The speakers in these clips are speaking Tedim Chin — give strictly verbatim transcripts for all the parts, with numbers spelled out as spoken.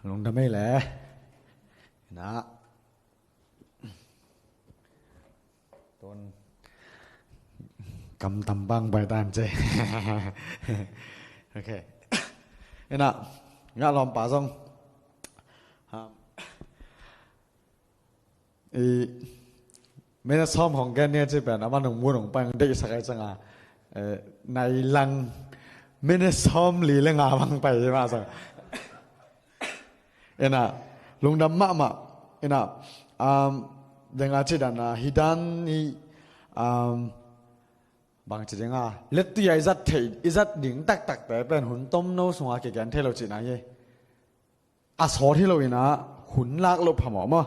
Lungdam ei le. Na. Tun kam tam bang pai tan ce. Ok. Ina, ngah lawmpa zong. Ha. I, minute sawm hong gen ni a ci pen, a man hong mun hong pai hong deihsak ai cianga, eh, nai lang minute sawm li le nga bang pai hi mah sang. Ina, lungdam mahmah. Ina, um, denga ci dan a, hi dan i, um, bang ci denga, lettui a i zat thei, i zat ding taktak te pen hun tomno sunga kigen thei lo cihna hi. A sawt hi lo ina, hun lak lo phamawh maw.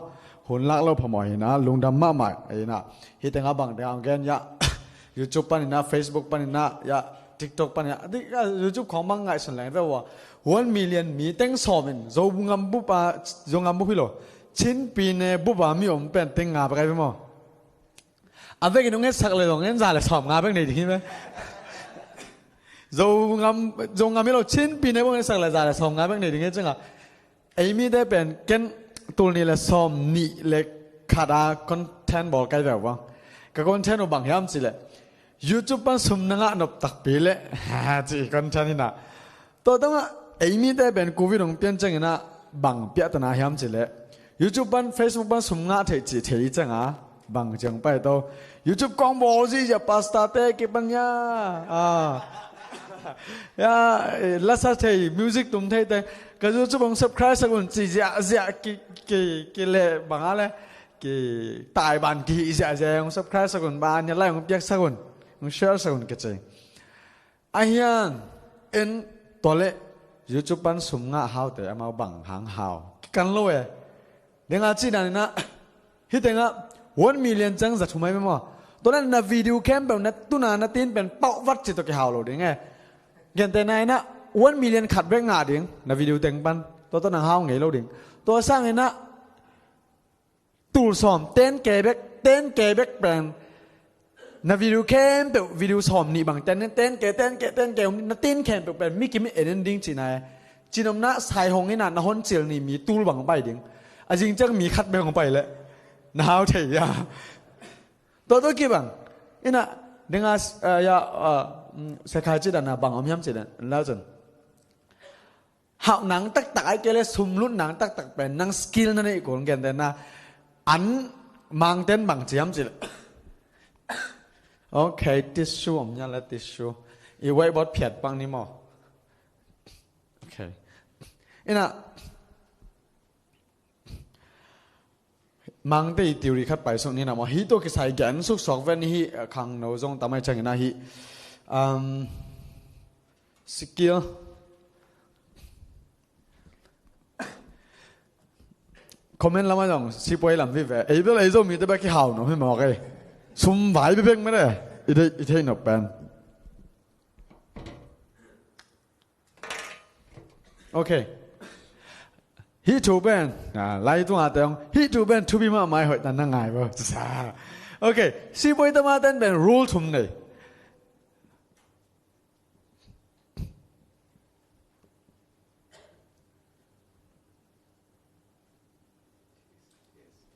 Hun lak lo phamawh ina, lungdam mahmah ina. Hi tenga bang denga hong gen ya. YouTube pan ina, Facebook pan ina, ya, TikTok pan ina. Di, ya, YouTube khong bang ngaihsun leng ve ua. One million mi teng sawm in, Zongam bup a, Zongam bup hi lo. Chin pyine bup a mi om pen teng nga bek ai ve maw. A vekin hong etsak le zong en za le sawm nga bek nei ding hi ve. Zongam, Zongam hi lo Chin pyine bup etsak le za le sawm nga bek nei ding hi cianga. Ei mite pen ken tul nih le sawm nih le khat a content bawl kai ve ua. Ka content uh bang hiam cih leh YouTube pan sum na ngah nop takpi leh ci content hi na. Tua tungah ei mite pen covid hong pian ciangin ah bang piahtana hiam cih leh YouTube pan, Facebook pan sum ngah theih cih thei cianga bang ciang pai to. YouTube kong bawl zihziah pastor te kipan ya. Ah. Ya, eh, lasa thei, music tum thei te. Ka YouTube hong subscribe sak un ci ziahziah ki, ki, ki leh bang a leh ki taiban kihih ziahziah hong subscribe sak un, bang a nia like hong piak sak un, hong share sak un kici. Ahiang en tua leh YouTube pan sum ngah haute amau bang hang hau kikan lo e. Denga ci dan ina, hi tenga one million ciang za thum ai maw. Tua na na video khempeuh na tuna na tin pen pauh vat ci tua kihau lo ding e. Gentehna ina one million khat bek ngah ding na video teng pan. Tua tua nang hau ngei lo ding. Tua sang ina tul sawm, ten K bek, ten K bek pen. Na video khempeuh, video sawm nih bang ten, ten K, ten K, ten K, na tin khempeuh pen mi kim in en en ding cihna e. Cinomna sai hong ina na hon cil ni mi tul bang pai ding. A zing ciang mi khat bek hong pai leh na hau thei ya. Tua tua kibang ina, denga, eh, ya, eh, mm, sekhai ci dan a bang om hiam ci dan lau cun. Hauh nang taktak ai kei le sum lut nang taktak pen nang skill na neih kul, gentehna an mangten bang ci hiam cih leh. Ok, tissue om nia le tissue. I whiteboard phiat pang ni maw. Ok. Ina, mangte i theory khat pai suk ni na maw. Hi tua kisai gen suk suak ven hi, eh, khangno zong tam ai ciangin ah hi. Um, skill. Comment lam ah zong sipuai lam vive. Ei bel ei Zomite bek kihau nuam hi mawk ei. Sum vai bebek mede. I thei, i thei nop pen. Ok. Hih thu pen, ah, lai tunga te hong, hih thu pen thupi mahmah, hoih tan na ngai bo. Ok. Sipuai tama ten pen rule thum nei.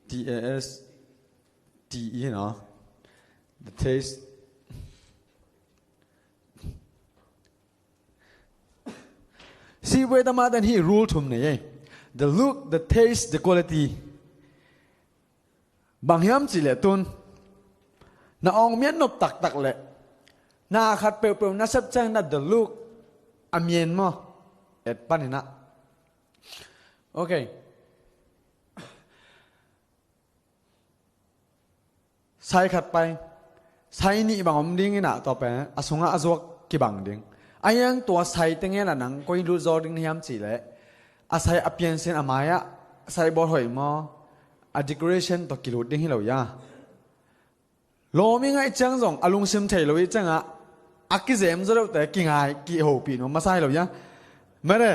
T A S T E, no? The taste. Sipuai tama ten hih rule thum nei ei. The look, the taste, the quality. Bang hiam cih leh tun na awng mian nop taktak leh na khat peuhpeuh na sep ciang na the look a mian maw? Et panin ah. Ok. Sai khat pai, sai nih bang om ding in ah, tua pen a sungah a zuak kibang ding. A hiang tua sai teng in ah nang koi lut zaw ding na hiam cih leh a sai a piansin a mai-ah sai bawl hoih maw, a decoration tawh kilut ding hi lo ia. Lawm i ngaih ciang zong a lungsim thei lo i ciangah a kizem zaw deuhte kingai kihopih nuam masa hi lo ia. Mede,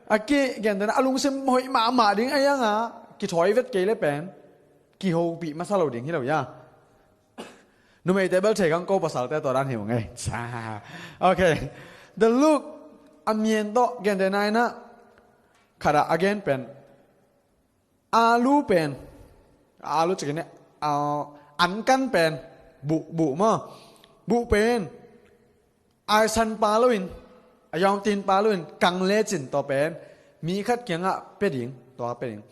a kigentehna a lungsim hoih mahmah ding a hiangah kithawi vet kei le pen kihopih masa lo ding hi lo ia. Numeite bel thei kang ko, pasalte tua dan hi ung ei. Ok. The look, a mian tawh gentehna in ah Khat ah a gen pen, alu pen, alu cikin, ah, an kan pen, buh, buh maw. Buh pen aisan pa loin, a yawngtin pa loin kang lecin tua pen mi khat kiangah pia ding, tua pia ding.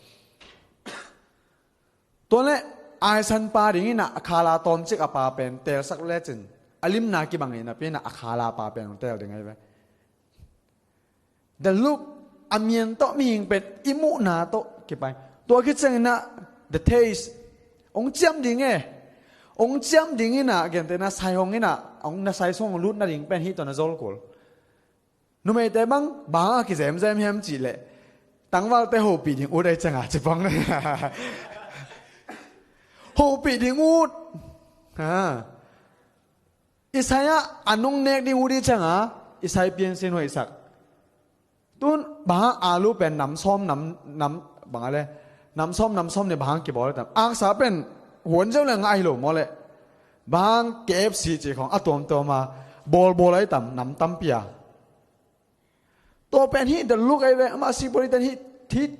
Tua le aisan pa ding inah a khala tawmcik a pa pen teelsak lecin a limna kibang inah pi inah a khala pa pen hong teel ding ahi ve. The look, a mian tawh mihing pen i muhna tawh kipai. Tua khit ciang inah the taste, hong ciam ding e. Hong ciam ding inah, gentehna sai hong inah, hong na sai sung hong lutna ding pen hih tawh na zol kul. Numeite bang, bang a kizemzem hiam cih leh tangvalte hopih ding ut ahi cianga ci pong. Hopih ding ut. Ha. I sai ah a nung nek ding ut i cianga, i sai piansin hoihsak. Tun bang a alu pen nam sawm nam, nam, bang a le, nam sawm nam sawm ni bang kibawl tam. Aksa pen huan zeu le ngah hi lo maw le. Bang K F C ci khong a tuamtuam a bawlbawl ahi tam, nam tampi a. Tua pen hih the look ahi ve, amah sipori ten hih, hih,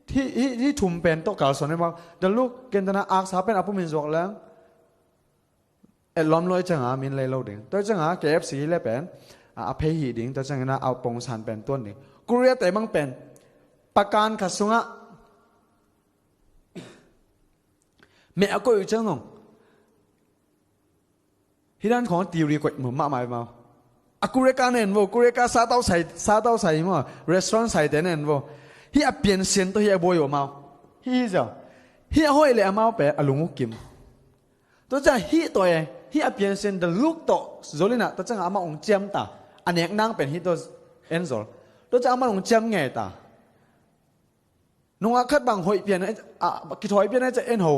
hih, hih, hih thum pen tawh kalsuan ahi maw. The look, gentehna aksa pen a pumin zuak leng. Etlawm lo i cianga min lei lo ding. Tua i cianga K F C le pen, a, a phei hi ding, tua ciangin a, a pongsan pen tuan ding. Korea te bang pen, pakan khat sungah meh a koih uh ciang zong. Hih dan khong theory koih mu mahmah mau. A Korea ka nen vo, Korea ka satau sai, satau sai maw, restaurant saite nen vo. Hih a piansian tawh hih a buai uh mau. Hih hi zia. Hih a hoih le amau pen a lung uh kim. Tua ciang hih tawh e, hih a piansian the look tawh zol inah, tua ciangah amah hong ciam ta. A nek nang pen hih tawh en zol. Tua ciang amah hong ciam ngei ta. Nungak khat bang hoih pian, a, kithawi pian a ciah en ho.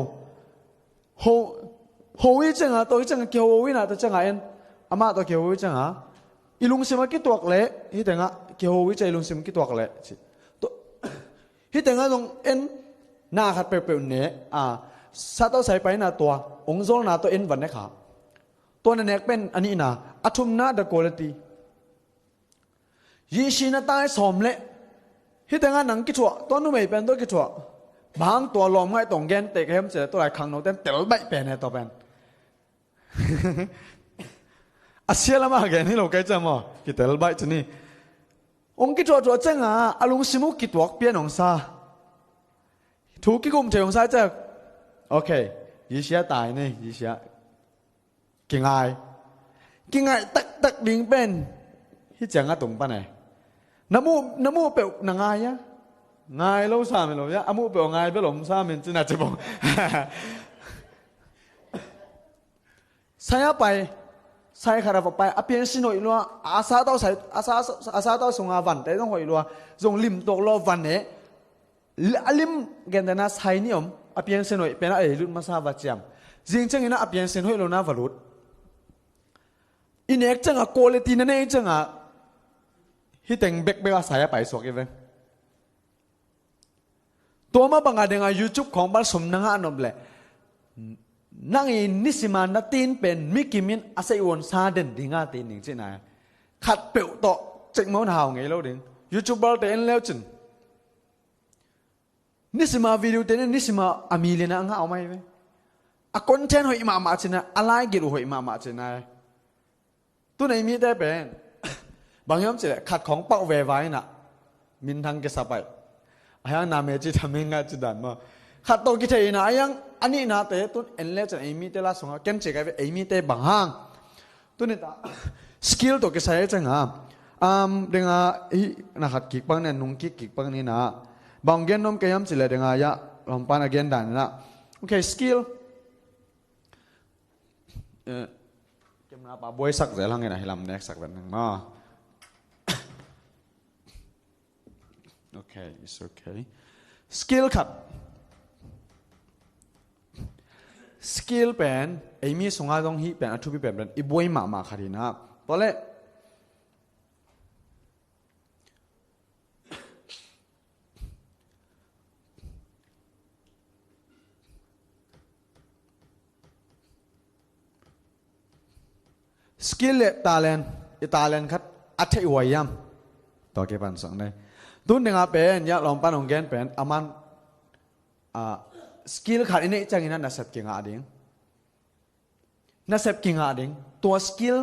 Ho, ho i ciangah, tua i ciangah kiho inah, tua ciangah en. Amah tawh kiho i ciangah. I lungsim a kituak leh, hih tengah kiho i ciah i lungsim kituak leh. Ci. Tua, hih tengah zong en, na khat peuhpeuh ne, a, satau sai pai na tua, hong zolna tawh en van ne kha. Tua na nek pen a nihna, a thumna the quality. Yesu na tai sawm leh. Hih tengah nang kithuah, tua numei pen tua kithuah. Bang tua lawm ngaih tawh gen teh ka hiam cih leh tua lai khangno ten tel baih pen he tua pen. A sia lamah gen hi lo kei ciam aw. Kitel baih ci ni. Hong kithuahthuah ciangah a lungsim uh kituak pian hong sa. Thu kikum thei hong sa ciah. Ok. Yesu a tai ni, Yesu a. Kingai. Kingai taktak ding pen. Hih ciang a tung pan e. Na muh, na muh peuh na ngai a. Ngai lo sa min lo a. A muh peuh a ngai bel om sa min cina ci bawng. Sai a pai. Sai khat a va pai. A piansin hoih lua. A satau sai, a sa, a satau sunga vante zong hoih lua. Zong lim tuak lua van e. A lim gentehna sai nih om, a piansian hoih pen a ei lut masa va ciam. Zing ciangin a piansian hoih lo na va lut. I nek ciangah quality na nei ciangah hih teng bekbek a sai a paisuak i ve. Tua mah bangah dengah YouTube khawng bal sum na ngah nop leh nang i nisima na tin pen mi kimin a sei uan sa den dinga tin ding cihna. Khat peuh tawh cekmo na hau ngei lo ding. YouTube balte en leu cin. Nisima video te nih nisima a million a ngah om ahi ve. A content hoih mahmah cina, a lai gil uh hoih mahmah cina. Tun ei mite pen bang hiam cileh khat khawng pauh veva inah minthang kisa paih. A hiang na me ci thamin ngah ci dan maw. Khat tawh kithei inah a hiang a nihnate tun en le cin ei mite la sungah ken ci kai ve ei mite bang hang. Tuni ta skill tawh kisai a cianga um, denga hi na khat kik pang nen nung kik kik pang nina. Bang gen nom kei hiam cileh denga ya lompan a gen dan nina. Ok, skill. Eh, camera pa buaisak zel hangin a hilam neksak ven nang ma. Ok, it's ok. Skill khat. Skill pen ei mi sunga zong hih pen a thupi pen pen i buai mahmah khat hi na. Tua leh skill le talent, i talent khat a theih huai hiam? Tua kipan sang nei. Tun dingah pen, ya, lawmpan hong gen pen, aman, ah, skill khat i neih ciangin ah nasep kingah ding. Nasep kingah ding. Tua skill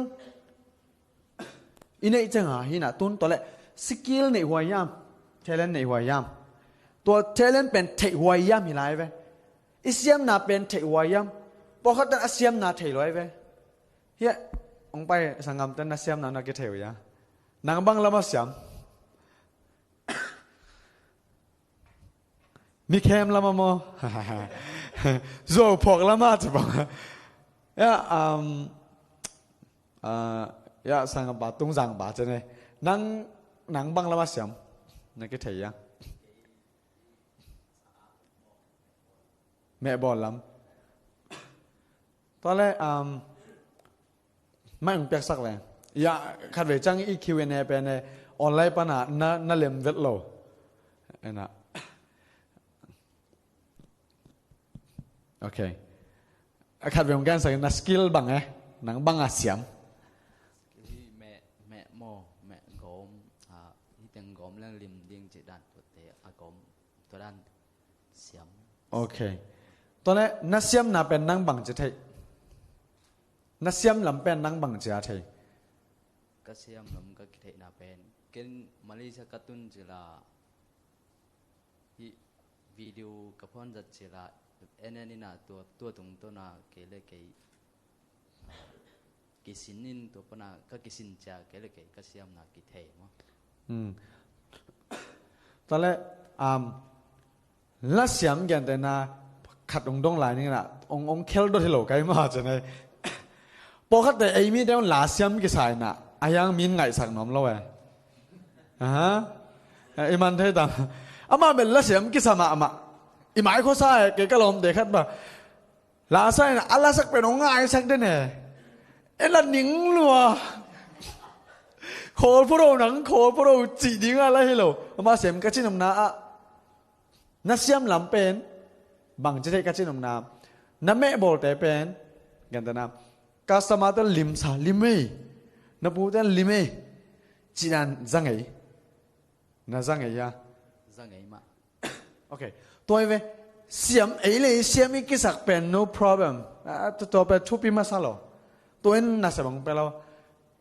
i neih ciangah hi nah, tun tua leh skill neih huai hiam, talent neih huai hiam? Tua talent pen theih huai hiam hi lai ve. I siamna pen theih huai hiam? Pawlkhat ten a siamna thei luai ve. Hiah hong pai sanggamten na siamna na kithei uh hia? Nang bang lam a siam? Mi khem lam a maw? Zuau phawk lam a ci bang. Ya, um, ah, ya, sanggampa Tungzang pa ci ne. Nang, nang bang lam a siam? Na kithei hia? Mehbawl lam. Tua leh, um, mai hong piaksak le. Ya, khatvei ciang i Q and A pen e, online pana na, na lem vet lo. Ena. Ok. A khatvei hong gensak in, na skill bang e, nang bang a siam? Skill hi meh, meh maw, meh gawm, ah, hi teng gawm leng lim ding cih dan tuate, a gawm tua dan siam. Ok. Tua leh na siamna pen nang bang ci thei? Na siam lam pen nang bang ci a thei? Ka siam lam ka kitheihna pen, ken Malaysia ka tun cila, hi video ka phuanzat cila, en en ina tua, tua tungtawna kei le kei, ah, kisin in tua pana ka kisin cia kei le kei ka siamna kithei maw? Hmm. Tua leh, um, la siam gentehna khat hong dong lai ning ina, hong, hong khel dot hi lo kai maw ci ne. Pawlkhatte ei mite hong la siam kisa ina, a hiang min ngaihsak nuam lo e. Aha. Eh, i man thei tam. Amah bel la siam kisa mahmah. I mai khuasa e, kei ka lawmte khat bang. La sa ina, a lasak pen hong ngaisak den e. E la ning lua. Khawl phudo nang, khawl phudo cih ding a la hi lo. Amah siam ka cih nopna ah. Na siam lam pen bang ci thei ka cih nopna. Na mehbawlte pen, gentehna, customer te limsa, lim ei. Na pute lim ei. Cih dan za ngei. Na za ngei hia? Za ngei mah. Ok. Tua hi ve. Siam ei le ei siam i kisak pen no problem. Ah, tua, tua pen thupi masa lo. Tua in nasep hong pia lo.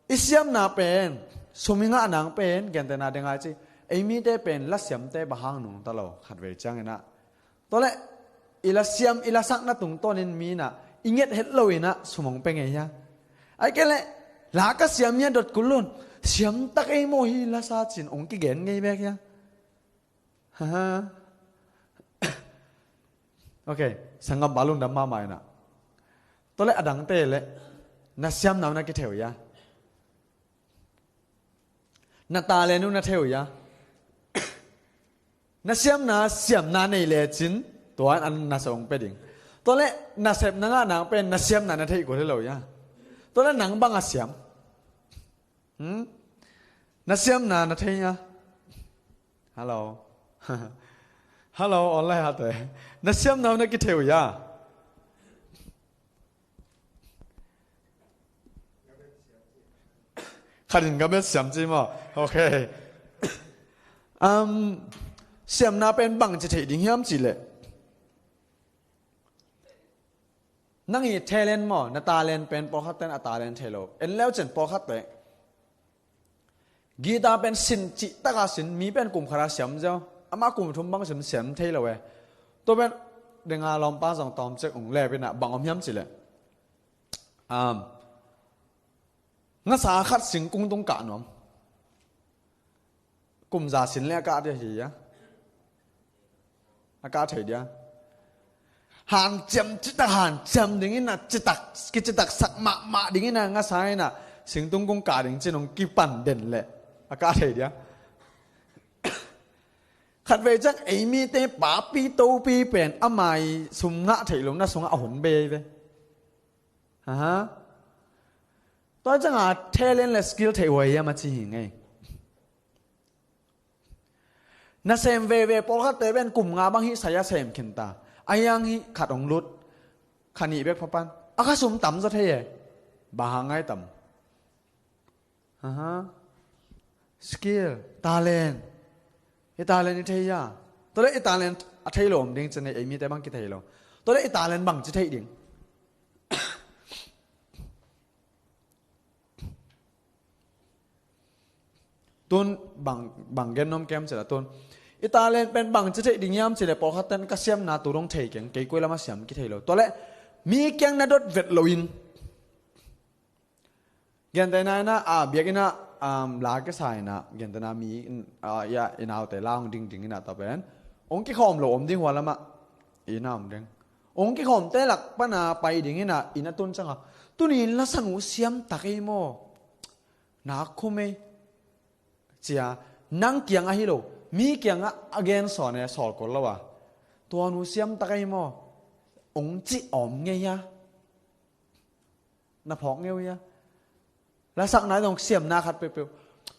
I siamna pen, sum i ngah nang pen, gentehna ding a ci, ei mite pen la siamte bang hang nungta lo, khatvei ciang ina. Tua leh, i la siam, i la sakna tungtawnin mi ina, i nget het lo ina, sum hong pia ngei hia? Ai kei leh, la ka siam hia dot kul lun, siam tak ei maw hi la sa cin, hong kigen ngei bek hia? Haha. Ok, sanggampa lungdam mahmah ina. Tua leh a dangte leh, na siamna uh na kithei uh hia? Na talent uh na thei uh hia? Na siamna, siamna nei lecin, tua in an nasep hong pia ding. Tua leh, nasep na ngah nang pen, na siamna na theih kul hi lo hia? Tua leh nang bang a siam? Hmm? Na siamna na thei hia? Hello. Hello, online hate. Na siamna na kithei uh hia? Khat in ka bet siam ci maw? Ok. Um, siamna pen bang ci theih ding hiam cih leh. Nang i talent maw, na talent pen pawlkhat ten a talent thei lo. En leu cin pawlkhat te. Guitar pen sin cih taka sin, mi pen kum khat a siam ziau. Amah kum thum bang sin siam thei lo e. Tua pen, ding a lawmpa zong tawm cek ung lep ina bang om hiam cih leh. Um, ngasa khat singkung tung kah nuam. Kum za sin le a kah dia hi a. A kah thei dia. Hanciam citak hanciam ding ina citak, kicitak sak mahmah ding ina ngasa ina singtung kung kah ding cin hong kipan den le a kah thei dia. Khatvei ciang ei mite papi topi pen a mai sum ngah theih lo na sungah a hun bei ve. Aha. Tua cianga talent le skill theih huai hiam a ci hi ngei. Na sem veve pawlkhatte pen kum nga bang hih sai a sem khin ta. A hiang hih khat hong lut. Kha nih bek phapan. A kha sum tam zaw thei e. Bang hang ngai tam. Aha. Skill, talent. I talent i thei a. Tua le i talent a thei lo om ding ci ni, ei mite bang kithei lo. Tua le i talent bang ci thei ding. Tun bang, bang gen nuam kem ci la tun. I talent pen bang ci thei ding hiam ci le pawlkhat ten ka siamna tu dong thei keng, kei koi lama siam kithei lo. Tua le mi kiang na dot vet lo in. Gentehna in ah, a, biakinn ah, um, la kisa in ah, gentehna mi, a, ya, i naute la hong ding ding in ah ta pen. Hong kikhawm lo om ding hua lamah, i na om ding. Hong kikhawmte lak pana pai ding in ah, i na tun ciang a. Tuni in lasanu siam ta kei maw? Na khum ei. Cia, nang kiang ahi lo. Mi kiang ah a gen sawn e, sawl kol lo a. Tua nu siam ta kei maw? Hong ci om ngei a. Na phawk ngeu ia. Lasakna zong siamna khat peuhpeuh.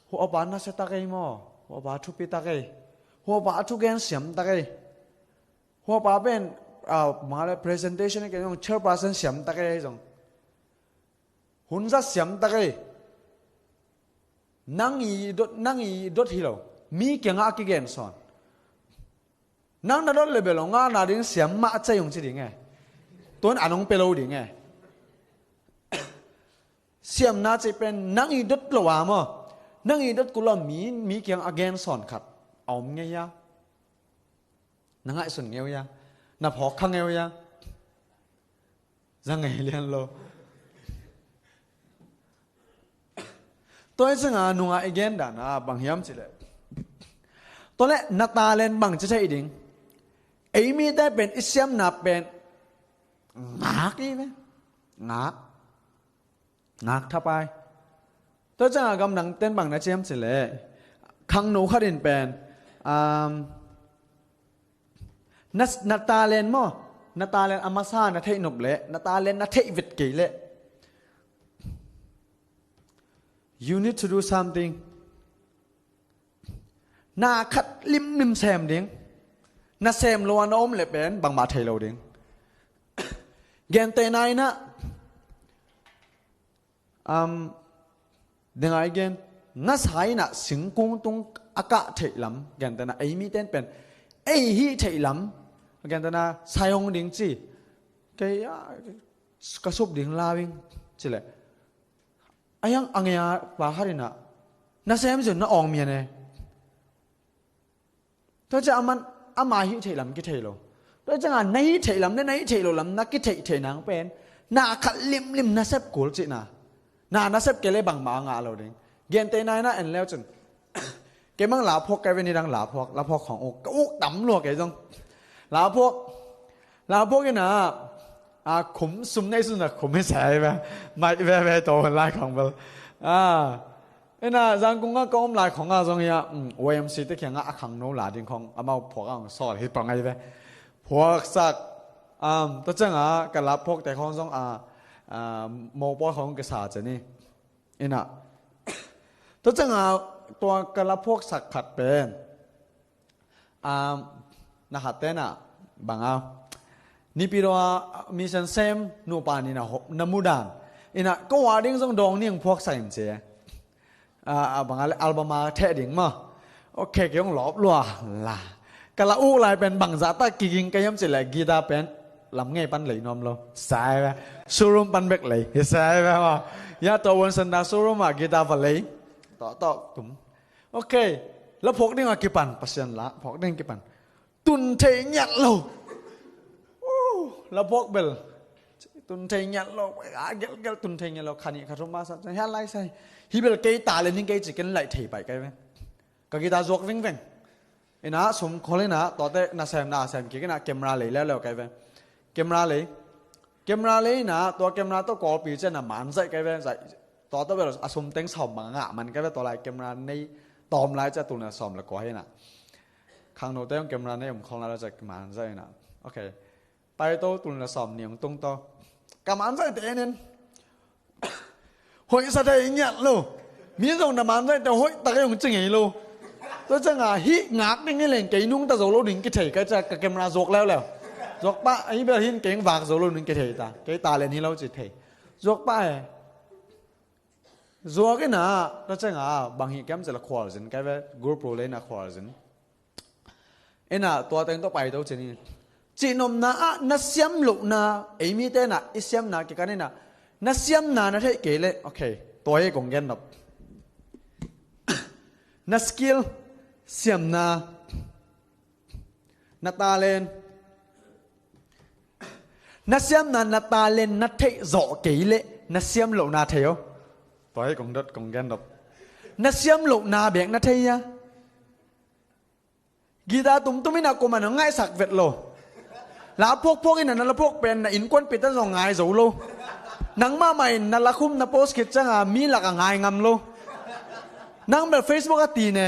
Hua pa nasia ta kei maw? Hua pa thupi ta kei. Hua pa a thugen siam ta kei. Hua pa pen, a, male presentation i kei zong chairperson siam ta kei zong. Hunza siam ta kei. Nang i dot, nang i dot hi lo. Mi kiangah a kigen sawn. Nang na dot le bel hong a na ding siam mah cei hong ci ding e. Tuan an hong pe lo ding e. Siamna cei pen nang i dot lo a maw? Nang i dot kul lo mi, mi kiang a gen sawn khat a om ngei a. Na ngaihsun ngeu ia. Na phawk kha ngeu ia. Za ngei lian lo. Tua hi cianga nungah i gen dan a bang hiam cileh, tua leh na talent bang ci thei ding. Ei mite pen i siamna pen ngak i ve. Ngak. Ngak thapai. Tua hi cianga gamdang ten bang na ci hiam cileh, khangno khat in pen, um, na, na talent maw? Na talent a masa na theih nop leh, na talent na theih vet kei leh, you need to do something. Na khat limlim sem ding. Na sem lo a na om leh pen bangmah thei lo ding. Gentehna in ah, um, dengai gen, ngasa in ah singkung tung a kah theih lam, gentehna ei miten pen ei hih theih lam, gentehna sai hong ding ci. Kei a, ka sup ding lau ing cileh, a hiang a ngei a pa khat in ah na sem zin na awng mian e. Tua ciang aman ama hih theih lam kithei lo. Tua cianga na hih theih lam le na hih theih lo lam na kitheih theih nang pen na khat limlim na sep kul cihna. Na na sep kei le bangmah a ngah lo ding. Gentehna in ah en leu cun, kei mang la phuak kai ve, nidang la phuak, la phuak khawng uk, ka uk tam lua kei zong. La phuak, la phuak in ah, a, khum sum nei sun a khum hi sai ve. Mai ve ve to lai khawng bel. A, in ah Zangkung ah ka om lai khawng ah zong hi a, um, Y M C te kiangah a khangno la ding khawng amau phuak ah hong sawl hi pah ngai ve. Phuaksak, um, tua cianga ka la phuakte khawng zong a, a, mopawi khawng kisa cian hi. In ah, tua cianga tua ka la phuaksak khat pen, um, na khatte in ah bang a, Naypyidaw a mission sem nupa nih na ho-, na mudan. In ah ko a ding zong dawng ning phuaksak in ci. A, a bang a le album a theh ding maw? Ok, kei hong lawp lua la. Ka la uk lai pen bangzah tak kiging ka hiam cileh guitar pen lam ngei pan lei nuam lo. Sai ve. Showroom pan bek lei. Hi sai ve maw? Ya, tua Won Center showroom ah guitar va lei. Tawh tawh tum. Ok. La phuak ding a kipan, Pasian la phuak ding kipan. Tun thei ngiat lo. Uh, la phuak bel tun thei ngiat lo. A gelgel tun thei ngiat lo. Kha nih kha thum masa. Hian lai sai. Hi bel kei talent hi kei ci ken laih thei pai kai ve. Ka guitar zuak vingveng. In ah sum khol in ah, tuate na sem na sem kik in ah camera lei leuleu kai ve. Camera lei. Camera lei in ah, tua camera tawh kawlpi cian a man zaih kai ve. Zaih. Tua tawh bel a sum teng sawm bang a ngah man kai ve, tua lai camera nei tawm lai ciah tul na sawm le kua hi in ah. Khangnote hong camera nei om khol na lai ciah man zaih in ah. Ok. Pai to tul na sawm ni hong tung to. Ka man zaihte en in. Hoih sa thei ngiat lo. Mi zong na man zaihte hoih tak ei hong ci ngei lo. Tua cianga hih ngak ding hi leng kei nungta zo lo ding kithei kai ciah ka camera zuak leuleu. Zuak pah, ahi bel hin kei hong vak zo lo ding kithei ta. Kei talent hi lo ci thei. Zuak pah e. Zuak in ah, tua cianga bang hih kem cileh khualzin kai ve, GoPro lei in ah khualzin. Ena tua teng tawh paito cin hi. Cihnopna ah na siam lohna, ei mite na i siamna kikan ena na siamna na theih kei leh, okay, tua hi kong gen nop. Na skill, siamna, na talent, na siamna, na talent na theih zawh kei leh na siam lohna thei o. Tua hi kong dot kong gen nop. Na siam lohna bek na thei hia? Guitar tumtum ina kuamah na ngaihsak vet lo. La phuakphuak ina na la phuak pen na innkuanpihte zong ngai zo lo. Nangmah mah in na la khum na post khit cianga mi lakah ngai ngam lo. Nang bel Facebook a ti ne.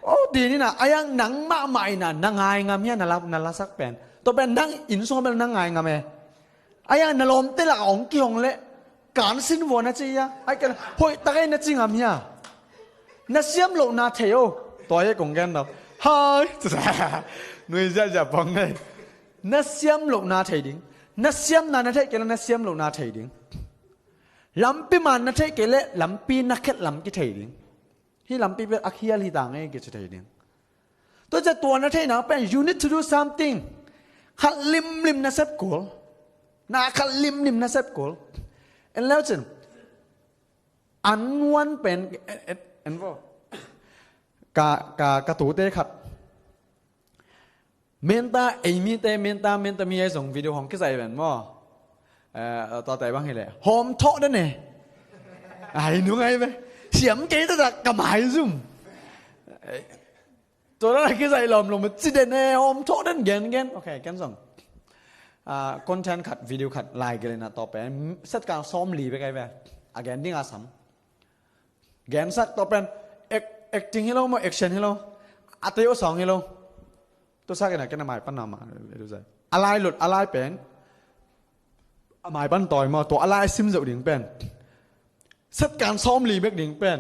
O ti nina, a iang nangmah mah ina na ngai ngam hia na la, na lasak pen. Tua pen nang inn sungah bel nang ngai ngam e. A iang na lawmte lakah hong kihong leh kansin vua na ci hia? Ai kei hoih tak ei na ci ngam hia? Na siam lohna thei o. Tua hi kong gen lo. Hai. Nui ziahziah pong ngei. Na siam lohna thei ding. Na siamna na theih kei leh na siam lohna thei ding. Lampi man na theih kei leh lampi na khet lam kithei ding. Hih lampi pen a khial hi ta ngei kici thei ding. Tua ciah tua na theihna pen, you need to do something. Khat limlim na sep kul. Na khat limlim na sep kul. En leu cin. An wan pen, en, en, en vo. Ka, ka, ka tute khat. Menta, ei mite, menta, menta mi ei zong video hong kizai ven maw. Eh, tua tai bang hi leh. Hawm thawh den e. Ai, nung ai ve. Siam kei ta ta ka mai zum. Tua la kizai lawmlawm ci den e, hawm thawh den gen gen. Ok, ken zong. Ah, content khat, video khat, lai gel ina tua pen. Set kang sawm li bek ai ve. A gen ding a sam. Gensak tua pen. Act-, acting hi lo maw, action hi lo. A tei o sawng hi lo. Tua sak ina ken a mai pan na ma. A lai lut, a lai pen. A mai pan tawi maw, tua a lai sim zoh ding pen. Set kang sawm li bek ding pen.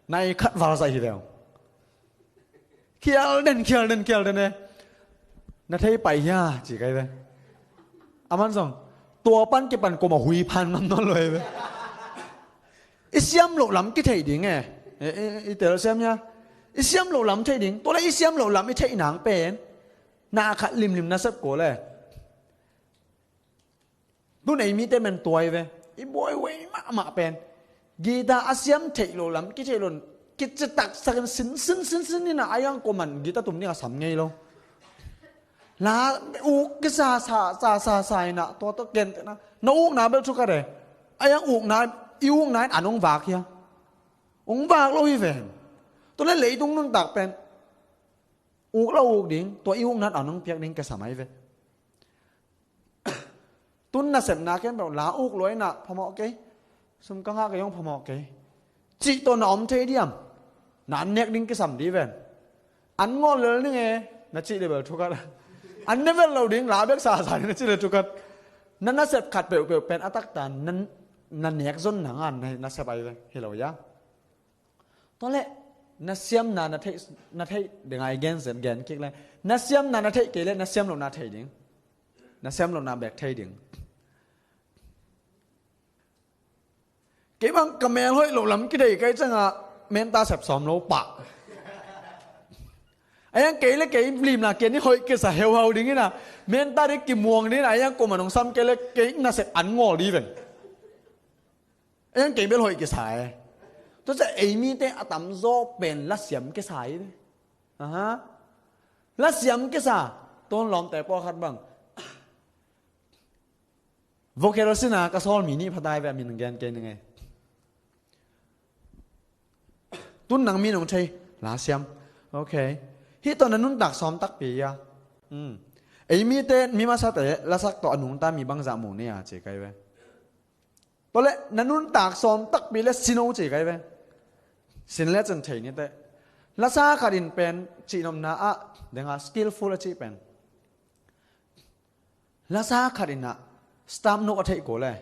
Nai khat val zai hi leu. Khial den, khial den, khial den e. Na thei pai hia, ci kai ve. A man zong. Tua pan kipan kuamah hui phan ngam nawn lo e ve. I siam loh lam kithei ding e. E, e, i tel siam hia. I siam loh lam thei ding. Tua le i siam loh lam i theih nang pen. Na khat limlim na sep ko le. Tun ei mite men tuai ve. I buai wei mahmah pen. Guitar a siam theih loh lam, kitheih loh. Kici taksakin sin, sin, sin, sin ina a iang kuaman guitar tum ding a sam ngei lo. La uk kisa sa, sa, sa, sa ina, tua, tua kentena. Na ukna bel thukat e. A iang ukna, i ukna in an hong vak hia. Hong vak lo hi ven. Tua le leitung nuntak pen. Uk la uk ding, tua i ukna in an hong piak ding kisam ai ve. Tun nasepna khempeuh la uk lua ina phamawh kei. Sum ka ngah kei hong phamawh kei. Cih tawh na om thei diam. Na an nek ding kisam di ven. An ngawl lel ning e, na cih le bel thukat. An ne vel lo ding, la bek sasa ding na cih le thukat. Na nasep khat peuhpeuh pen a taktan, na, na nek zon nanga na, nasep ai ve. Hi lo ia. Tua le, na siamna na theih, na theih ding ai gen zen gen kik le. Na siamna na theih kei le, na siam lohna thei ding. Na siam lohna bek thei ding. Kei bang ka mel hoih loh lam kidei kai cianga menta sep sawm lo pah. A iang kei le kei limna kei ni hoih kisa heuhau ding ina. Menta ding kimuang ding ina, a iang kuaman hong sam kei le kei nasep an ngawl di ven. A iang kei bel hoih kisa e. Tua ciah ei mite a tamzaw pen lasiam kisa hi ve. Aha. Lasiam kisa. Tuan lawmte pawlkhat bang. Vocal sina ka sawl mi nih phatai ve a min gen kei ning e. Tun nang mi nong thei. Lasiam. Ok. Hih tawh na nuntak sawm takpi ia. Hmm. Ei mite, mi masate, lasak tawh a nungta mi bangzah mu ni a ci kai ve. Tua le, na nuntak sawm takpi le sin o ci kai ve. Sin le cin thei ni teh. Lasa khat in pen, cihnopna ah, denga skillful a cih pen. Lasa khat in ah, stamp note a theih ko le.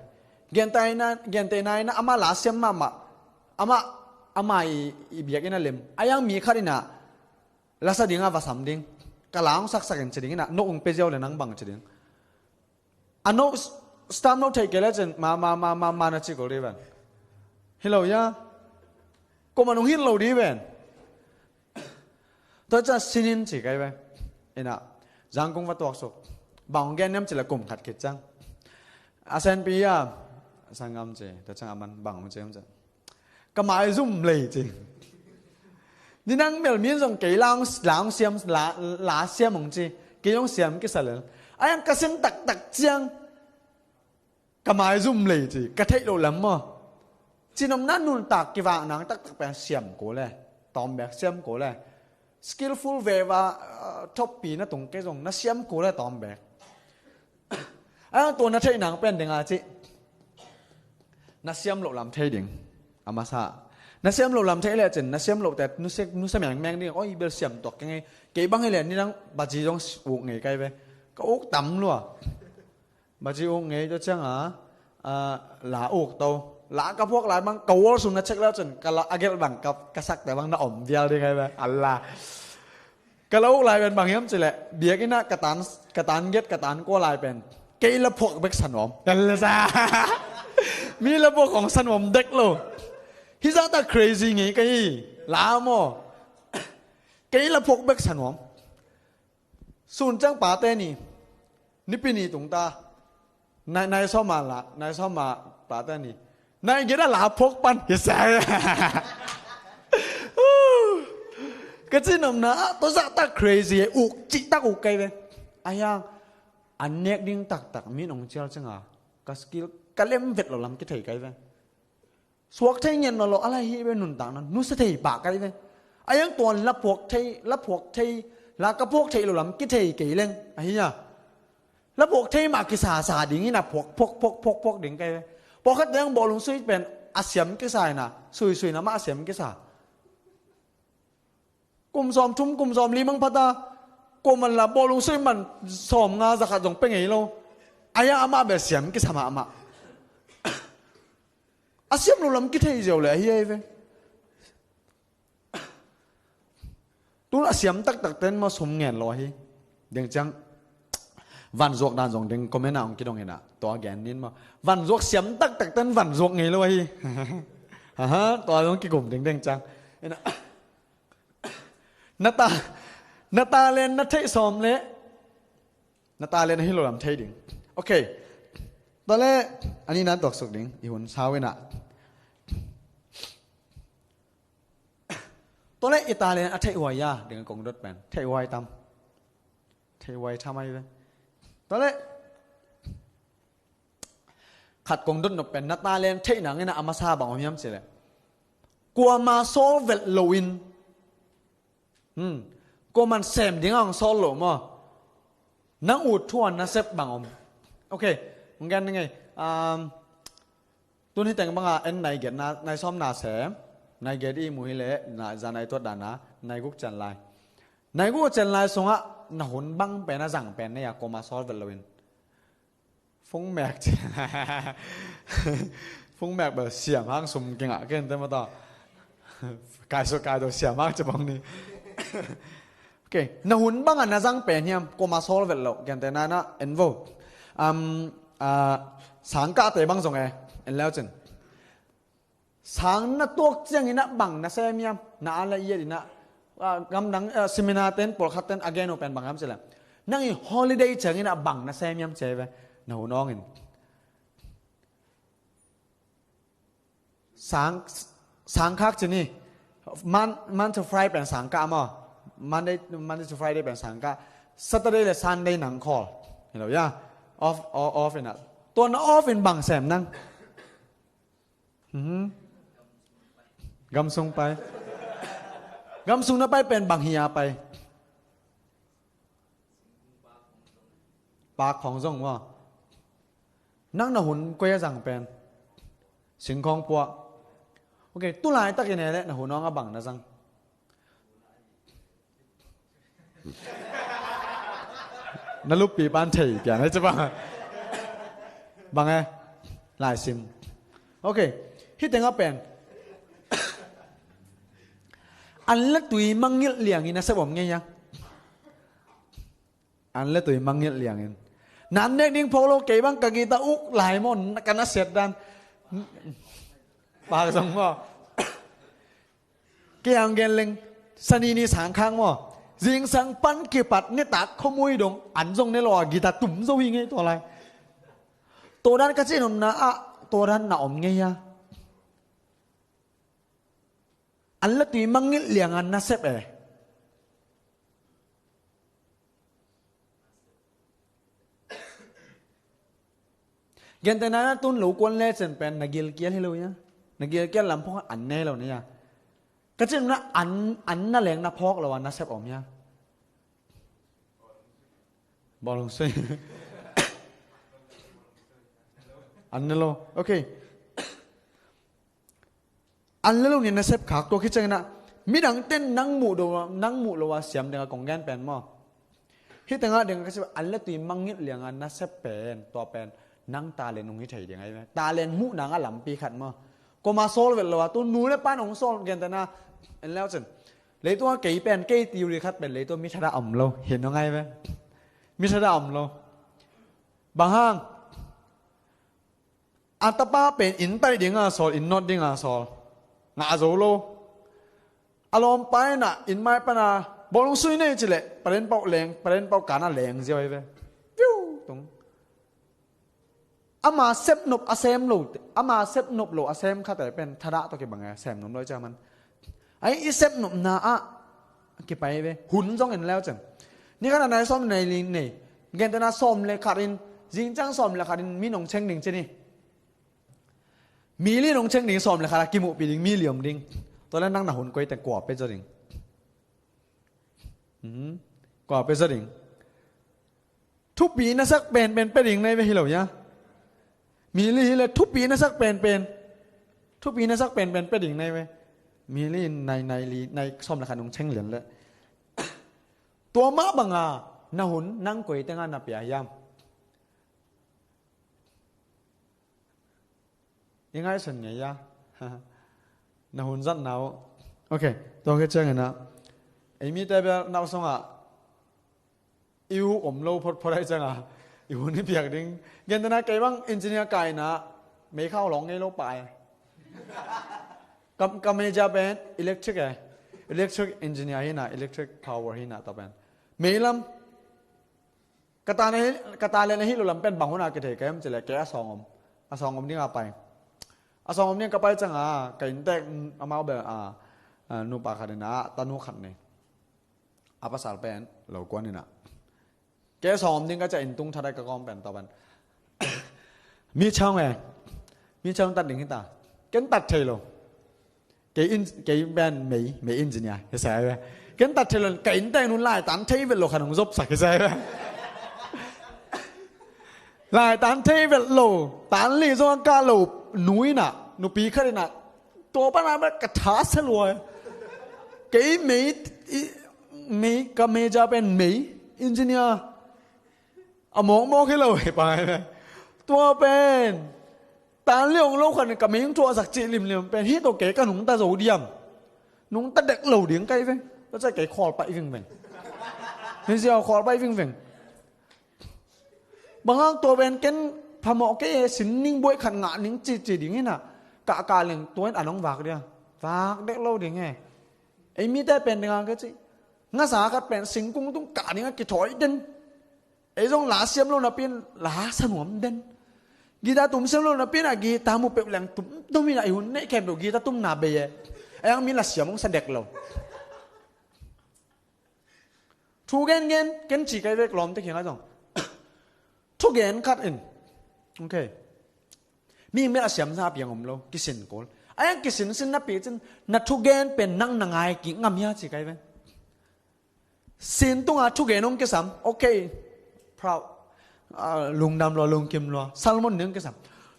Gentehna, gentehna in ah, amah lasiam mahmah, amah, amah i, i biakinn a lem. A iang mi khat in ah, lasa ding a va sam ding. Ka la hong saksak in ci ding in ah, note hong pia ziau le nang bang ci ding. A note, stamp note theih kei le cin, ma, ma, ma, ma, ma na ci kul di ven. Hi lo ia. Kuaman hong hilh lo di ven. Tua ciah sin in ci kai ven. Ina, Zangkung va tuaksuk. Bang hong gen niam ci le kum khat khit ciang. A senpi a, sanggam ci, tua ciang a man bang hong ci hiam ci. Ka maizum lei ci. Ni nang melmi in zong kei la hong, la hong siam, la, la siam hong ci. Kei hong siam kisa lel. A yang ka sim taktak ciang. Ka maizum lei ci, ka theih loh lam maw. Cinomna nuntak kivak nang taktak pen siam ko le. Tawm bek siam ko le. Skillful veva, uh, thoppi na tung kei zong na siam ko le tawm bek. A tua na theih nang pen ding a ci. Na siam loh lam thei ding. A masa. Na siam loh lam thei le cin, na siam loh te nusia, nusia mengmeng ding. Oi, bel siam tuak kei ngei. Kei bang hi le ni dang baci zong uk ngei kai ve. Ka uk tam lua. Baci uk ngei tua ciang a, ah, la uk to. La ka phuak lai bang, ka wall sung na check le cin, ka la a gelh bang, ka, ka sakte bang na om vial ding ai bang. Allah. Ka la uk lai pen bang hiam ci le, biakinn ah ka tan, ka tan get, ka tan kua lai pen. Kei la phuak bek sa nuam. Allah sa. Mi la phuak hong sa nuam dek lo. Hi zah ta crazy ngei ka hi. La maw. Kei la phuak bek sa nuam. Sun ciang pate ni, Nipi ni tung ta. Nai, nai sawm a la, nai sawm a pate ni. Nai get a la phuak pan, hi sa. Ka cinomna ah, tua zah ta crazy, uk cih tak uk kai ve. A hiang, an nek ding taktak, min ong cial ciang a. Ka skill, ka lem vet lo lam kithei kai ve. Suak thei ngen nawn lo, a lai hi ve nuntakna, nusia thei pah kai ve. A yang tuan la phuak thei, la phuak thei, la ka phuak thei lo lam kithei kei leng, a hi a. La phuak thei mah kisasa ding in a phuak, phuak, phuak, phuak, phuak ding kai ve. Pawlkhat teng bawlung sui pen, a siam kisa in a, sui, sui na mah a siam kisa. Kum sawm thum, kum sawm li mang phata, kum man la bawlung sui man sawm nga za khat zong pe ngei lo. A ya amah bel siam kisa mahmah. A siam lo lam kithei ziau le ahi ai ve. Tun a siam taktak ten maw sum ngen lo ahi. Deng ciang van zuak dan zong deng comment a ong kidong ina. Tua gen nin maw. Van zuak siam taktak ten van zuak ngei lo ahi. Aha, tua zong kikum deng deng ciang. Ina. Na ta, na talent na theih sawm le. Na talent a hi lo lam thei ding. Ok. Tua le, ani nan tuaksuk ding. I hun sau ina. Tua le, i talent a theih huai a, ding kong dot pen. Theih huai tam. Theih huai tam ai ve. Tua le, khat kong dot nop pen na talent theih nang ina a masa bang om hiam ci le. Kuama sawl velh lo in. Hmm. Kuaman sem ding a hong sawl lo maw. Nang ut thuan na sep bang om. Ok. Hong gen ngei. Um, tun hi teng banga en nai get na, nai sawm na sem. Nai get i mu hi le, na, za nai tuat dana, nai guk cen lai. Nai guk cen lai sungah, na hun bang pen a zang pen nei a kuama sawl velh lo in. Fung mek ci. Fung mek bel siam hang sum kingah ken te mata. Kai so kai do siam hang ci bang ni. Ok, na hun bang a na zang pen hiam, kuama sawl velh lo, ken te na na en vo. Um, uh, sangkah te bang zong e, en leu cin. Sang na tuak ciangin ah bang na sem hiam, na a la iat in ah, ah, gamdang, ah, seminar ten, pawlkhat ten, a gen uh pen bang hiam ci le. Nang i holiday ciangin ah bang na sem hiam ci ve, na hun awngin. Sang, sang khak ci ni, Mon-, Monday to Friday pen sang kah maw, Monday, Monday to Friday pen sang kah, Saturday le Sunday nang call. Hi lo ya, off, off, off in ah. Tua na off in bang sem nang. Mhm. Gamsung pai. Gamsung na pai pen bang hi a pai. Pak khawng zong maw. Nang na hun koi a zang pen. Singkhawng puah. Ok, tu laitakin e le na hun awng a bang na zang. Na luppi pan thei pian ai ci bang. Bang e. Laisim. Ok. Hi tengah pen. An le tui mangngilh liangin a sep om ngei a. An le tui mangngilh liangin. Nan nek ding phawk lo kei bang ka gita uk lai maw, ka na siat dan. Pak zong maw. Kei ang gen leng, sani ni sang khak maw. Zingsang pan kipat nitak khuamui dong an zong ne lo a, guitar tum zo hi ngei tua lai. Tua dan ka cih nopna ah tua dan na om ngei a. An le tui mangngilh lianga na sep e. Gentehna, na tun lo kuan le cen pen na gilkial hi lo ia. Na gilkial lam phawk an ne lo ne ia. Ka cih nopna an, an na leng na phawk lo a na sep om ia. Bawlung sui. An ne lo. Okay. An le lo nia na sep khak tua khit ciangin ah midang ten nang muh do, nang muh lo a siam ding a kong gen pen maw? Hih tengah ding ka sep an le tui mangngilh lianga na sep pen tua pen nang talent hong hi thei ding ahi ve. Talent muh nang a lampi khat maw? Koma sawl vet lo a tu nu le pan hong sawl gentehna en leu cin. Leitung a kei pen kei theory khat pen leitung mi thada om lo. Hin hong ahi ve. Mi thada om lo. Bang hang? A tapa pen inn taih dinga sawl, inn not dinga sawl. Ngah zo lo. A lawmpa inah inn mai pana bawlung sui nei cileh paren pauh leng, paren pauh kana leng ziau hi ve. Piu tung. Ama sepnop a sem lo, ama sepnop lo a sem khate pen thadah tawh kibang e, sem nop lo i ciaman. Ai i sepnopna ah kipai ve. Hun zong en leu cen. Ni khat a nai sawm nai li nei. Gentehna sawm le khat in, zingciang sawm le khat in mi nong ceng ding ci ni. Mi li nong ceng ding sawm le khat a kimuhpih ding mi li om ding. Tua le nang na hun koi teng kua pe zaw ding. Hmm. Kua pe zaw ding. Thupi na sak penpen pe ding nai ve hi lo ia. Mi li hi le thupi na sak penpen. Thupi na sak penpen pe ding nai ve. Mi li nai nai li nai sawm le khat nong ceng lian le. Tua mah banga na hun nang koi tenga na pia hiam? I ngaihsun ngei a. Na hun zatna uh. Ok, tua khit ciangin ah ei mite bel nau sungah i uk om lo photphot ahi ciangah i hun i piak ding. Gentehna kei bang engineer kaina meikhau lawng ngei lo pai. Ka, ka major pen electric e. Electric engineer hina, electric power hina tua pen. Meilam Ka ta na hi, ka ta le na hi lo lam pen bang hun a kithei ka em cileh kei a sawng om. A sawng om ding a pai. A sawng om ding ka pai cianga ka inntek amau bel a, a, nupa khat ina, tanu khat nei. A pasal pen lo kuan ina. Kei a sawng om ding ka cia inn tung thadai ka kawm pen tawh pen. Mi chang e. Mi chang tat ding hita. Ken tat thei lo. Kei in, kei pen mei, mei engineer hi sa ve. Ken tat thei lo, ka inntek nun lai tan thei vet lo khan hong zopsak hi sa ve. Lai tan thei vet lo, tan li zong ka lo, nu ina, nupi khat ina. Tua pana ba ka tha sa lua. Kei mei, i, mei, ka major pen mei engineer. A mawkmawk hi lo hi pa hi ve. Tua pen tan liang lo khan ka meng thuahsak cih limlim pen hi tawh kei ka nungta zo diam. Nungta dek lo ding kai ve. Tua cia kei khawl paih vingveng. Hi ziau khawl paih vingveng. Bang hang tua pen ken phamawh kei e, sin ning buai khat ngah ning cici ding hina. Kahkah leng tua in a nong vak dia. Vak dek lo ding e. Ei mite pen ding a kei ci. Ngasa khat pen singkung tung kah ding a kithawi den. Ei zong la siam lo napi in la sa nuam den. Guitar tum siam lo napi in a guitar mu peuh leng tum tum in a i hun neih khempeuh guitar tumna bei e. Ei ang mi la siam hong sa dek lo. Thu gen gen ken ci kai vek lawmte kiangah zong. Thu gen khat in. Ok. Mi mel a siamsa piang om lo kisin kul. Ai ang kisin sin napi cin na thu gen pen nang na ngai kik ngam hia ci kai vek. Sin tunga thugen hong kisam. Ok. Proud. Ah, lungdam lua, lungkim lua. Salmon ning kisam.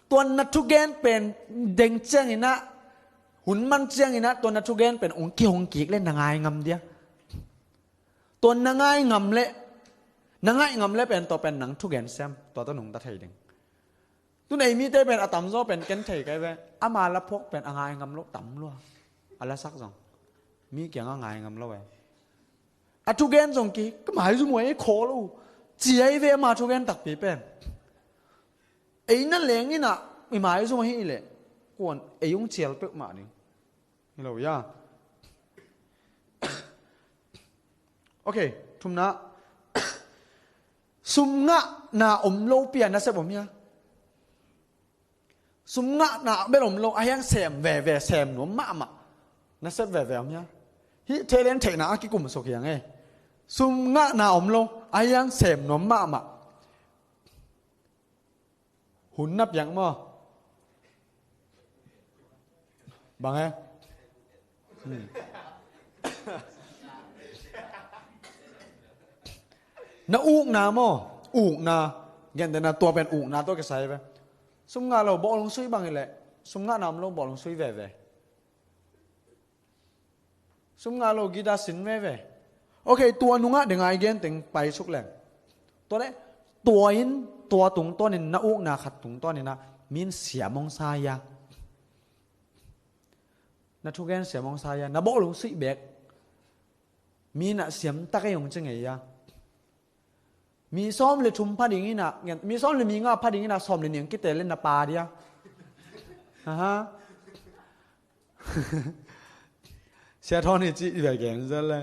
Tuan na thugen pen deng ciangin ah, hun man ciangin ah, tuan na thugen pen hong kihong kik le na ngai ngam dia. Tuan na ngai ngam le, na ngai ngam le pen tua pen nang thugen siam. Tua tua nungta thei ding. Tun ei mite pen a tamzaw pen ken thei kai ve. Ama la phuak pen a ngai ngam lo tam lua. A la sak zong. Mi kiangah ngai ngam lo e. A thugen zong ki, ka maizum uh ei khaw lo. Ci ei ve ama thugen takpi pen. Ei na leng inah, i maizum ahi leh. Kuan, ei ung cial peuhmah ding. Hi lo ia. Ok, thumna. Sum ngahna om lo pi a nasep om hia? Sum ngahna bel om lo, a hiang sem veve, sem nuam mahmah, nasep veve om hia? Hih thelen theihna a kikum suk hiang e. Sum ngahna om lo, a hiang sem nuam mahmah. Hun na piak maw? Bang e? Hmm. Na ukna maw? Ukna. Gentehna tua pen ukna tawh kisai ve. Sum ngah lo, bawlung sui bang hi leh. Sum ngahna om lo, bawlung sui veve. Sum ngah lo, guitar sin veve. Ok, tua nungah deng a i gen teng pai suk leng. Tua leh, tua in, tua tungtawnin, na ukna khat tungtawnin ah, min siam hong sa ia. Na thugen siam hong sa ia, na bawlung suih bek. Min ah siam tak ei hong ci ngei ia. Mi sawm le thum pha ding in ah, mi sawm le mi nga pha ding in ah, sawm le nih kitel le na pa dia. Aha. Sia Thawn hi ci ve gen zel le.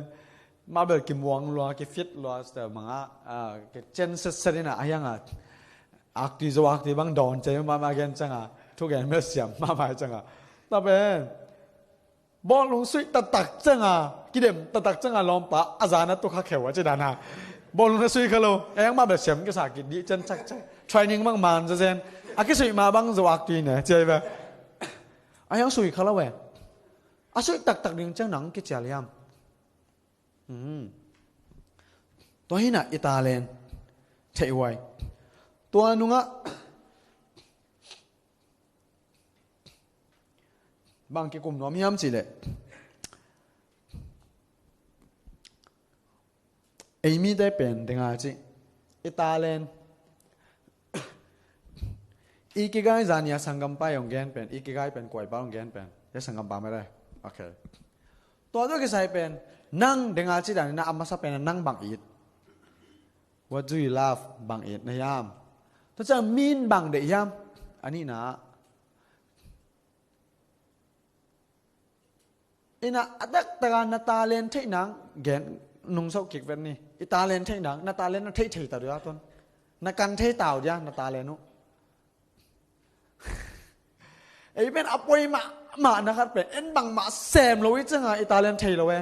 Mah bel kimuang lua, kifit lua, sia manga, ah, kicen setset in ah, a hiang ah. Aktui Zo aktui bang dawn ci mahmah gen ciang a. Thugen bel siam mahmah ciang a. Tua pen. Bawlung suih taktak ciang a, kidem taktak ciang a lawmpa, a zan a tuk kha kheu a ci dan a. Bawlung na suih kha lo, a hiang mah bel siam kisa kidih cian cakcak. Training bang man zazen. A kisuih mah bang Zo aktui ne, ci a hi ve. A hiang suih kha lo e. A suih taktak ding ciang nang kicial hiam? Hmm. Tua hi in ah i talent theih huai. Tua nungah bang kikum nuam hiam cih leh, ei mite pen deng a cih, i talent, ikigai, zan a sanggampa hong gen pen, ikigai pen kuaipa hong gen pen, ya sanggampa mah le. Ok. Tua tua kisai pen, nang deng a cih dan in ah a masa pen nang bang it. What do you love? Bang it na hiam? Tua ciang min bang deih hiam? A nihna. In ah a taktak a na talent theih nang gen nungso kik vet ni. I talent theih nang, na talent na theih thei ta dia tun. Na kan thei ta uh dia, na talent uh. Ei pen a poi mahmah na khat pen, en bangmah sem lo i ciang a i talent thei lo e.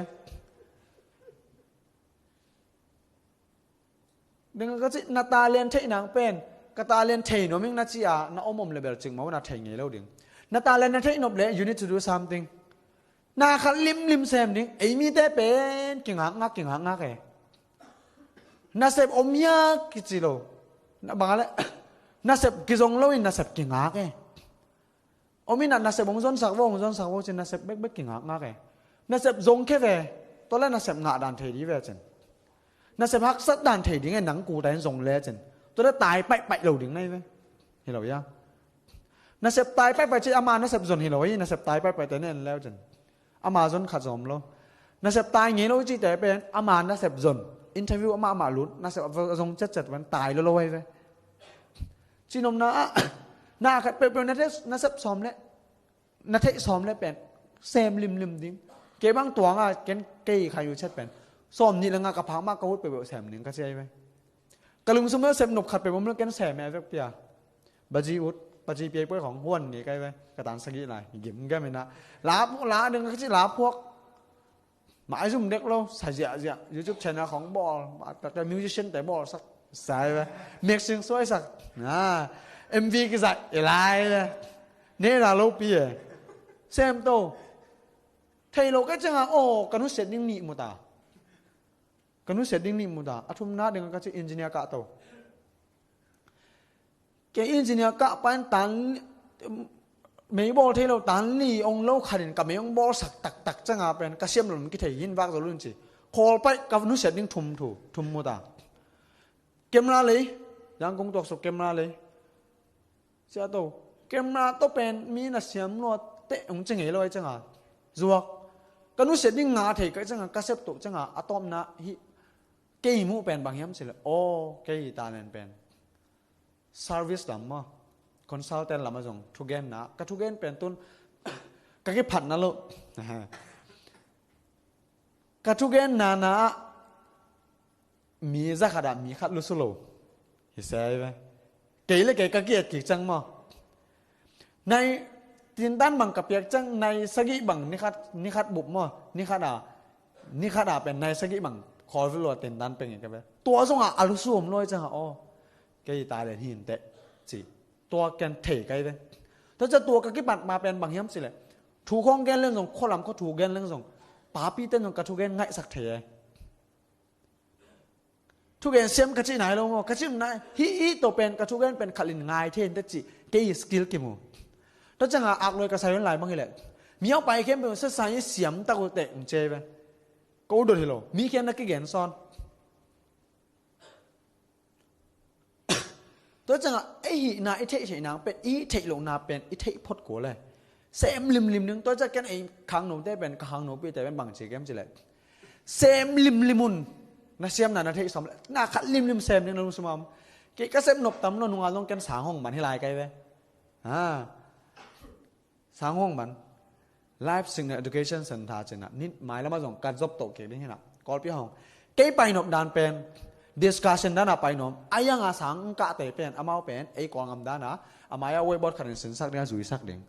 Deng a ka cih, na talent theih nang pen, ka talent thei nuam ing na ci a, na om om le bel cik mawk na thei ngei lo ding. Na talent na theih nop le, you need to do something. Na khat limlim sem ding, ei mite pen, kingakngak, kingakngak e. Nasep om hiam kici lo. Na bang a le, nasep kizong lo in nasep kingak e. Om in ah nasep hong zonsak vo, hong zonsak vo cin nasep bekbek kingakngak e. Nasep zong khe ve, tua le nasep ngah dan thei ding ve cin. Nasep haksat dan thei ding e nang kuta in zong le cin. Tua le tai paihpaih lo ding na hi ve. Hi lo ia. Nasep tai paihpaih cin ama nasep zon hi lo hi, nasep tai paihpaih te ne en leu cin. Ama zon khat zong om lo. Nasep tai ngei lo cihte pen, ama nasep zon. Interview amah amah lut, nasep a zong cetcet pen tai lo lo hi ve. Cinomna ah, na khat peuhpeuh na theih, nasep sawm le, na theih sawm le pen sem limlim ding. Kei bang tuang a, ken kei kha yu chet pen sawm nih le nga ka phak mah ka ut peuhpeuh sem ding ka ci a hi ve. Ka lungsim le sem nop khat peuh bawm le ken sem e vek pia. Baji ut, baji piai puai khong huan ngei ka hi ve. Ka tan sagih lai, gim gam in ah. La phuak, la ding ka ci la phuak. Maizum dek lo, sa ziahziah, YouTube channel khong bawl, musician te bawlsak, sa hi ve. Mixing suaisak, na, M V kizai, i lai ve. Nena lopi e. Sem to. Thei lo ka ciang a, aw, ka nusiat ding nih mu ta. Ka nusiat ding nih mu ta. A thumna ding a ka ci engineer kah to. Kei engineer kah pa in tan, mei bawl thei lo, tan li ong lo khat in ka mei ong bawlsak taktak ciang a pen ka siam lo in kithei hi in vak zo lo in ci. Khawl paih ka nusiat ding thum thu, thum mu ta. Camera lei, Yangon tuaksuk camera lei. Sia to, camera tawh pen mi na siam lua teh hong ci ngei lo a hi ciang a. Zuak. Ka nusiat ding ngah thei ka hi ciang a, ka sep to ciang a, a tawpna hi. Kei muh pen bang hiam ci le, aw, kei talent pen service lam maw, consultant lam a zong thugenna, ka thugen pen tun ka kiphatna lo. Ka thugenna na ah Mi za khat ah mi khat lusu lo. Hi se ai ve. Kei le kei ka ki-et kik ciang maw. Nai, tintan bang ka piak ciang nai sagih bang ni khat, ni khat bup maw. Ni khat ah, ni khat ah pen nai sagih bang khawlvil lo tintan peng i ka ve. Tua zong ah a lusu om lo i ciang ah aw. Kei ta den hi inteh. Ci. Tua ken thei kai ve. Tua ciang tua ka kipat ma pen bang hiam ci leh. Thu khawng gen leng zong, khualam khua thu gen leng zong. Papi ten zong ka thu gen ngaihsak thei e. Thugen siam ka cih nai lo maw, ka cih nai, hih, hih tawh pen, ka thugen pen khalin ngai thei inteh cih, kei skill kimu. Tua ciang a, ak luai ka sai hun lai bang hi leh. Mi a pai khempeuh, sa sa i siam tak uh teh, ng ce ve. Ko dot hi lo, mi khempeuh na kigen sawn. Tua ciang a, ei hihna, i theih theihna pen, i theih lohna pen, i theih phot kul e. Sem limlim ding, tua ciang ken ei khangnote pen, ka khangnopite pen bang ci kem ci leh. Sem limlim un, na siamna na theih sawm leh, na khat limlim sem ding na lungsim a om. Kei ka sep nop tam lo nunga zong ken sang hong man hi lai kai ve. Ha. Sang hong man. Life Signal Education Center cih na, nit mai lam a zong ka zop toh kik ding hi na. Kawlpi hong. Kei pai nop dan pen, discussion dan a pai nop. A yang a sang kah te pen, amau pen, ei Kawl ngam dan a, a mai a whiteboard khat in sinsak ding a zuisak ding.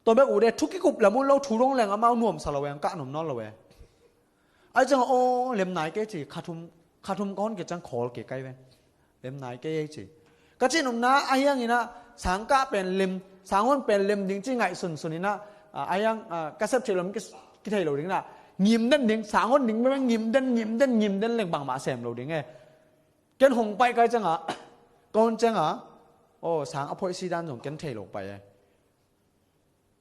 Tua bek uh de, thu kikup lam uh lo, thu dong leng amau nuamsa lo e, ang kah nuam nawn lo e. Ai ciang a, aw, lem nai kei ci, kha thum, kha thum ka hon kei ciang khawl kei kai ve. Lem nai kei ei ci. Ka cih nopna, a hiang in a, sang kah pen lem, sang hon pen lem ding ci ngaihsunsun in a, a, a hiang, a, ka sep theih lo, ki, kithei lo ding in a, ngim den ding, sang hon ding, ngim den, ngim den, ngim den leng bangmah sem lo ding e. Ken hong pai kai ciang a, ka hon ciang a, aw, sang a phoih si dan zong ken thei lo pai e.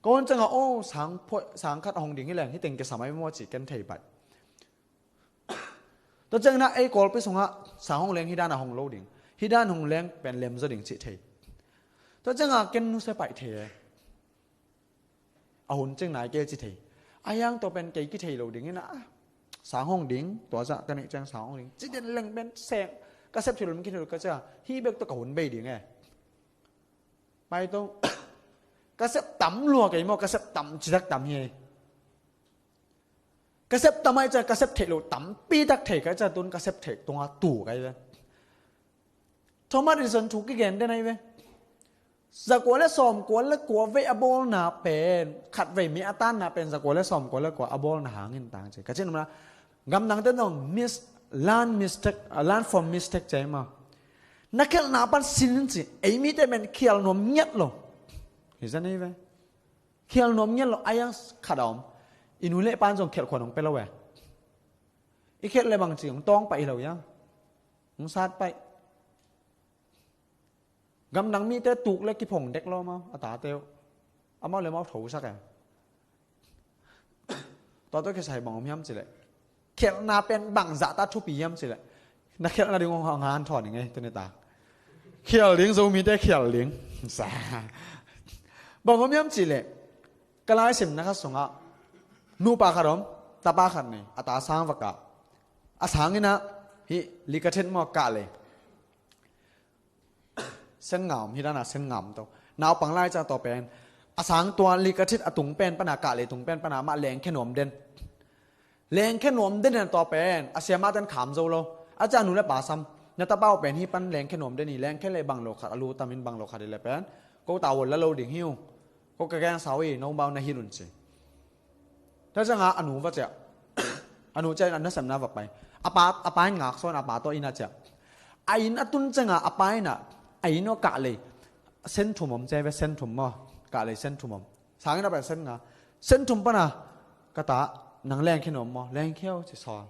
Ka hon ciang a, aw, sang phoih, sang khat a hong ding hi leng, hi teng kisa mai maw ci ken thei pai. Tua ciang in a ei Kawlpi sung a, sang hong leng hi dan a hong lo ding. Hi dan hong leng pen lem zaw ding cih thei. Tua ciang a ken nusia pai thei e. A hun ciang nai kei ci thei. A hiang tua pen kei kithei lo ding in a. Sang hong ding, tua ciang ka neih ciang sang hong ding. Ci den leng pen seng, ka sep theih lo mi kithei lo ka ciang. Hih bek tua ka hun bei ding e. Pai to. Ka sep tam lua kei maw, ka sep tam citak tam hi. Ka sep tam ai ciang, ka sep theih lo tampi tak thei ka ciang tun ka sep theih tung a tu kai ve. Thomas Edison thu kigen den ai ve. Zakua le sawmkua le kua vei a bawlna pen, khat vei mi a tanna pen, zakua le sawmkua le kua a bawlna hangin tang ci. Ka cih nopna, gamdang te nong miss, learn mistake, uh, learn from mistake ci ai maw. Na khialhna pan sin ci, ei mite pen khial nuam ngiat lo. Hi zan ei ve. Khial nuam ngiat lo, a hiang khat a om. I nu le pa in zong khialh khua nong pia lo e. I khialh le bang ci, hong tawng pai hi lo hiang. Hong sat pai. Gamdang mite tuk le kiphong dek lo maw, a tate uh. Amau le amau thosak e. Tua tua kisai bang om hiam ci leh. Khialhna pen bangzah ta thupi hiam ci leh. Na khialhna ding hong hanthawn ing ei, tuni ta. Khial ding, Zomite khial ding. Sa. Bang om hiam ci leh. Ka laisimna khat sungah. Nupa khat om, tapa khat nei, a ta sang va kah. A sang in a, hih, likathin maw kah lei. Sen nga om, hi dan a sen nga om to. Naupang lai ciang tua pen. A sang tua likathin a tung pen pan a kah lei tung pen pan a mah lengkhia nuam den. Lengkhia nuam den in tua pen. A siamah ten kham zo lo. A ciang nu le pa sam. Na tapa uh pen hih pan lengkhia nuam den hi, lengkhia lei bang lo khat, a lu tam in bang lo khat hi le pen. Ko ta wol la lo ding hi uh. Ko ka gen sau hi, no bau na hi lun ci. Tua ciang a, a nu va ciah. A nu ciah in a nasemna va pai. A pa, a pa in ngak sawn, a pa tawh inn a ciah. A inn a tun ciang a, a pa in a, a inn aw kah lei. Sen thum om ci ai ve, sen thum maw. Kah lei sen thum om. Sang in a pen sen nga. Sen thum pan a, ka ta, nang lengkhia nuam maw, lengkhia o ci sawl.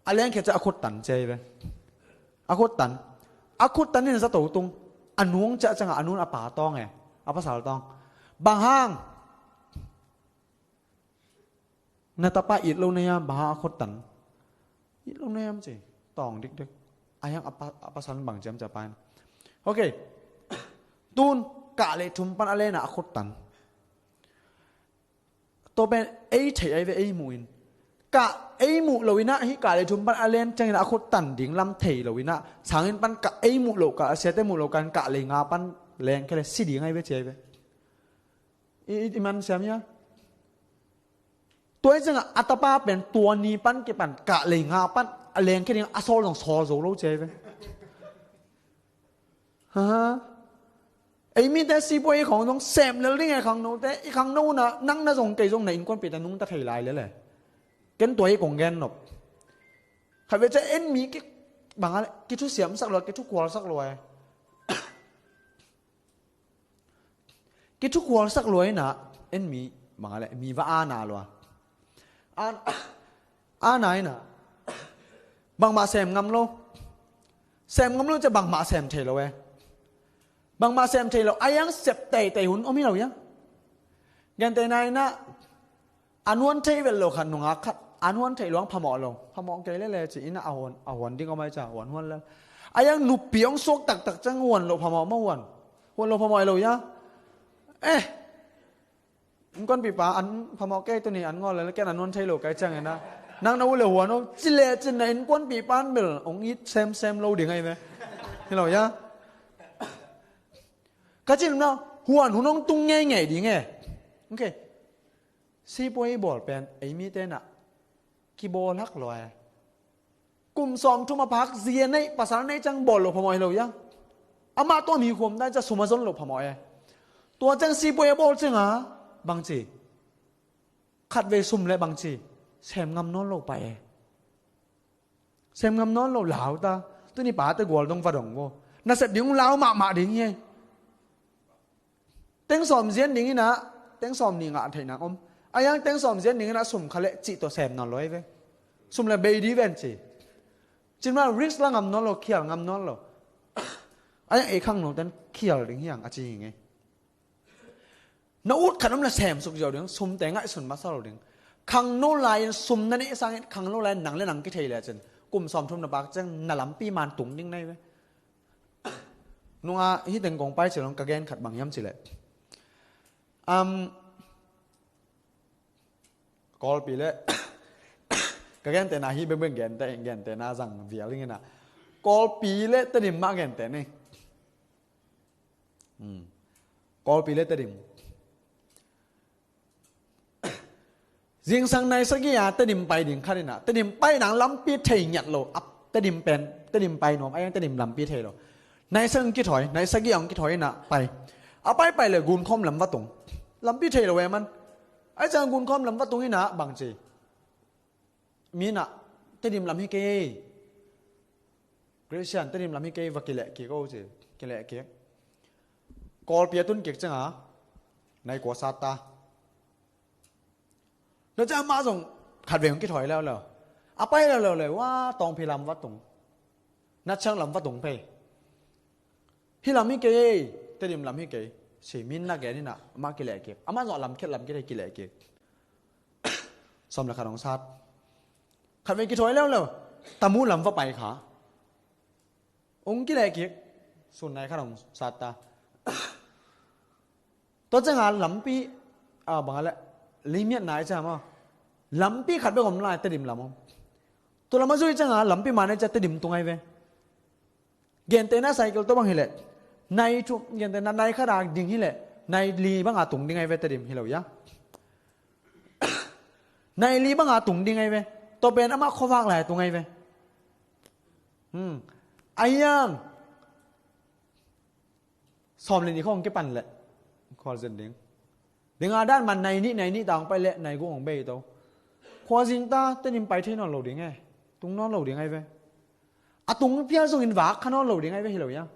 A lengkhia ciah a khut tan ci ai ve. A khut tan. A khut tan in zato tung. A nu hong ciah ciang a, a nu in a pa tawng e. A pasal tawng. Bang hang. Na tapa it lo na hiam, bang hang a khut tan. It lo na hiam ci. Tawng dikdek. A hiang a pa, a pasal bang ci hiam ci a pa in. Ok. Tun, kah lei thum pan a len a, a khut tan. Tua pen ei thei ai ve, ei muh in. Kah ei muh lo in a, hih kah lei thum pan a len ciang in a, a khut tan ding lam thei lo in a. Sang in pan kah ei muh lo kah, a siate muh lo kah in kah lei nga pan lengkhia lei si ding ai ve ci ai ve. I, i, i man siam hia. Tua hi ciang a, a tapa pen tua ni pan kipan kah lei nga pan a leng khe ding a sawl zong sawl zo lo ci ai ve. Ha? Ei mite sipuai i khong zong sem lel ding e khangnote, i khangno na nang na zong kei zong na innkuanpihte nungta thei lai lel e. Ken tua i kong gen nop. Khat ve cia en mi ki bang a le, ki thusiamsak lo, ki thukhualsak lo e. Ki thukhualsak lua ina, en mi bang a le, mi va ana lua. An, ana ina. Bangmah sem ngam lo. Sem ngam lo cia bangmah sem thei lo e. Bangmah sem thei lo. A yang sep teitei hun om hi lo ya. Gentehna ina, a nuan thei vel lo khat nungak khat a nuan thei luang phamawh lo. Phamawh kei lele ci ina a huan, a huan ding om ai cia, huan huan lel. A yang nupi hong suak taktak ciang huan lo phamawh maw huan. Huan lo phamawh lo ya. Eh. Innkuanpihpa an phamawh kei tuni an ngawl lel ken a nuan thei lo kai ciang ina. Nang na uh le huan hong ci le cin na innkuanpihpa an bel hong it semsem lo ding ai ve. Hi lo ya. Ka cin na huan hun hong tung ngeingei ding e. Ok. Sipuai bawl pen ei mite na kibawl hak lua e. Kum sawmthum a phak zia nei, pasal nei ciang bawl lo phamawh hi lo ya. Amah tua mi khuam dai cia sum a zon lo phamawh e. Tua ciang sipuai a bawl cianga bangci. Khat vei sum le bangci. Sem ngam nawn lo pai e. Sem ngam nawn lo lau ta. Tuni pate gual dong va dong vo. Na sep ding lau mahmah ding hi e. Teng sawm zian ding ina, teng sawm nih ngah theih nang om. A yang teng sawm zian ding ina sum kha le cih tua sem nawn lo ai ve. Sum le bei di ven ci. Cin ma risk la ngam nawn lo, khial ngam nawn lo. A yang ei khangno ten khial ding hiang a ci hi ngei. Na ut khat om le sem suk ziau ding, sum te ngaihsun masa lo ding. Khangno lai-in sum na neih sangin khangno lai-in nang le nang kithei le cin. Kum sawmthum na pak ciang na lampi man tung ding nai ve. Nunga hih teng kong pai cilong ka gen khat bang hiam cileh. Am, Kawlpi le ka gentehna hi bengbeng gente, gentehna zang vial ding ina. Kawlpi le Tedim mah gente ni. Hmm. Kawlpi le Tedim. Zingsang nai sagih a Tedim pai ding khat ina, Tedim pai nang lampi thei ngiat lo, ap Tedim pen, Tedim pai nuam, a yang Tedim lampi thei lo. Nai sagih kithawi, nai sagih ang kithawi ina pai. A pai pai le Gunkhawm lam va tung. Lampi thei lo e man. Ai ciang Gunkhawm lam va tung ina bang ci. Mi na, Tedim lam hi kei. Christian, Tedim lam hi kei va kileh kik o ci. Kileh kik. Kawlpi a tun kik cianga, nai kua sat ta. Tua ciang amah zong khat vei hong kithawi leuleu. A pai leuleu le, wa, Tawngphi lam va tung. Natchang lam va tung pei. Hih lam hi kei, Tedim lam hi kei. Ci min na gen ina, amah kileh kik. Amah zong a lam khiat lam kithei kileh kik. Sawm le khat hong sat. Khat vei kithawi leuleu. Tamu lam va pai kha. Hong kileh kik. Sun nai khat hong sat ta. Tua cianga lampi, a, bang a le, limit nai ciang maw. Lampi khat bek om lai, Tedim lam om. Tua lam a zui cianga lampi man nai ciang Tedim tung ai ve. Gentehna cycle tua bang hileh. Nai thu, gentehna nai khat a ding hileh. Nai li banga tung ding ai ve Tedim hi lo ya. Nai li banga tung ding ai ve. Tua pen amah khuavak lai tung ai ve. Hmm. A hiang. Sawm le nih khawng kipan leh khualzin ding. Ding a dan man nai nih, nai nih ta hong pai leh nai guk hong bei to. Khualzin ta Tedim pai thei nawn lo ding e. Tung nawn lo ding ai ve. A tung phial zongin vak kha nawn lo ding ai ve hi lo ya.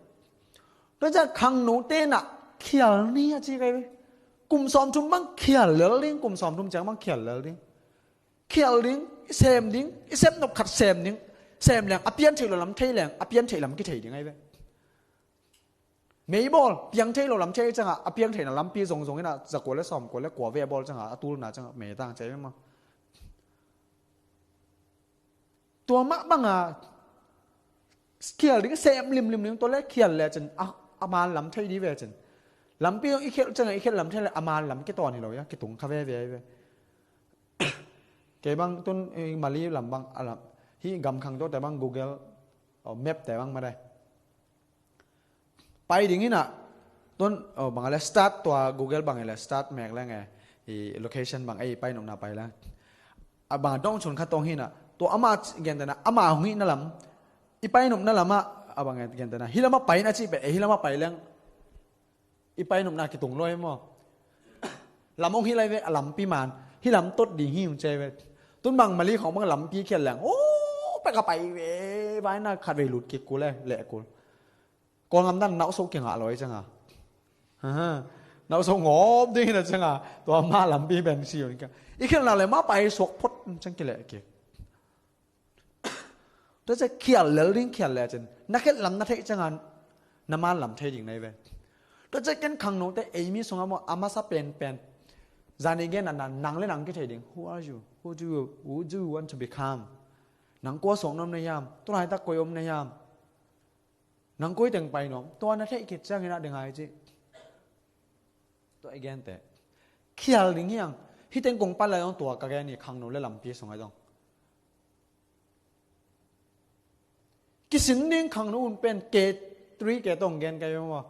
Tua ciang khangno te na khial ni a ci kai ve. Kum sawmthum bang khial lel ding, kum sawmthum ciang bang khial lel ding. Khial ding, i sem ding, i sem nop khat sem ding. Sem leng, a pian theih lo lam thei leng, a pian theih lam kithei ding ai ve. Mei bawl, piang thei lo lam thei cianga, a piang theihna lampi zongzong ina, za kua le sawm kua le kua ve bawl cianga, a tulna cianga, mei tang cei mah. Tua mah banga, khial ding sem limlim ding, tua le khial le cin, a, a man lam thei di ve cin. Lampi i khial cianga, i khial lam thei le, a man lam kitawn hi lo ya, kitung kha ve ve ve. Kei bang tun, eh, Mali lam bang, a lam, hi gam khang to te bang Google, oh, map te bang ma dai. Pai ding ina, tun, oh, bang a le start tua Google bang a le start mek leng e, i location bang ei pai nopna pai leng. A bang a dong chun kha tong hi na, Tua ama gentehna, ama hong hihna lam, i painopna lamah, a bang gentehna, hih lamah pai na cih pen, e hih lamah pai leng i painopna kitung lo hi maw? Lam hong hih lai ve, a lampi man, hih lam tot ding hi hong ci ve. Tun bang Mali khawng bang lampi khial leng, o, pek a pai ve, vai na khat vei lut kik kul e, leh kul. Kawlgam dan nauhsoh kingah lo hi cianga. Nauhsoh ngawp ding hi na cianga, tua ma lampi pen si hong kik. I khialna le ma pai suak phot ciang kileh kik. Tua ciah khial lel ding khial lecin na khelh lam na theih ciangin na man lam thei ding na hi ve. Tua ciah ken khangnote ei mi sungah maw a masa penpen zani gen a nang le nang kithei ding. Who are you? Who do you, who do you want to become? Nang kua suak na om na hiam? Tulaitak koi om na hiam? Nang koi teng pai nuam? Tua na theih khit ciangin a ding ai ci. Tua i gente khial ding hiang. Hih teng kong pan lai zong tua ka gen hi khangno le lampi sungah zong. Kisin ding khangno un pen K three K tong gen ka hi maw.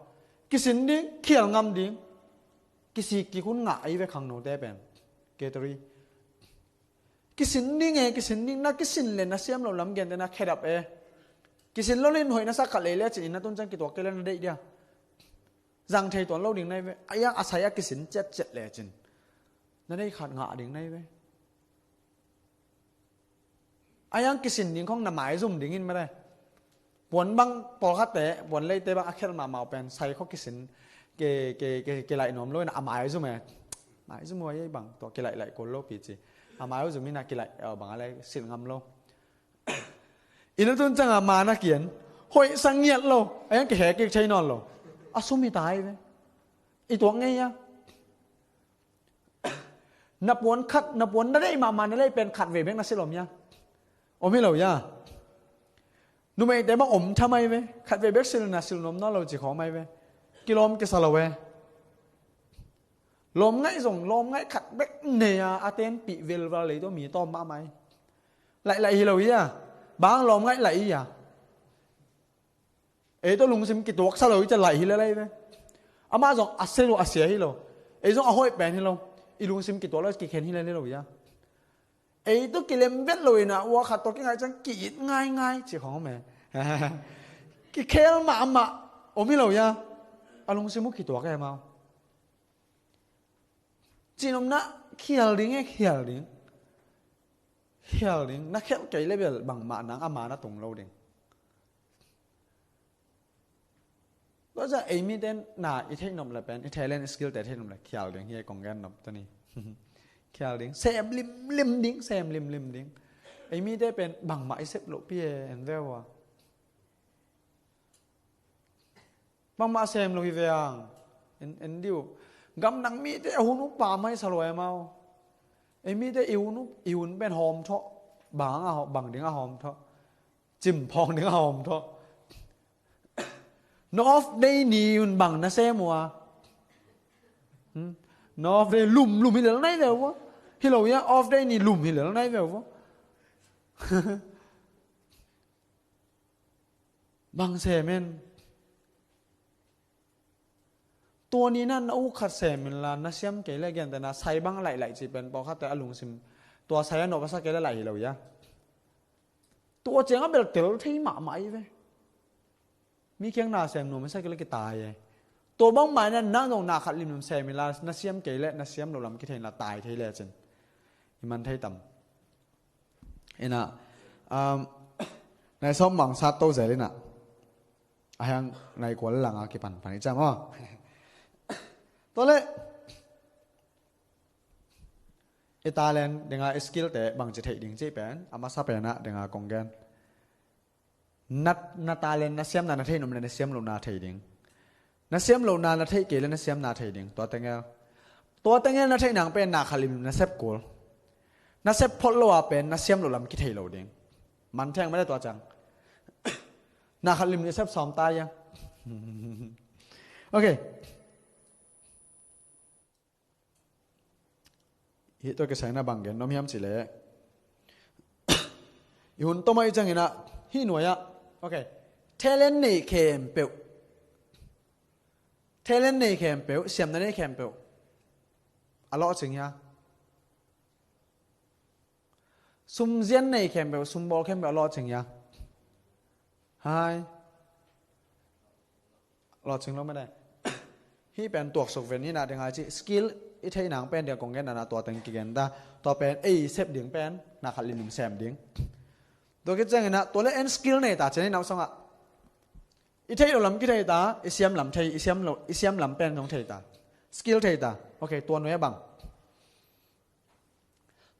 Kisin ding khial ngam ding. Kisik kik hun ngah ei ve khangnote pen. K three. Kisin ding e, kisin ding na kisin le na siam lo lam gente na khedap e. Kisin lo le in hoih na sak khat lei le cin in na tun ciang kituak kei le na deih dia. Zang thei tuan lo ding na hi ve. A ia a sai a kisin ciatciat le cin na deih khat ngah ding na hi ve. A iang kisin ding khong na maizum dingin mete. Puan bang pawlkhatte, puan leite bang a khial mahmah uh pen sai khong kisin ke, ke, ke, ke laih nuam lo in a maizum e. Maizum uh a iei bang tua kilaih laih kul lo pi ci. A maizum in a kilaih bang a lai silh ngam lo. Ina tun cianga ma na kian hoih sang ngiat lo. A iang kihekik thei nawn lo. A sum hi ta hi ve. I tuak ngei a. Na puan khat, na puan na deih mahmah na lei pen khat vei bek na silh om hia? Om hi lo hia? Numeite bang om tha mai ve. Khat vei bek silh na silh nuam nawn lo ci khawng mai ve. Kilawm kisa lo ve. Lawm ngaih zong lawm ngaih khat bek nei a a tenpih velval lei tawh mi tawm mahmah hi. Laih laih hi lo hia? Bang lawm ngaih laih hia? Ei tawh lungsim kituaksa lo hi cia laih hi lelai ve. Amah zong a sia lo a sia hi lo. Ei zong a hoih pen hi lo. I lungsim kituak lo kikhen hi lelai lo hia? Ei tawh kilem vet lo ina ua khat tawh kingai ciang ki-it ngaingai ci khawng om e. Kikhel mahmah om hi lo hia? A lungsim uh kituak e mau. Cinomna khial ding e khial ding. Khial ding na khial kei le bel bangmah nang a ma na tung lo ding. Tua ciah ei mite na i theih nop le pen i talent i skill te theih nop le khial ding hi ei kong gen nop tuni. Khial ding sem limlim ding sem limlim ding. Ei mite pen bangmah i sep loh pi e en veu a. Bangmah sem lo hi ve ang. En, en diu. Gamdang mite a hun uh pa mai sa lo e mau. Ei mite i hun uh, i hun pen hawm thawh. Bang a hawm, bang ding a hawm thawh. Cim phawng ding a hawm thawh. No off day ni hun bang na sem uh a. Hmm? No off day lum, lum hi lel nai veu uh a. Hi lo ia off day ni lum hi lel nai veu uh a. Bang sem en. Tua ni na na u khat sem inla na siam kei le gentehna sai bang laih laih cih pen pawlkhatte a lungsim tua sai a nop a sa kei le laih hi lo ia. Tua ciang a bel tel thei mahmah i ve. Mi kiang na sem nuam i sa kei le kitai e. Tua bang mai na nang zong na khat limlim sem inla na siam kei le na siam lo lam kithei inla tai thei le cin. I man thei tam. Ina, um, nai sawm mang sat to zel ina. A hiang nai kual langa kipan pan i cam aw. Tua le i talent dinga i skill te bangci theih ding cih pen a masa penah dinga kong gen. Na, na talent na siamna na theih nop le na siam lohna thei ding. Na siam lohna na theih kei le na siamna thei ding. Tua tengel, tua tengel na theih nang pen na khalim na sep kul. Na sep phot lo a pen na siam loh lam kithei lo ding. Man theng mah le tua cang. Na khalim na sep sawm ta ia. Ok. Hih tua kisai na bang gen nuam hiam cih leh i hun tawmah i ciangin ah hih nuai ah, ok, talent nei khempeuh, talent nei khempeuh, siamna nei khempeuh a lawhcing hia? Sum zian nei khempeuh, sum bawl khempeuh a lawhcing hia? Hai. Lawhcing lo mah dai. Hih pen tuaksuk ven hi na ding a ci. Skill i theih nang pen ding a kong gen na, tua teng kigen ta. Tua pen ei sep ding pen na khat lilim sem ding. Tua khit ciangin ah tua le en skill nei ta, ci ni, na sungah i theih loh lam kithei ta, i siam lam thei, i siam loh, i siam lam pen zong thei ta. Skill thei ta. Ok, tua nuai a bang?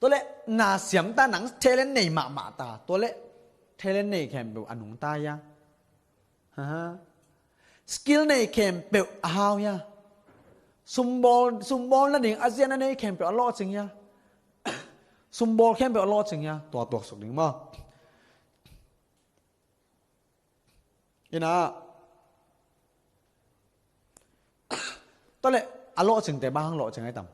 Tua le na siam ta, nang talent nei mahmah ta. Tua le talent nei khempeuh a nungta hia? Ha? Skill nei khempeuh a hau hia? Sum bawl, sum bawl nading a zian a nei khempeuh a lawhcing hia? Sum bawl khempeuh a lawhcing hia? Tua tuaksuk ding maw? Ina. Tua le a lawhcingte bang hang lawhcing ai tam?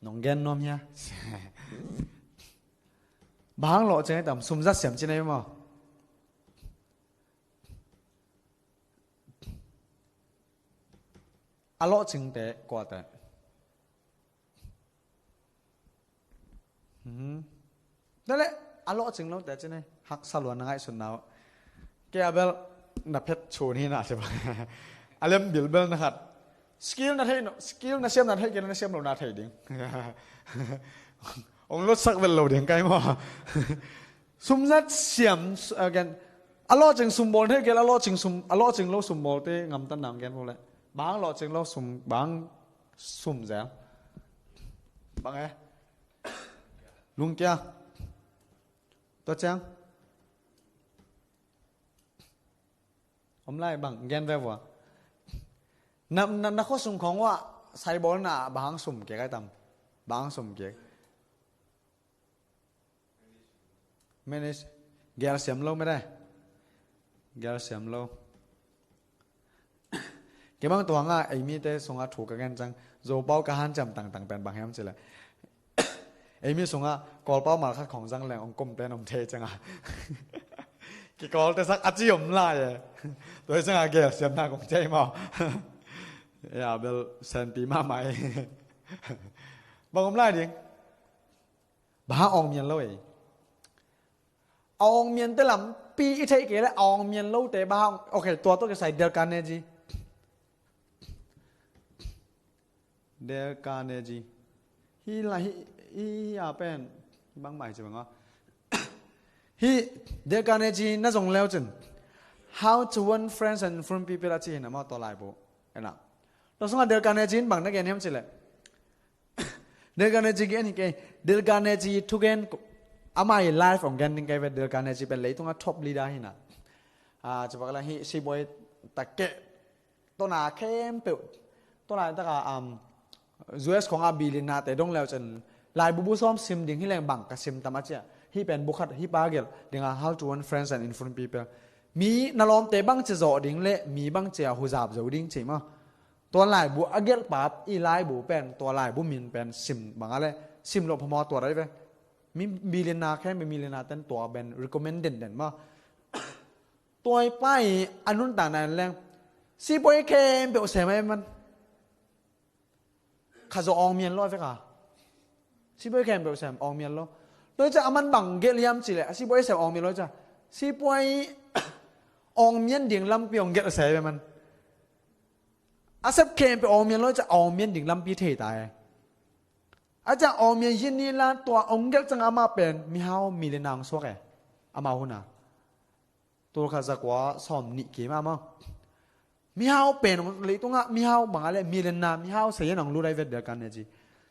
Nong gen nuam hia? Bang hang lawhcing ai tam? Sum zat siam ci ni maw? A lawhcingte kuate? Hmm. Tua le a lawhcing lote ci ni, haksa lua na ngaihsutna uh. Kei a bel na phet chun hi na ci bang. A lem bilbel na khat. Skill na thei no, skill na siam na thei kei, na siam lo na thei ding. Ong lotsak vel lo ding kai maw? Sum zat siam, again. A lawhcing sum bawl thei kei, a lawhcing sum, a lawhcing lo sum bawlte ngamtan nang gen bo le. Bang lawhcing lo sum, bang sum zel? Bang e? Lungkia. Tua ciang. Om lai bang, gen ve vua. Na, na, na khua sung khong ua, sai bawl na, bang sum kei kai tam? Bang sum kei? Manage. Gel siam lo mah dai. Gel siam lo. Kei bang tua nga, ei mite sunga thu ka gen ciang, Zopau ka hanciam tangtang pen bang hiam ci le. Ei mi sunga, Kawlpau malkhat khong zang leng ong kom pen om thei cianga. Kikawlte sak a ci om lai e. Tua hi cianga gel siamna kong ci maw. Ya, bel senpi mahmah e. Bang om lai ding. Bang hang awngmian lo e. A awngmiante lampi i theih kei le a awngmian lote bang hang, ok, tua tawh kisai Dale Carnegie. Dale Carnegie. Hi la, hi, hi, hi a pen. Bangmah hi ci bang a. Hi, Dale Carnegie na zong leu cin. How to Win Friends and Influence People a ci hi na maw, tua laibu. Ena. Tua sunga Dale Carnegie in bang na gen hiam ci le. Dale Carnegie gen hi kei. Dale Carnegie thugen, ama i life ong gen ding kei ve. Dale Carnegie pen leitunga top leader hi na. Ah, ci bang la hi, sibuai tak kei. Tua na khempeuh. Tua laitaka, um, U S khonga billionaire te dong leu cin. Laibu bu sawm sim ding hi leng bang ka sim tam a cia. Hi pen bu khat, hi pa gelh dinga How to Win Friends and Influence People. Mi na lawmte bang ci zawh ding le mi bang ci a huzap zo ding ci maw. Tua laibu a gelh pa i laibu pen, tua laibu min pen sim bang a le, sim lo phamawh tua dai ve. Mi billionaire khempeuh, millionaire ten tua pen recommend den den maw. Tua i pa i a nuntakna in leng. Sibuai khempeuh sem a man. Kha zaw awngmian lo a vek a. Sibuai khempeuh sem awngmian lo. Tua i ca a man bang gelh hiam ci le. A sibuai sem awngmian lo i ca. Sibuai awngmian ding lampi ong gelh sem a man. A sep khempeuh awngmian lo i ca awngmian ding lampi thei ta e. A ca awngmian yin ni la tua ong gelh cianga ama pen. Mihau millionaire ong suak e. Ama huna. Tul khat za kua sawm nih kim a maw. Mihau pen ong leitungah, mihau bang a le, millionaire, mihau sayan ong lut ai vet Dale Carnegie.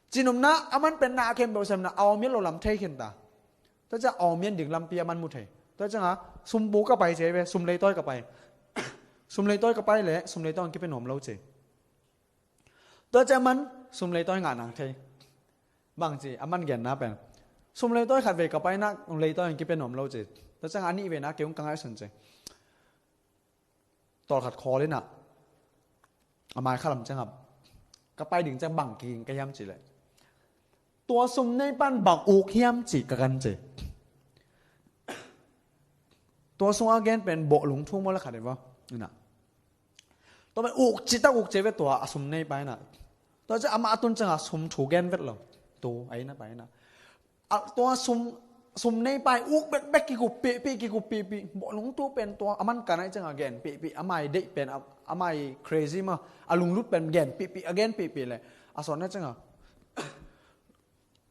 Cinopna, a man pen na khempeuh semna, a awngmian lo lam thei khin ta. Tua cia awngmian ding lampi a man mu thei. Tua cianga, sum bu ka pai ci ve, sum leitawi ka pai. Sum leitawi ka pai le, sum leitawi ong kipia nuam lo ci. Tua cia man, sum leitawi ngah nang thei. Bang ci, a man genna pen. Sum leitawi khat vei ka paina, leitawi ong kipia nuam lo ci. Tua cianga a nih veina kei ong ka ngaihsun ci. Tawlkhat khawl inah. A mai khalam cianga. Ka pai ding ciang bang kiging ka hiam ci le. Tua sum nei pan bang uk hiam ci ka kan ci. Tua sunga gen pen bawh lungthum aw le khat e va. Inah. Tua pen uk citak uk ci ve tua a sum nei pa inah. Tua ciang amah a tun ciangah sum thu gen vet lo. Tu, aina paina. A, tua sum, sum nei pai uk bekbek kikup pihpih, kikup pihpih. Bawh nungtu pen tua a man kan ai ciangah gen pihpih. A mai deih pen, a, a mai crazy mah. A lunglut pen gen pihpih, a gen pihpih le. A sawn ai ciangah.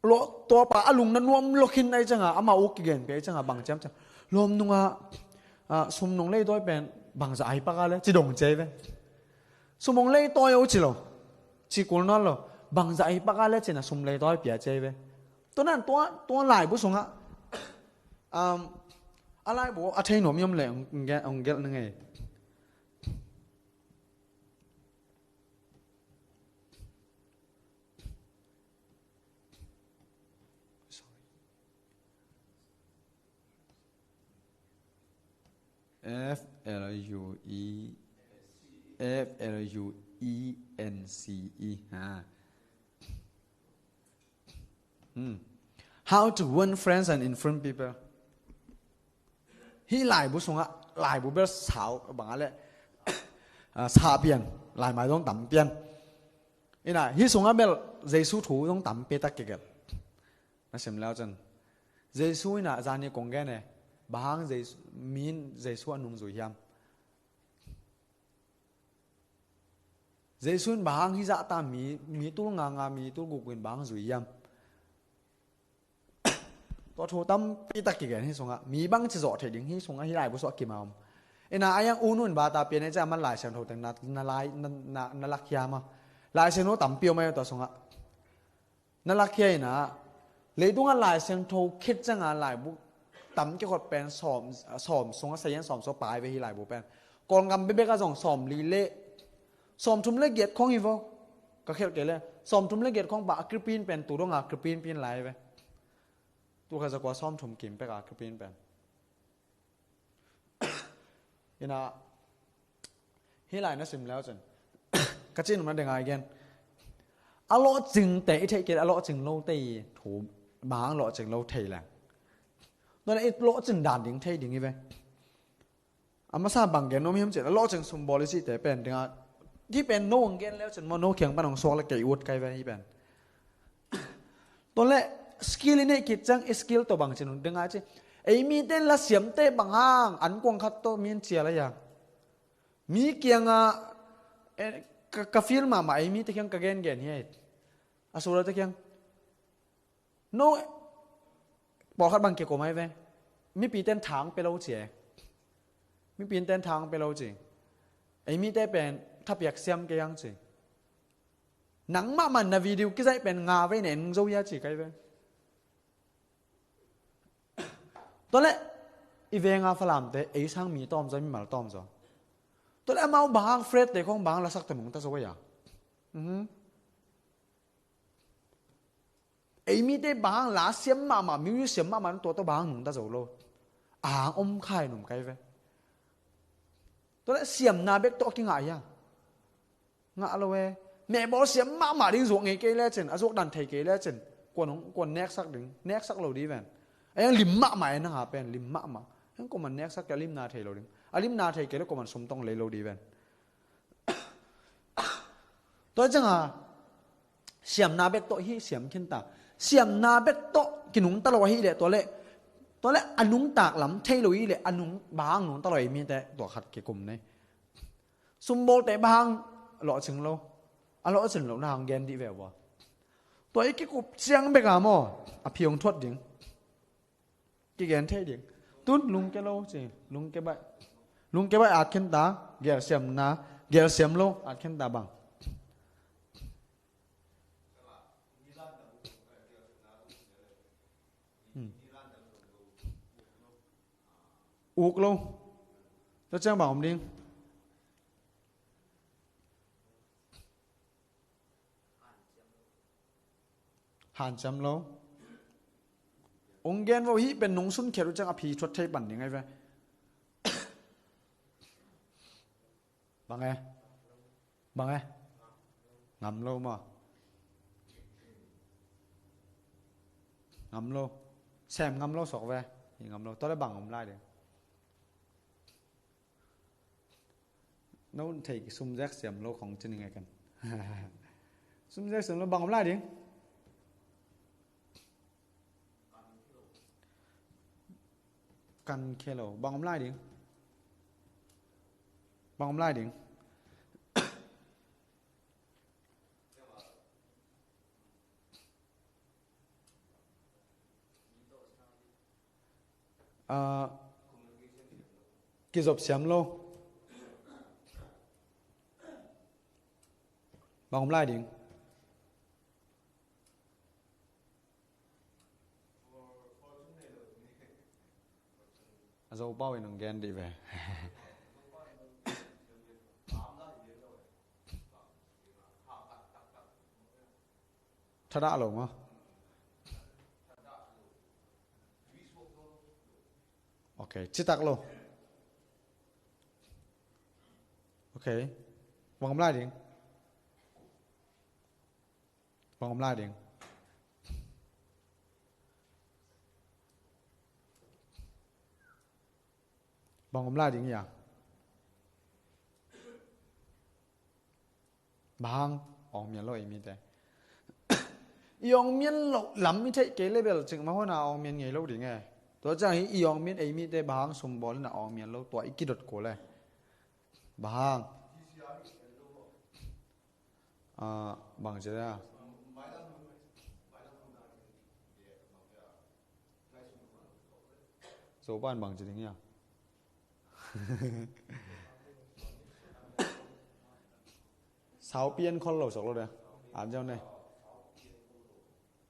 Lo, tua pa a lung na nuam lo khin ai ciangah, amah uk kigen pih ai ciangah bang ciam ciam. Lawm nungah, ah, sum nong leitawi pen bangzah ai pak a le, ci dong ci ai ve. Sum hong leitawi o ci lo. Ci kul nawn lo. Bangzah ai pak a le cin a sum leitawi pia ci ai ve. Tua nan tua, tua laibu sungah, um, a laibu a thei nuam i om le hong, hong gelh na ngei. Sorry. F L U E, F L U E N C E, ha. Hmm. How to win friends and influence people. Hih laibu sungah, laibu bel sau bang a le, ah, sa pian, laimai zong tam pian. Ina, hih sungah bel Jesu thu zong tam pi tak kigelh. Na sim leu cun. Jesu ina zani kong gen e, bang hang Jesu, mi in Jesu a nungzui hiam? Jesu in bang hang hih zahta mi, mi tul nga nga, mi tul guk in bang hang zui hiam? Tua thu tampi tak kigen hih sungah. Mi bang ci zawh theih ding hih sungah, hih laibu sungah kima om. Ina a yang unu in bata pian e cia man Lai Siangtho teng na, na lai, na, na, na lak hiam a. Lai Siangtho tampi om a tua sungah. Na lak hiam ina, leitungah Lai Siangtho khit ciangah laibu tam kikhot pen sawm, sawm sungah sayan sawm sungah pai ve hi laibu pen. Kawlgam bekbek ah zong sawm li le, sawm thum le giat khong hi vo. Ka khialh kei le, sawm thum le giat khong pa a kripin pen tu dongah kripin pin lai ve. Tu kha zakua sawm thum kim pek a kripin pen. Ina, hih lai na sim leu cun. Ka cih nung na ding a i gen. A lawhcingte i theih kei, a lawhcing lote i thu bang lawhcing lo thei leng. Nona i lawhcing dan ding thei ding i ve. A masa bang gen nuam hiam cih, a lawhcing sumbawl i cihte pen ding a. Hih pen no hong gen leu cun maw, no kiang pan hong suak le kei ut kai ve hih pen. Tua le skill i neih khit ciang i skill tawh bang ci nung ding a ci. Ei mite la siamte bang hang an kuang khat tawh min cial a ya. Mi kiangah, eh, ka, ka feel mahmah ei mite kiang ka gengen hi. A sura te kiang. No, pawlkhat bang kikum ai ve. Mipi ten thang pe lo ci e. Mipi ten thang pe lo ci. Ei mite pen thapiak siam kei ang ci. Nangmah man na video kizaih pen nga vei nen zo ia ci kai ve. Tua le i venga Falamte ei sang mi tawm zaw, mimal tawm zaw. Tua le amau bang Fred te khong bang lasak ta nungta zaw ia. Mhm. Ei mite bang la siam mahmah, music siam mahmah tua tawh bang nungta zo lo. Ang om khai num kai ve. Tua le siamna bek tawh kingah ia. Ngah lo e. Mehbawl siam mahmah ding zuak ngei kei lecin, a zuak dan thei kei lecin. Kuan hong, kuan neksak ding, neksak lo di ven. A yang lim mahmah e nang a pen, lim mahmah. Heng kuaman neksak kei a limna thei lo ding. A limna thei kei le kuaman sumtong lei lo di ven. Tua cianga siamna bek tawh hi siam khinta. Siamna bek tawh kinungta lo ahi leh tua le, tua le a nungtak lam thei lo hi leh a nung bang nungta lo ahi mite tua khat kikum nei. Sumbawlte bang lawhcing lo. A lawhcing lo na hang gen dih ve ua. Tua i kikup ciang bek a maw a phi hong thuat ding. Kigen thei ding. Tun lungke lo ci, lungke baih. Lungke baih at khinta, gelsiamna, gelsiam lo at khinta bang. Hmm. Uk lo. Tua ciang bang om ding. Hanciam lo. Ong gen vo hih pen nung sun khiat uh ciang a phi thuat thei pan ding ai ve. Bang e? Bang e? Ngam lo maw? Ngam lo. Sem ngam lo sok ve. Hi ngam lo. Tua le bang om lai ding. No thei ki sum zek siam lo khong cin ngai kan. Sum ziau sum lo, bang om lai ding? Kan khia lo, bang om lai ding? Bang om lai ding? Ah, kizop siam lo. Bang om lai ding? A Zopau in hong gen dih ve. Thadah lo maw? Ok, citak lo. Ok. Bang om lai ding? Bang om lai ding? Bang om lai ding ia? Bang hang? Awngmian lo ei mite. I awngmian loh lam i theih kei leh bel cikmah huan a awngmian ngei lo ding e. Tua ciang hi i awngmian ei mite bang hang sum bawl in a awngmian lo, tua i kidot kul e. Bang hang? Ah, bang ci a? Zopan bang ci ding ia? Saupi en khol lo sok lo de. An ziau ne.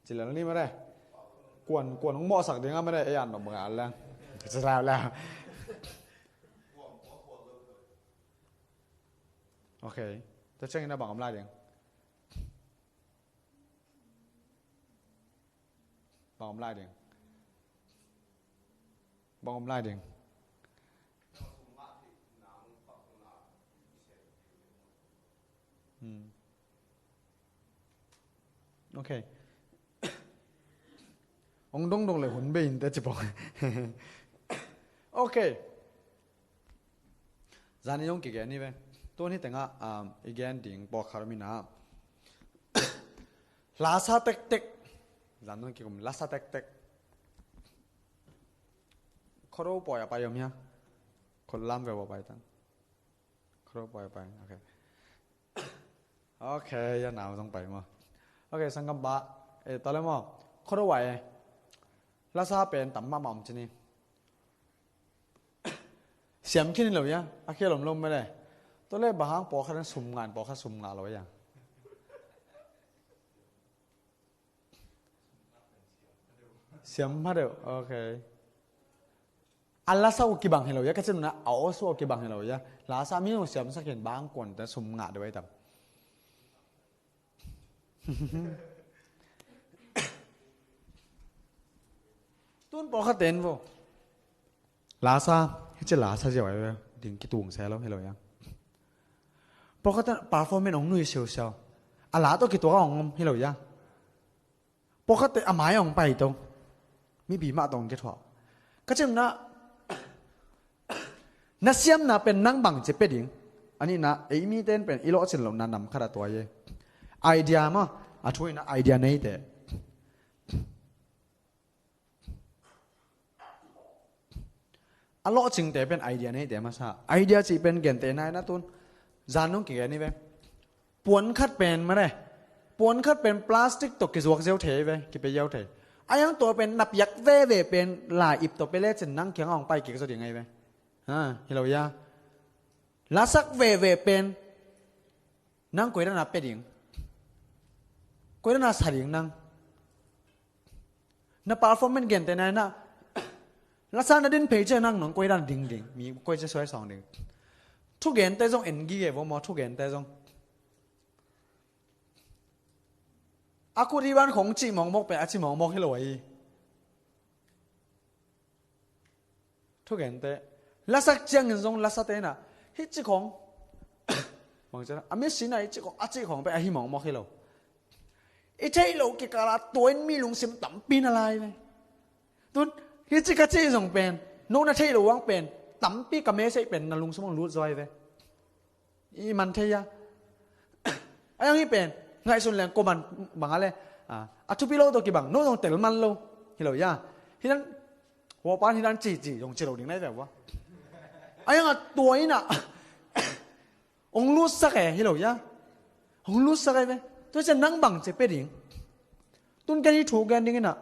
Ci lel ni mah de. Kuan, kuan hong mawhsak ding a mah de, ei an nop bang a leng. Ci lel lel. Ok. Tua ciangin a bang om lai ding? Bang om lai ding? Bang om lai ding? Hmm. Ok. Hong dongdong le hun bei in te ci pong. Ok. Zan in hong kigen ni ve. Tun hi tengah, um, i gen ding pawlkhat om in a. Lasa tektek. Zan hong kikum lasa tektek. Khuado pawi a pai om hia? Khut lam ve pawi a pai tan. Khuado pawi a pai. Ok. Ok, ya nau zong pai maw. Ok, sangkam pa. Eh, ta le maw. Khuado pawi e. Lasa pen tam mahmah om ci ni. Siam khin hi lo ia, a khia lom lo mah le. Tua le bang hang pawlkhat in sum ngah in pawlkhat sum ngah lo ia? Siam mah deuh, ok. A lasa uh kibang hi lo ia, ka cih nopna a aw sua uh kibang hi lo ia. Lasa mi uh siamsak in bang hang kuan te sum ngah deuh ai tam. Tun pawlkhat ten vo. Lasa, hi ci lasa ziau ai ve, ding kitung se lo, hi lo ia. Pawlkhat ten performance hong nui siausiau. A la tawh kituak a hong om, hi lo ia. Pawlkhat te a mai hong pai to. Mipi mah tawh hong kithuah. Ka cih nopna, na siamna pen nang bang ci pia ding. A nihna, ei mite in pen i lawhcin lohna nam khat a tuai e. Idea maw, a thu in a idea neite. A lawhcingte pen idea neite masa. Idea cih pen gentehna in a tun. Zan nong kigen ni ve. Puan khat pen mah le. Puan khat pen plastic tawh kizuak ziau thei ve, kipia ziau thei. A iang tua pen na piak veve pen lai-ip tawh pia lecin nang kiangah hong pai kik zaw ding ahi ve. Ha, hi lo ia. Lasak veve pen nang koi dan a pia ding? Koi dan a sa ding nang? Na performance gente na na. Lasa na din phei ciang nang nong koi dan ding ding. Mi koi ciang suai sawng ding. Thugente zong en gige vo maw, thugente zong. A kut hi ban khong ci mawkmawk pen a ci mawkmawk hi lo ahi. Thugente. Lasak ciangin zong lasate na. Hi ci khong. Bang ci na. A mi si na hi ci khong. A ci khong pen a hi mawkmawk hi lo. I theih loh kikal a tua in mi lungsim tampi na lai ve. Tun, hi ci ka ci zong pen, no na theih loh hang pen, tampi ka message pen na lungsim hong lut zaw hi ve. I man thei a. A iang hi pen, Ngaihsun leng koman bang a le, a, a thupi lo tawh kibang, no zong tel man lo. Hi lo ya. Hi dan, huapan hi dan cici zong ci lo ding nai ve vua. A yang a tua ina. Ong lutsak e, hi lo ya. Ong lutsak e ve. Tua cian nang bang ci pe ding. Tun ken hi thu gen ding ina.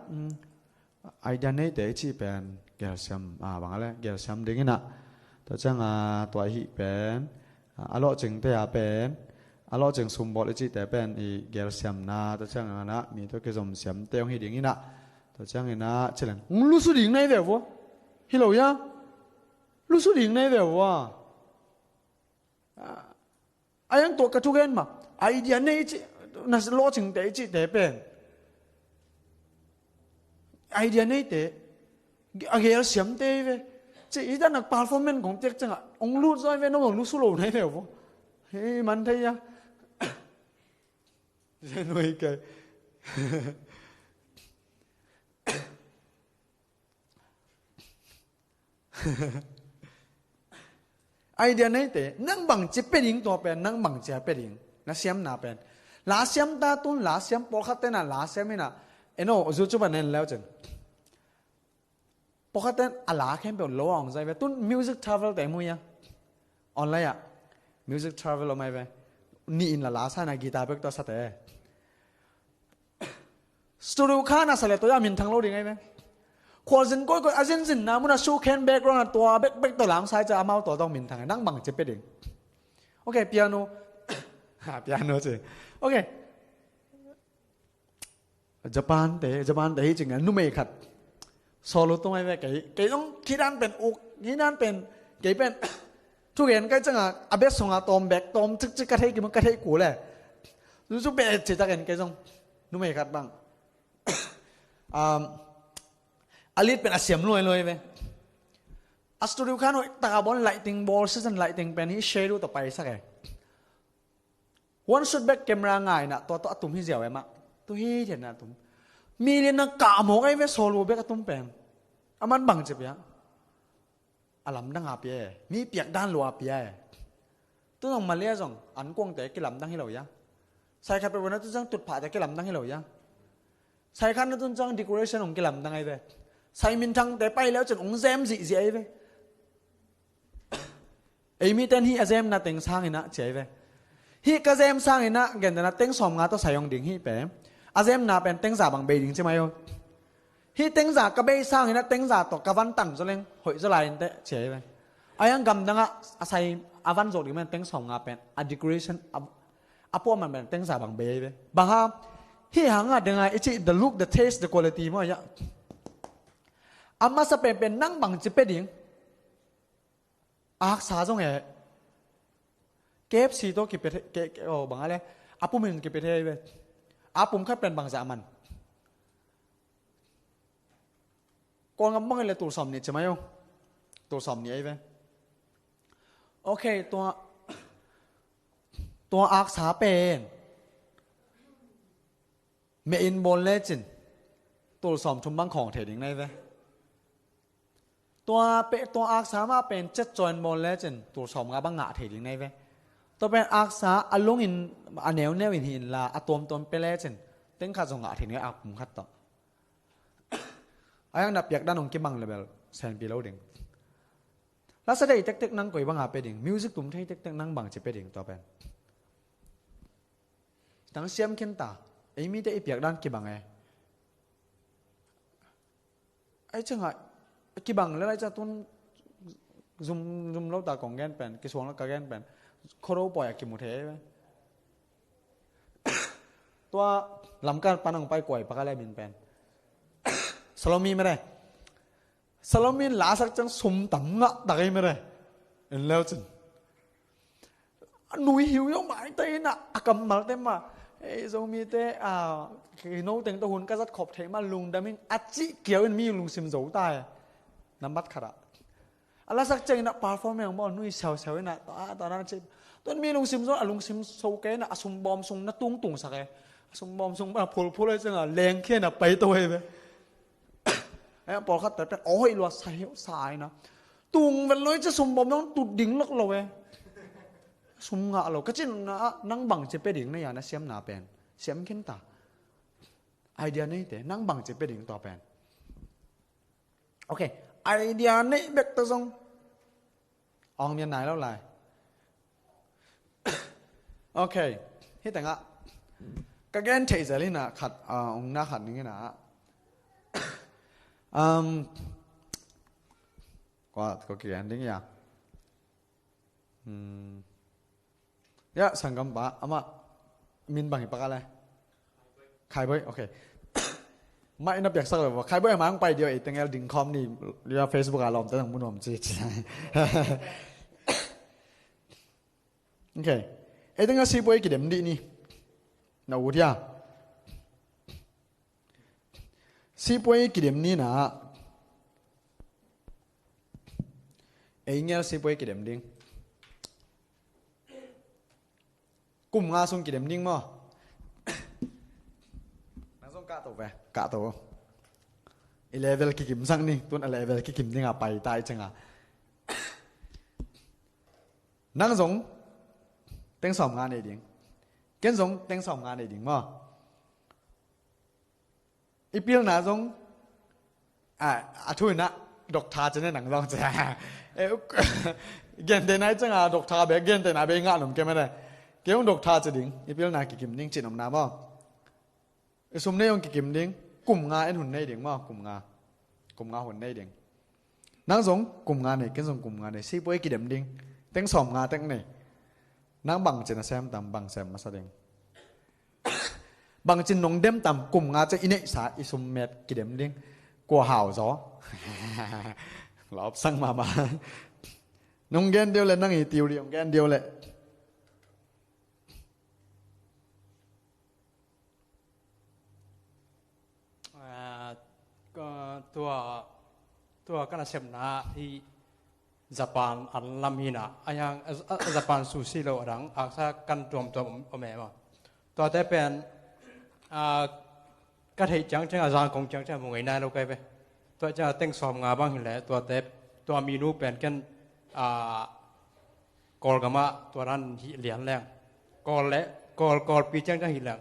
Idea neite i cih pen gelsiam, a, bang a le gelsiam ding ina. Tua ciang a, tua i hih pen, a, a lawhcingte a pen, a lawhcing sumbawl i cihte pen i gelsiamna, tua ciang a na mi tua kizomsiamte hong hi ding ina. Tua ciang ina cilen hong lusu ding nai ve vua. Hi lo ya. Lusu ding nai ve vua. A, a yang tua ka thugen ma. Idea nei i cih, na lawhcingte i cihte pen. Idea neite. A gelsiamte i ve. Ci i dan nak performance kong tiak ciang a. Ong lut zaw i ve, no ong lusu lo nai ve vua. Hei, man thei ya. Zen wei kai. Idea neite, nang bang ci pe ding tua pen, nang bang ci a pe ding. Na siamna pen. La siam ta tun, la siam pawlkhat tena, la siam ina. Eno, YouTube a nen leu cin. Pawlkhat ten a la khempeuh lo a ong zai ve. Tun music travel te mu ya. Online a. Music travel om ai ve. Ni in la la sa na guitar bek tua sa te. Studio khan a sa le tua a minthang lo ding ai ve. Khualzin koikoi a zinzinna mun a sukhen background a tua bekbek tua lamsai ca amau tua dong minthang. Nang bang ci pe ding. Ok, piano. Ha, piano ci. Ok. Japan te, Japan te hi cing a numei khat. Solo tung ai ve kei, kei dong kidan pen uk, kidan pen, kei pen. Thugen kai cang a, a bek song a tawm bek, tawm cikcik ka thei kimu ka thei ku le. Zuzu pe ci taken kei zong. Numei khat bang. Um, a lit pen a siam luai luai ve. A studio khan hoih taka bawl lighting bawl, season lighting pen hi shadow ta pai sak e. One shot bek camera ngai na, tua tua a tum hi ziau e mah. Tu hi thian na a tum. Mi lian na kah mawk ai ve solo bek a tum pen. A man bang ci pia. A lamdang a pia e. Mi piak dan lua a pia e. Tu zong Malaysia zong, an kuangte kilamdang hi lo ya. Sai khat pe na tu zang tutphah te kilamdang hi lo ya. Sai khat na tun zang decoration ong kilamdang ai ve. Sai minthang te pai leu cin ong zem zihzih ai ve. Ei mi ten hi a zemna teng sang ina ci ai ve. Hi ka zem sang ina, gen dana teng sawm nga tawh sai ong ding hi pe. A zemna pen teng za bang bei ding ci mai o. Hi teng za ka bei sang ina teng za tawh ka van tan zaw leng hoih zaw lai in te ci ai ve. A yang gamdang a, a sai a van zawk ding man teng sawm nga pen. A decoration a, a puah man pen teng za bang bei ai ve. Bang ha, hi hang a deng a i ci the look, the taste, the quality maw ya. A masa pen pen nang bang ci pe ding. Aksa zong e. K F C tawh kipe thei, ke, ke, oh, bang a le. A pum in kipe thei ve. A pum khat pen bang zah man. Kawlgam bang le tul sawm nih ci mai o. Tul sawm nih ai ve. Ok, tua, tua aksa pen. Meh in bawl lecin tul sawm thum bang khawng thei ding nai ve. Tua pe, tua aksa mah pen cet caw in bawl lecin tul sawm nga bang ngah thei ding nai ve. Tua pen aksa a lungin a neuneu in hi inla a tuamtuam pe lecin teng khat zong ngah thei ding a pum khat tawh. A yang na piak dan ong kibang le bel senpi lo ding. Lasa thei tektek nang koi banga pe ding, music tum thei tektek nang bang ci pe ding tua pen. Tang siam khin ta, ei mite i piak dan kibang e. Ai canga kibang le lai ca tun zum, zum lo ta kong gen pen, kisuang lo ka gen pen. Khoro poi a kimu thei e. Tua lamkan panang pai kuai paka le min pen. Salomi mere. Salomi in lasak ciang sum tam ngah tak ei mere. En leu cin. A nui hiu hiu mai ta ina a kammal te ma. Ei Zomi te a kino teng to hun ka zat khop thei ma lungdam in a cih kiau in mi lungsim zo ta e. Nambat khat a. A lasak ciang ina perform e ang bawl nui siau siau ina ta ta na cih. Tuan mi lungsim zo a lungsim so ke ina a sum bawm sung na tung tung sak e. A sum bawm sung ba phul phul e ciang a leng khia na pai to e ve. Ai pawlkhat te pen aw hoih lua sa hiu sa ai na. Tung vel loi ci sum bawm nong tut ding lok lo e. Sum ngah lo ka cin na nang bang ci pe ding na ya na siam na pen. Siam khin ta. Idea neite, nang bangci pia ding tua pen. Ok, idea nei bek ta zong awng mian nai lo lai. Ok, hi tengah ka gen thei zel hi na khat, ah, ong na khat ning hi na. Um, kua, kua kigen ding ya. Hmm. Ya, sanggampa, amah min bang hi pah a le? Khai Boi, ok. Mah in a piaksak lo, Khai Boi a mang pai dio, ei teng el ding khawm ni, ya Facebook a lawmte nang mu nuam ci, ci. Ok. Ei teng a sipuai kidem dih ni. Na ut hia? Sipuai kidem ni na. Ei ngel sipuai kidem ding. Kum nga sung kidem ding maw? Nang zong kahto ve, kahto. I level kikim sang ni, tun a level kikim ding a pai ta i ceng a. Nang zong teng sawm nga nei ding. Ken zong teng sawm nga nei ding maw? I pilna zong, a, a thu in a doctor ci ne nang zong ci. Eh, gentehna i ceng a doctor be, gentehna be i ngah num ke mene. Kei zong doctor ci ding, i pilna kikim ding cih nopna maw? I sum nei zong kikim ding, kum nga en hun nei ding maw, kum nga. Kum nga hun nei ding. Nang zong kum nga nei, ken zong kum nga nei, sipuai kidem ding. Teng sawm nga teng nei. Nang bangci na sem tam, bang sem masa ding. Bangci nong dem tam, kum nga ci i neihsa, i sum met kidem ding. Kua hau zaw. Lawp sang mahmah. Nong gen deuh le, nang i theory hong gen deuh le. Ah, ka, tua, tua ka nasepna hi Japan an lam hi na. A hiang, a, a, Japan sushi lo a dang, aksa kan tuamtuam om, om e maw. Tuate pen, ah, ka theih ciangciang a Zangkong ciangciang a mu ngei nai lo kai ve. Tua ciang a teng sawm nga bang hi le, tuate, tua menu pen ken, ah, Kawlgam ah tua dan hih lian leng. Kawl le, Kawl, Kawlpi ciangciang hih leng.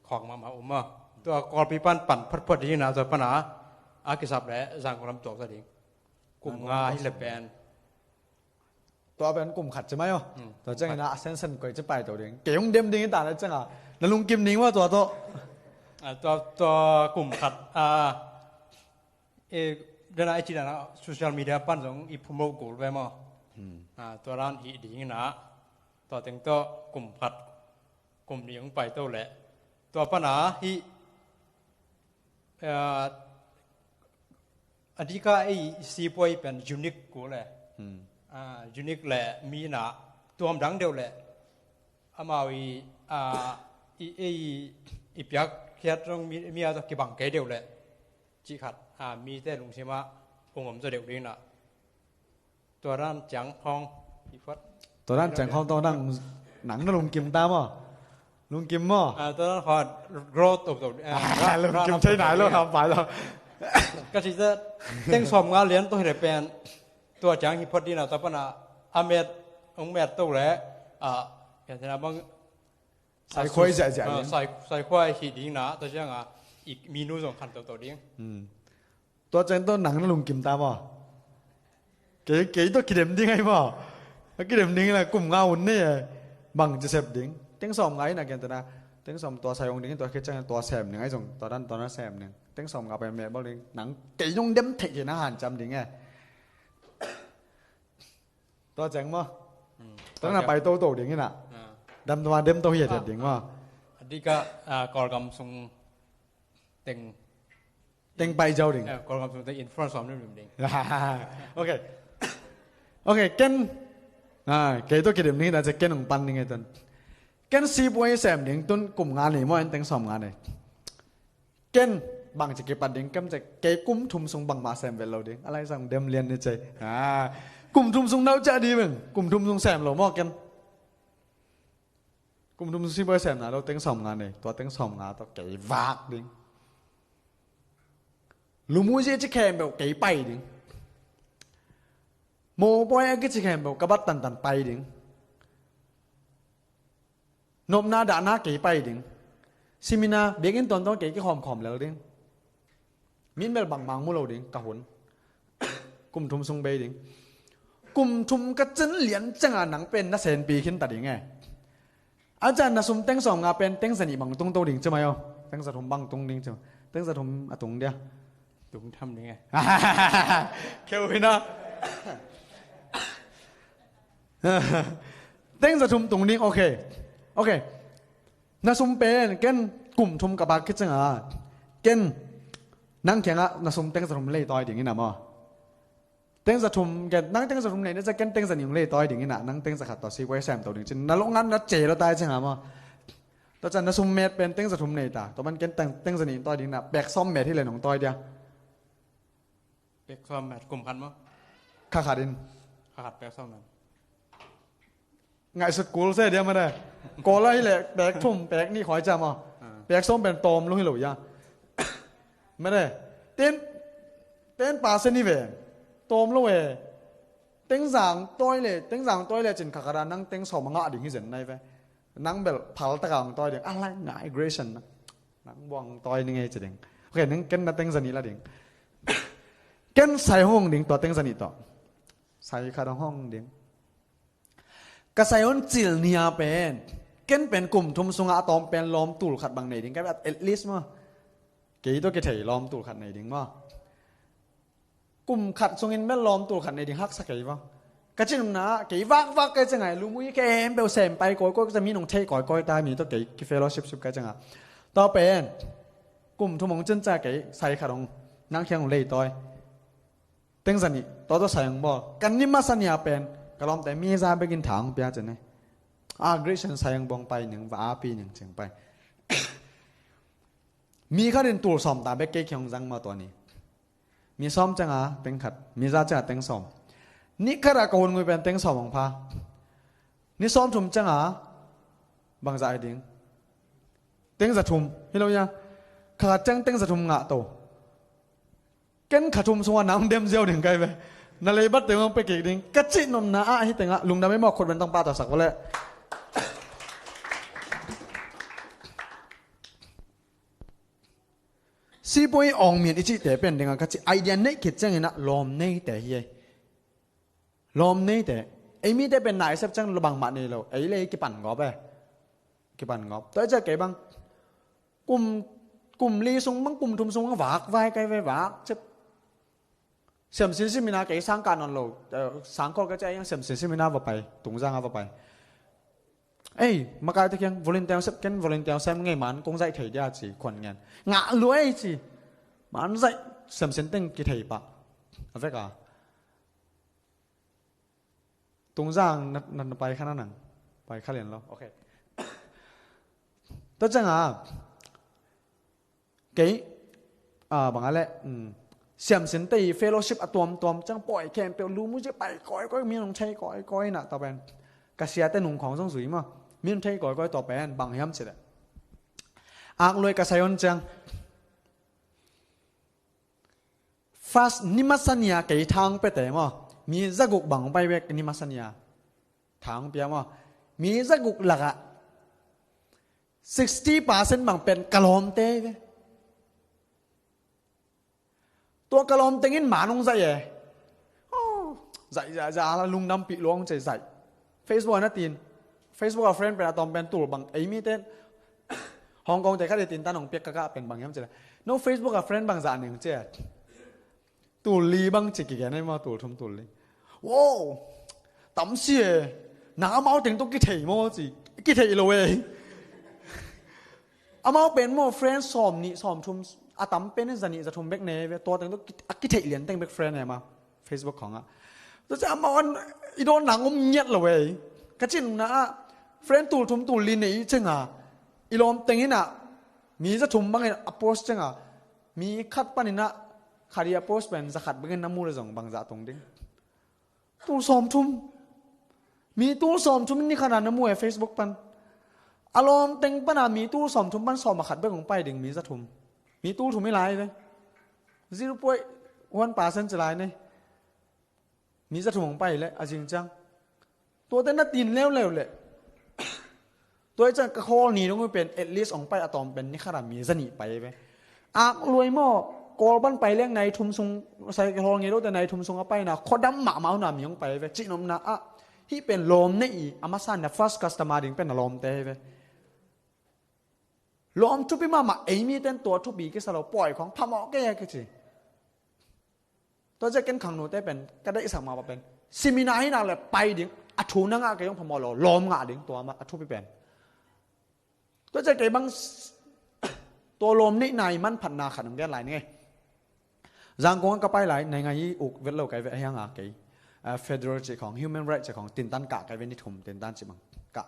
Khawk mahmah um a. Tua Kawlpi pan pan photphot ding na tua pan a, a kisap le Zangkong lam tuak sa ding. Kum nga hi le pen. Tua pen kum khat ci mai aw. Hmm. Tua ciang ina a sensen koi ci pai to ding. Kei hong dem ding hi ta le ciang a. Na lungkim ding maw tua tawh. Ah, tua, tua kum khat. Ah, eh, dena i ci dana social media pan zong i promote kul ve maw. Hmm. Ah, tua dan hih ding na. Tua teng tawh kum khat. Kum nih hong pai to le. Tua pan a hih, eh, a dika ei sipuai pen unique kul le. Hmm. Ah, unique le mi na tuam dang deuh le. Amau i, ah, i, ei, i piak khiat zong mi, mi a tawh kibang kei deuh le. Cih khat, ah, mite lungsim ah ung om zaw deuh ding na. Tua dan ciang khawng i phot. Tua dan ciang khawng tawh nang, nang na lungkim ta maw? Lungkim maw? Ah, tua dan khawng growth of the, ah, ah, lungkim thei nai lo, ham pai lo. Ka ci ta, teng sawm nga lian tawh hi le pen. Tua ciang hi phot ding na, tua pan a, a met, ong met to le, ah, ka ci na bang, sai khuai ziahziah ding. Sai, sai khuai hi ding na, tua ciang a, i menu zong khan toto ding. Hmm. Tua ciang tawh nang na lungkim ta maw? Kei, kei tawh kidem ding ai maw? A kidem ding la kum nga hun nei e. Bang ci sep ding. Teng sawm nga ina ken tena. Teng sawm tua sai ong ding tua khit ciang tua sem ding ai zong. Tua dan tua na sem ding. Teng sawm nga pai meh bol ding. Nang kei nong dem thei kei na hanciam ding e. Tua ciang maw? Hmm. Tua na pai toto ding ina. Ah. Dam tua dem to hiat hiat ding maw? A dika, ah, Kawlgam sung teng. Teng pai zau ding. Eh, Kawlgam sung teng in front sawm lim lim ding. Ok. Ok, ken. Ah, kei tawh kidem ding, tua ciang ken hong pan ding e tun. Ken sipuai sem ding tun kum nga nei maw, en teng sawm nga nei. Ken bang ci kipat ding, kem ci kei kum thum sung bangmah sem vet lo ding. A lai sang dem lian ni ci. Ah, kum thum sung nau ciah ding beng. Kum thum sung sem lo maw ken. Kum thum sung sipuai sem nai lo, teng sawm nga nei. Tua teng sawm nga tawh kei vak ding. Lumuh zia ci khempeuh kei pai ding. Mopawi a kici khempeuh ka bat tantan pai ding. Nopna dahna kei pai ding. Seminar biakinn tuamtuam kei kikhawmkhawm lel ding. Min bel bangmang mu lo ding ka hun. Kum thum sung bei ding. Kum thum ka cin lian ciangah nang pen na senpi khin ta ding e. A ciang na sum teng sawm nga pen teng za nih bang tung to ding ci mai aw. Teng za thum bang tung ding ci mai. Teng za thum a tung dia. Tung tham ding e. Kheu hi na. Teng za thum tung ding, ok. Ok. Na sum pen ken kum thum ka bak khit ciangah ken nang kiangah na sum teng za thum lei tawi ding ina maw? Teng za thum gen, nang teng za thum nei na ciang ken teng za nih hong lei tawi ding ina, nang teng za khat tawh sipuai sem to ding cin na lo ngan na ce lo tai ciangah maw? Tua ciang na sum met pen teng za thum nei ta, tua man ken teng, teng za nih tawi ding ina, pek sawm met hi le nong tawi dia. Pek sawm met kum khat maw? Kha khat in. Kha khat pek sawm met. Ngaihsut kul se dia mane. Kawl ah hi leh pek thum pek nih khoi ciam aw. Ah. Pek sawm pen tawm lo hi lo ia. Mane. Ten, ten percent hi ve. Tawm lo e. Teng za hong tawi le, teng za hong tawi le cin kha khat a nang teng sawm a ngah ding hi zen nai ve. Nang bel phal taka hong tawi ding. A lai ngai gration na. Nang buang tawi ning ei ci ding. Ok, nang ken na teng za nih la ding. Ken sai hong ding tua teng za nih tawh. Sai khat hong hong ding. Ka sai hong cil nia pen ken pen kum thum sungah a tawm pen lawm tul khat bang nei ding. Ka at least maw. Kei tawh kithei lawm tul khat nei ding maw. Kum khat sungin bel lawm tul khat nei ding haksa kei va. Ka cin umna ah kei vakvak kei ciangah lum ui kei em beuh sem pai kawikawi ka ciang mi nong thei kawikawi ta mi tawh kei ki fellowship sip kei ciangah. Tua pen kum thum hong cin ciang kei sai khat hong nang kiang hong lei tawi. Teng za nih, tua tawh sai hong bawl. Kan ni masa nia pen ka lawmte mi za bekin tha hong pia cin e. A Christian sai hong bawng pai ning, va a pi ning cing pai. Mi khat in tul sawm ta bek kei kiang hong zang maw tua ni. Mi sawm ciangah teng khat, mi za ciangah teng sawm. Ni khat ah ka hun ngui pen teng sawm hong pha. Ni sawm thum ciangah bang za hi ding. Teng za thum, hi lo ia. Kha khat ciang teng za thum ngah to. Ken kha thum sungah nang dem ziau ding kai ve. Na leibat teng hong pia kik ding. Ka cih nopna ah hi tengah lungdam ei maw khut beng tang pah ta sak va leh. Sipuai awng min i cihte pen dingah ka cih idea neih khit ciangin ah lawm neite hi ei. Lawm neite. Ei mite pen na i sep ciang bangmah nei lo. Ei le ei kipan gawp e. Kipan gawp. Tua i ciah kei bang. Kum, kum li sung bang kum thum sung bang vak vai kai ve vak cep. Siamsin simina kei sang ka nawn lo. Eh, sang kol ka ciah iang siamsin simina va pai. Tungzang a va pai. Ei, makaite kiang volunteer sem ken volunteer sem ngei man kong zaih thei dia ci khuan ngen. Ngah lua ei ci. Man zaih siamsin teng kithei pah. A vek a. Tungzang na, na, na pai kha na nang. Pai kha lian lo. Ok. Tua ciang a. Kei, ah, bang a leh, um, siamsinte i fellowship a tuamtuam ciang pawi khempeuh lu mu ci pai kawikawi, mi nong thei kawikawi na tua pen. Ka siate nung khawng zong zui maw. Mi nong thei kawikawi tua pen, bang hiam ci leh. Ak luai ka sai on ciang. First, ni masa nia kei thang pete maw. Mi zaguk bang pai bek ni masa nia. Thang pia maw. Mi zaguk lakah. Sixty percent bang pen ka lawmte ve. Tua ka lawm tengin man hong zaih e. Oh, zaih, zaih, zaih, a la lungdam pih luang cei zaih. Facebook a na tin. Facebook a friend pen a tawm pen tul bang. Ei mi ten. Hong Kong te khat i tin tan hong piak ka kah pen bang hiam cei. No Facebook a friend bang zah ning cei. Tul li bang ci kigen ai maw tul thum tul li. Wow! Tam si e. Na amau teng tawh kithei maw ci. Kithei lo e. Amau pen maw friend sawm nih sawm thum a tam pen in za nih za thum bek ne ve. Tua teng tawh ki-, a kithei lian teng bek friend e ma. Facebook khawng ah. Tua ci amau an i dawn nang om ngiat lo e. Ka cin na ah friend tul thum tul li nei i ceng a. I lawm teng in ah mi za thum bangin a post ceng a. Mi khat panin ah khat i a post pen za khat bangin na mu le zong bang zah tung ding. Tul sawm thum. Mi tul sawm thum in ni khat a na mu e Facebook pan. A lawm teng pan a mi tul sawm thum pan sawm a khat bek hong pai ding mi za thum. Mi tul thum i lai ve. Zero point one percent ci lai nei. Mi za thum hong pai le a zing ciang. Tuate na tin leuleu le. Tua hi ciang ka khawl ni dong uh pen at least hong pai a tawm pen ni khat a mi za nih pai ve. Ak luai maw, Kawl pan pai leng nai thum sung, sai ka khawl ngei lote nai thum sung a pai na, khuadam mahmah uh na mi hong pai ve. Cihnopna ah hih pen lawm neih i a masa na first customer ding pen a lawmte hi ve. Lawm thupi mahmah, ei miten tua thupi kisa lo, pawi khawng phamawh kei a kici. Tua ciah ken khangnote pen ka deihsak mah pen seminar hi nak le pai ding, a thu na ngah kei zong phamawh lo, lawm ngah ding, tua mah a thupi pen. Tua ciah kei bang tua lawm neihna i manphatna khat hong gen lai ni ngei. Zangkong ah ka pai lai, naingai i uk vet lo kai ve, a hiang a kei, ah, federal cih khawng, human rights cih khawng tintan kah kai ve, ni thum tintan cih bang kah.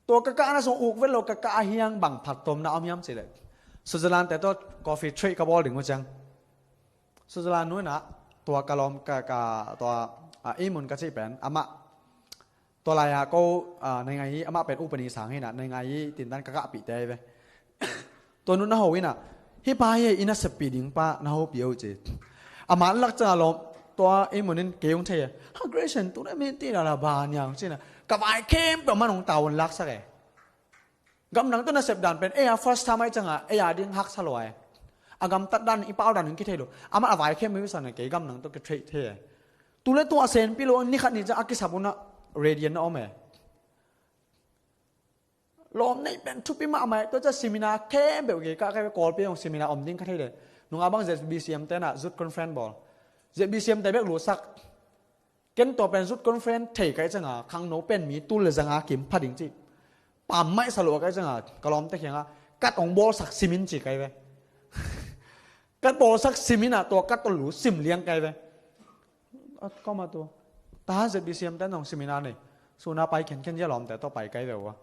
Tua ka kahna sung uk vet lo ka kah a hiang bang phattuamna om hiam cih leh, Switzerland te tawh coffee trade ka bawl ding uh ciang, Switzerland nu in ah tua ka lawm ka, ka tua, ah, Eamon ka cih pen amah, tua lai-a ko, ah, naingai i amah pen upani sang hi in ah, naingai i tintan ka kahpihte hi ve. Tua nu na ho in ah, hih pa hi, i naseppih ding pa na hopih o ci. A man lak ciang a lawm, tua Eamon in kei hong thei e. Ha, Grayson, tu na min ti la la ba niang ci in ah, ka vai khempeuh man hong tavuan laksak e. Gamdang tawh nasep dan pen ei a first time ahih ciangin ei a ding haksa lua e. A gamtat dan, i pau dan hong kithei lo. Amah a vai khempeuh hong san e, kei gamdang tawh kithei thei e. Tu le tua a senpi lo, ni khat ni ciang a kisap un ah radiant na om e. Lawm neih pen thupi mahmah e. Tua ciah seminar khempeuh kei kah kai ve, Kawlpi hong seminar om ding ka thei le. Nungak bang Z B C M te in ah youth conference bawl. Z B C M te bek lutsak. Ken tua pen youth conference thei kai ciangin khangno pen mi tul le zanga kim pha ding ci. Pammaih sa lua kai ciangin ka lawmte kiangah, kat hong bawlsak sim in ci kai ve. Kat bawlsak sim in ah tua kat tawh lu sim liang kai ve. A, kawma tu. Tahan Z B C M ten hong seminar nei. Suna pai khenkhen zia lawmte tawh pai kai ve ua.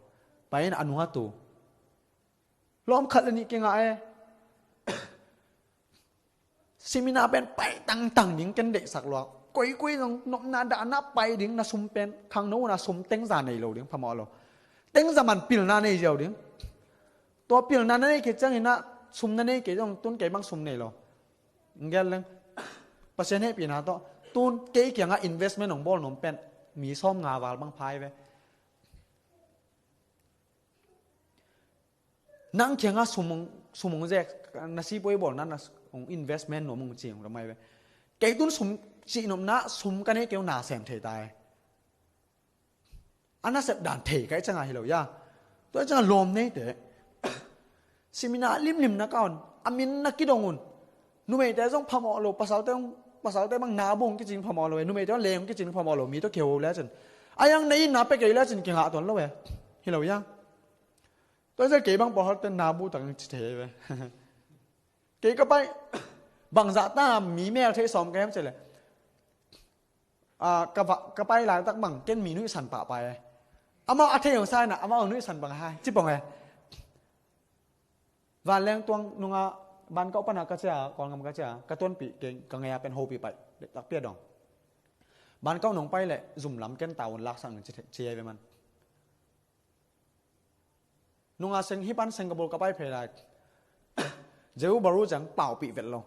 Pai in a nunga tu. Lawm khat le nih kingah e. Seminar pen pai tangtang ding ken deihsak lua. Koikoi zong nopna dahna pai ding, na sum pen khangno na sum tengza nei lo ding phamawh lo. Tengza man pilna nei ziau ding. Tua pilna na nei kei ciangin ah sum na nei kei zong tun kei bang sum nei lo. Nggel leng. Pasian hehpihna tawh tun kei kiangah investment hong bawl nuam pen mi sawm nga val bang phai ve. Nang kiangah sum hong, sum hong zek, na sipoi bawlna na hong investment nuam hong ci hong ramai ve. Kei tun sum cihnopna sum ka nei kei hong na sem thei ta e. A nasep dan thei kai ciangin hi lo ia. Tua ciangin lawm neite. Seminar limlim na kaun, a min na kidong un. Numeite zong phamawh lo, pasalte zong, pasalte bang na bu hong kicing phamawh lo e. Numeite zong leng hong kicing phamawh lo, mi tawh kihou le cin. A yang na in na pe kei le cin kingah tuan lo e. Hi lo ia. Tua zia kei bang pawlkhatte nabu tak ci thei ve. Kei ka pai, bangzah ta mi mel thei sawm ka hiam cih leh, ah, ka va, ka pai laitak bang ken mi nuihsan pahpah e. Amau a thei hong sa in ah, amau a nuihsan bang hai ci pong e. Vanleng tuang nungah Bankauh pana ka cia, Kawlngam ka cia, ka tuanpih kei, ka ngei a pen hopih paih, takpi a dong. Bankauh nong pai leh zum lam ken tavuan laksak ning ci thei, ci e ve man. Nunga Seng, hih pan Singapore ka pai phei lai. Jehu baru ciang paupih vet lo.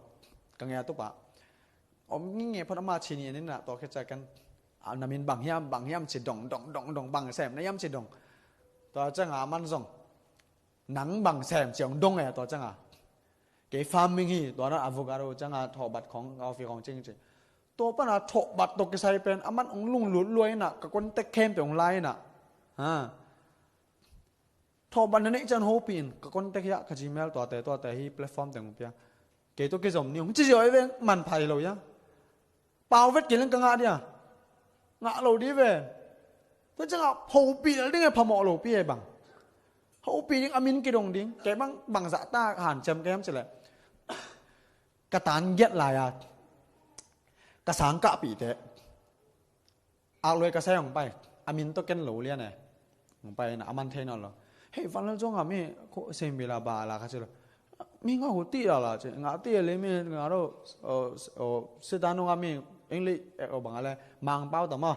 Ka ngei a tupa om nginge phot, ama cini an in ah, tua khit ciang ken, a, na min bang hiam, bang hiam ci dong, dong, dong, dong, bang sem na hiam ci dong. Tua ciang a man zong, nang bang sem ci hong dong e, tua ciang a. Kei farming hi, tua na avocado ciang a thawhbat khawng, coffee khawng cing ci. Tua pan a thawhbat tawh kisai pen, a man hong lunglut lua in ah, ka contact khempeuh hong la in ah. Ha. Thawhbat na neih ciang hopih in, ka contact hiah, ka Gmail tuate, tuate hi platform teng hong pia. Kei tawh kizom ni hong ci ziau e ve, manpha hi lo ia. Pau vet kei leng ka ngah dia. Ngah lo di ve. Tua ciang a hopih lel ding e, phamawh lopi e bang. Hopih ding, a min kidong ding. Kei bang, bangzah ta hanciam ka hiam cih leh, ka tan giat lai a ka sang kahpihte. Akloi ka sai hong pai, a min tawh ken lo lian e. Hong pai na, a man thei nawn lo. Hei, Vanlal Zong a mi, ko sem bila ba la ka ci lo. Mi ngah hu ti la la ci, ngah ti le mi ngah lo, o, o, sita nung a mi, English, e, o bang a le, mang pau ta ma.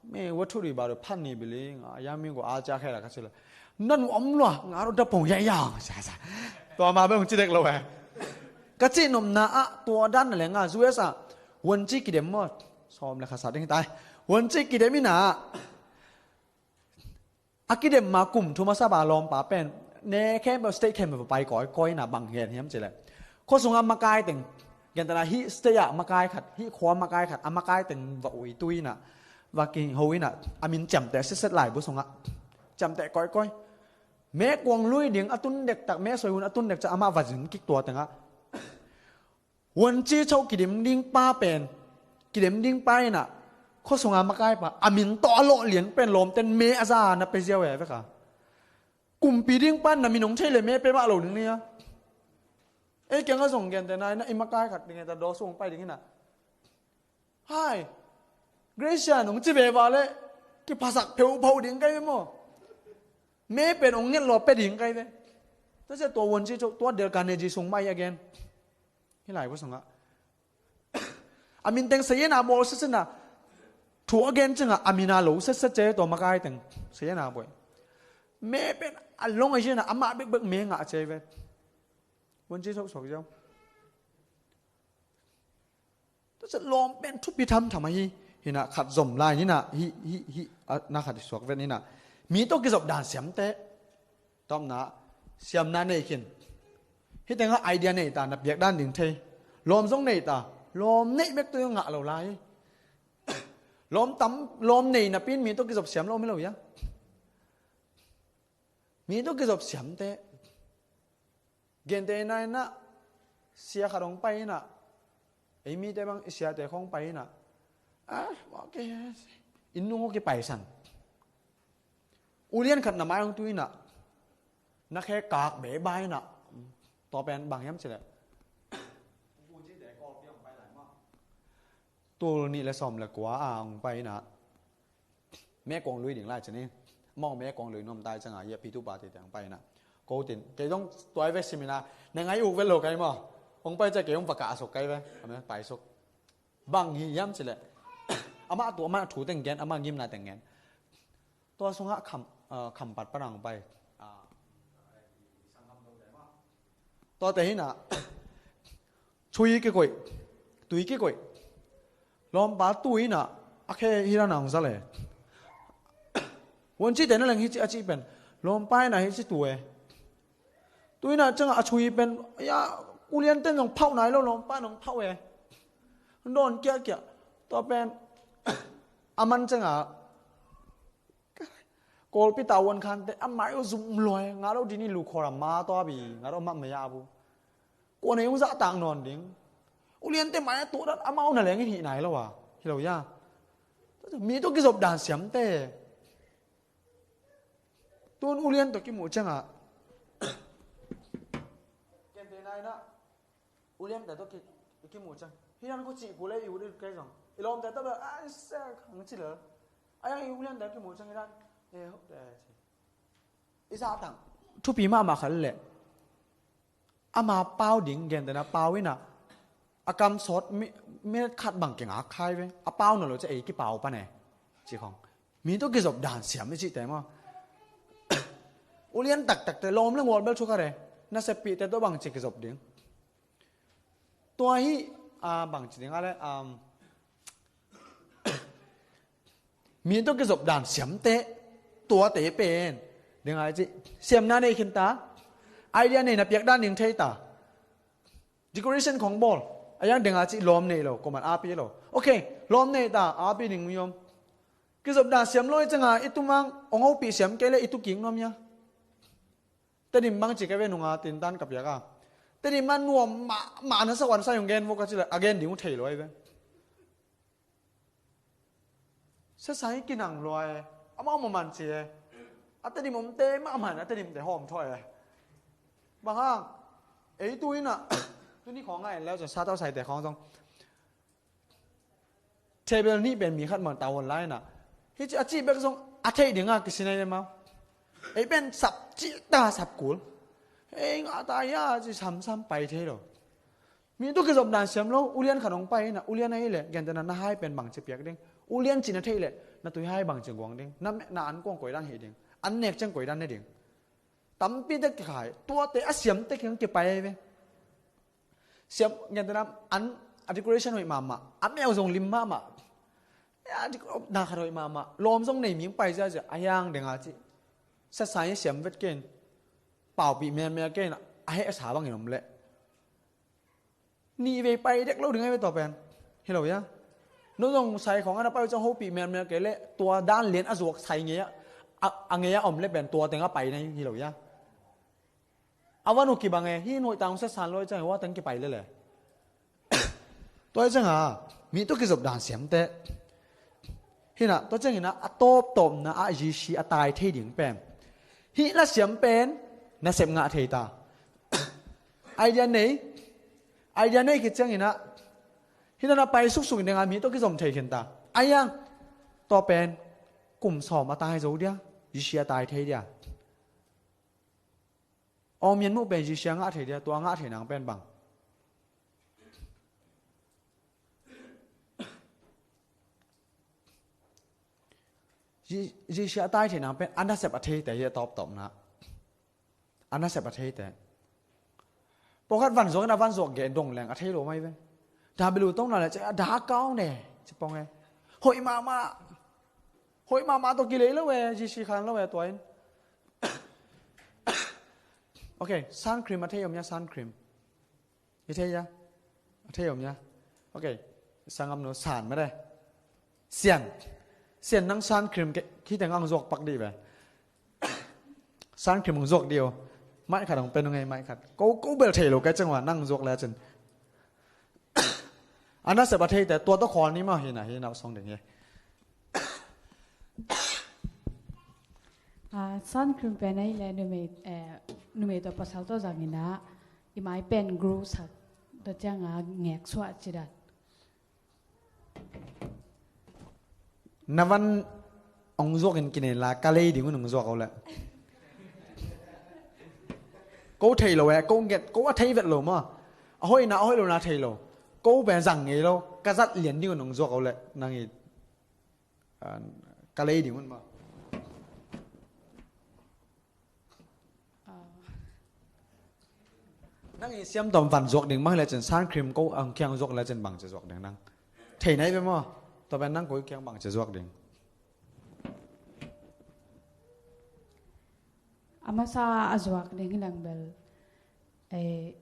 Mi wa thu ri ba lo phan ni bili, ngah ya mi ko a cia khe la ka ci lo. Nan om lo, ngah lo da pong ya ya, sa, sa. Tua ma be hong ci dek lo e. Ka cihnopna ah, tua dan na le ngah, U S a, wan ci kidem maw. Sawm le kha sa ding tai. Wan ci kidem in ah. A kidem ma kum thum a sap a lawmpa pen ne khempeuh, state khempeuh va pai kawikawi in ah, bang gen hiam cih leh, khua sungah makai teng, gentehna hih state ah makai khat, hih khua makai khat, a makai teng va uitu in ah, va kiho in ah, a min ciamteh setset laibu sungah, ciamteh kawikawi. Mekuang lui ding a tun dektak, me soi hun a tun dek ciang amah va zin kik tua tengah, Wun Ci Cho kidim ding pa pen, kidim ding pa in ah, khua sunga makai pa, a min tawh a lawh lian pen lawmten me a za na pia ziau e vek a. Kumpi ding pan na min hong thei leh me pe mah lo ding ni a. Ei kiangah zong gentehna in ah, i makai khat ding e ta, daw sung pai ding in ah, "Hi, Gracia," nong ci ve va leh, kiphasak pheuhpheuh ding kai ve maw. Me pen hong nget lo pe ding kai ve. Tua ciang tua Wun Ci Cho, tua Dale Carnegie sung mah hi a gen. Hih laibu sungah a min teng sazian a bawl setset in ah, thu a gen ciangah a min a lo setset ci, tua makai teng sazian a bawl. Me pen a long a zian a, amah bekbek me ngah ci ve. Wun Ci Cho suak ziau. Tua ciang lawm pen thupi thamtham ahi hi in ah, khat zom lai ni in ah, hih, hih, hih, a, na khat suak vet ni in ah. Mi tawh kizop dan siamte. Tawpna, siamna nei khin. Hih tengah idea nei ta, na piak dan ding thei. Lawm zong nei ta, lawm neih bek tawh ngah lo lai. Lawm tam, lawm nei napi in mi tawh kizop siam lo om hi lo hia. Mi tawh kizop siamte. Gentehna in ah, sia khat hong pai in ah, ei mite bang i siate khawng pai in ah, ah, okay, inn nung aw kipaisan. Ulian khat na mai hong tu in ah, na khe kak beba in ah, tua pen bang hiam cih leh, tul nih le sawm le kua a hong pai in ah, Mekuang lui ding lai ci ni. Amau Mekuang lui nuam tai ciangah, hia P two party teng pai in ah. Ko tin, kei zong tua hi ve seminar, na ngai uk vet lo kai maw. Hong pai ciang kei hong va kah suk kai ve. Pai suk. Bang hi hiam cih leh, amah tua, amah thu teng gen, amah ngimna teng gen. Tua sungah kham, ah, khampat pan hong pai. Ah. Tuate hi in ah, chui kikoih, tui kikoih. Lawmpa tu in ah, a khe hi dan a hong za le. Wun Ci te na leng hi ci a cih pen, lawmpa in ah hi ci tu e. Tu in ah ciangah a chui pen, ya, ulian ten zong phauh nai lo, lawmpa in hong phauh e. Dawn kiahkiah. Tua pen, a man ciangah, Kawlpi ta uan khante, a mai uh zum luai, ngah lo dini lu khawr a ma tua bi, ngah lo mah maya bu. Kua nei ung zahtak nawn ding. Uliante mai a tuh dan, amau na leng in hih nai lo a. Hi lo hia. Mi tawh kizop dan siamte. Tun ulian tawh kimuh ciangah. Kente nai na. Uliante tawh ki, i kimuh ciang. Hi dan ko cih kul e i ut i ut kei zong. I lawmte tawh bel, ai se, khang ci lel. A yang i uliante kimuh ciang hi dan. E, hop te, ci. I zahtak thupi mahmah khat leh, ama pau ding, gentehna pau in ah, a kam sawt mi, minute khat bang kingak khai ve. A pau nawn lo ciang ei kipau pan e. Ci khong. Mi tawh kizop dan siam i cihte maw. Ulian taktakte, lawm le ngual bel thu khat e. Naseppihte tawh bangci kizop ding. Tua hi, ah, bangci ding a le, um, mi tawh kizop dan siamte, tuate pen. Ding a ci, siamna nei khin ta, idea nei, na piak dan ding thei ta. Decoration khong bawl, a yang ding a ci lawm nei lo, kuaman api lo. Okay, lawm nei ta, api ding mi om. Kizop dan siam lo i ciangah, i tumang, ong hopih siam kei le, i tu kik nuam hia. Tedim bang ci ka ve nunga tintan ka piak a. Tedim a nuam mah, mah na sa wan sa hong gen vo ka ci le, a gen ding uh thei lo ahi ve. Sasai kinang lua e. Amau maman ci e. A Tedim omte mahmah in a Tedimte hawm thawh e. Bang hang. Ei tu in ah. Tuni khawng a en leu zong sa tau saite khawng zong. Table nih pen mi khat mang tau hon lai in ah. Hi ci a cih bek zong a theih ding a kisi nai le mau. Ei pen sap cih ta sap kul. Ei ngah ta hia ci samsam pai thei lo. Mi tawh kizop dan siam lo, ulian khat hong pai in ah, ulian ahih leh, gentehna na hai pen bangci piak ding. Ulian cih na theih leh, na tui hai bangci guang ding. Na, na an kuang koi dan hih ding. An nek ciang koi dan ne ding. Tampi tek kikhai, tuate a siam tek kiang kipai ahi ve. Siam, gentehna, an, a decoration hoih mahmah, a meu zong lim mahmah. A deco-, na khat hoih mahmah, lawm zong nei mi hong pai ziahziah, a hiang deng a cih. Sasai siam vet ken, paupih melmel ken, a hehsa bangin om leh nihvei pai dek lo ding a hi ve tua pen. Hi lo hia? No zong sai khawng a na pai uh ciang hopih melmel kei leh tua dan lian a zuak sai ngei a, a, a ngei a om leh pen tua teng a pai na hi lo hia? A van uh kibang e, hih nuaih tang sasai lo ciang hua teng kipai lele. Tua hi cianga mi tawh kizop dan siamte. Hinah tua cianginah a tawptawpna ah Jesu a tai thei ding pen, hih la siam pen nasep ngah thei ta. Idea nei, idea nei khit cianginah hinah na pai suksuk dingah mi tawh kizom thei khin ta. Aiang tua pen kum sawm a tai zo dia, Jesu a tai thei dia. Aw mian muh pen Jesu a ngah thei dia, tua a ngah thei nang pen bang? Je-, Jesu a tai thei nang pen a nasep a theite hi a tawptawpna. A nasep a theite. Pawlkhat van zuak in a van zuak geh dong leng a thei lo mai ve. Dabilu tong na le ce a da kau ne ci pong e. Hoih mahmah. Hoih mahmah tawh kilei lo e, Jesu khan lo e tua in. Ok, sun cream a thei om nia, sun cream. I thei nia? A thei om nia? Ok, sangam no san ma de. Sian. Sian nang sun cream ke, khi teng ang zuak pak dih ve. Sun cream ang zuak dih o. Mai khat ang pen ung ei, mai khat. Ko, ko bel thei lo ka ceng wa, nang zuak le cin. A nasep a theite, tua tawh khawl ni maw, hina, hina song ding hi. Ah, sun cream pen ahih leh numei, eh, numei tawh pasal tawh zangin ah, i mai pen glow sak, tua ciangah ngek suah ci dan. Na van ong zuak in kinei la, ka lei ding un ong zuak o leh. Ko thei lo eh, ko nget, ko a thei vet lo maw. A hoihna, a hoih lona thei lo. Ko pen zang ngei lo, ka zat lian ding un ong zuak o leh. Nang i, ah, ka lei ding un maw. Nang i siam tawm van zuak ding bang hi lecin, sun cream ko ang kiang zuak lecin bang ci zuak ding nang. Thei nai ve maw? Tua pen nang ko i kiang bang ci zuak ding. A masa a zuak ding hi nang bel. Eh,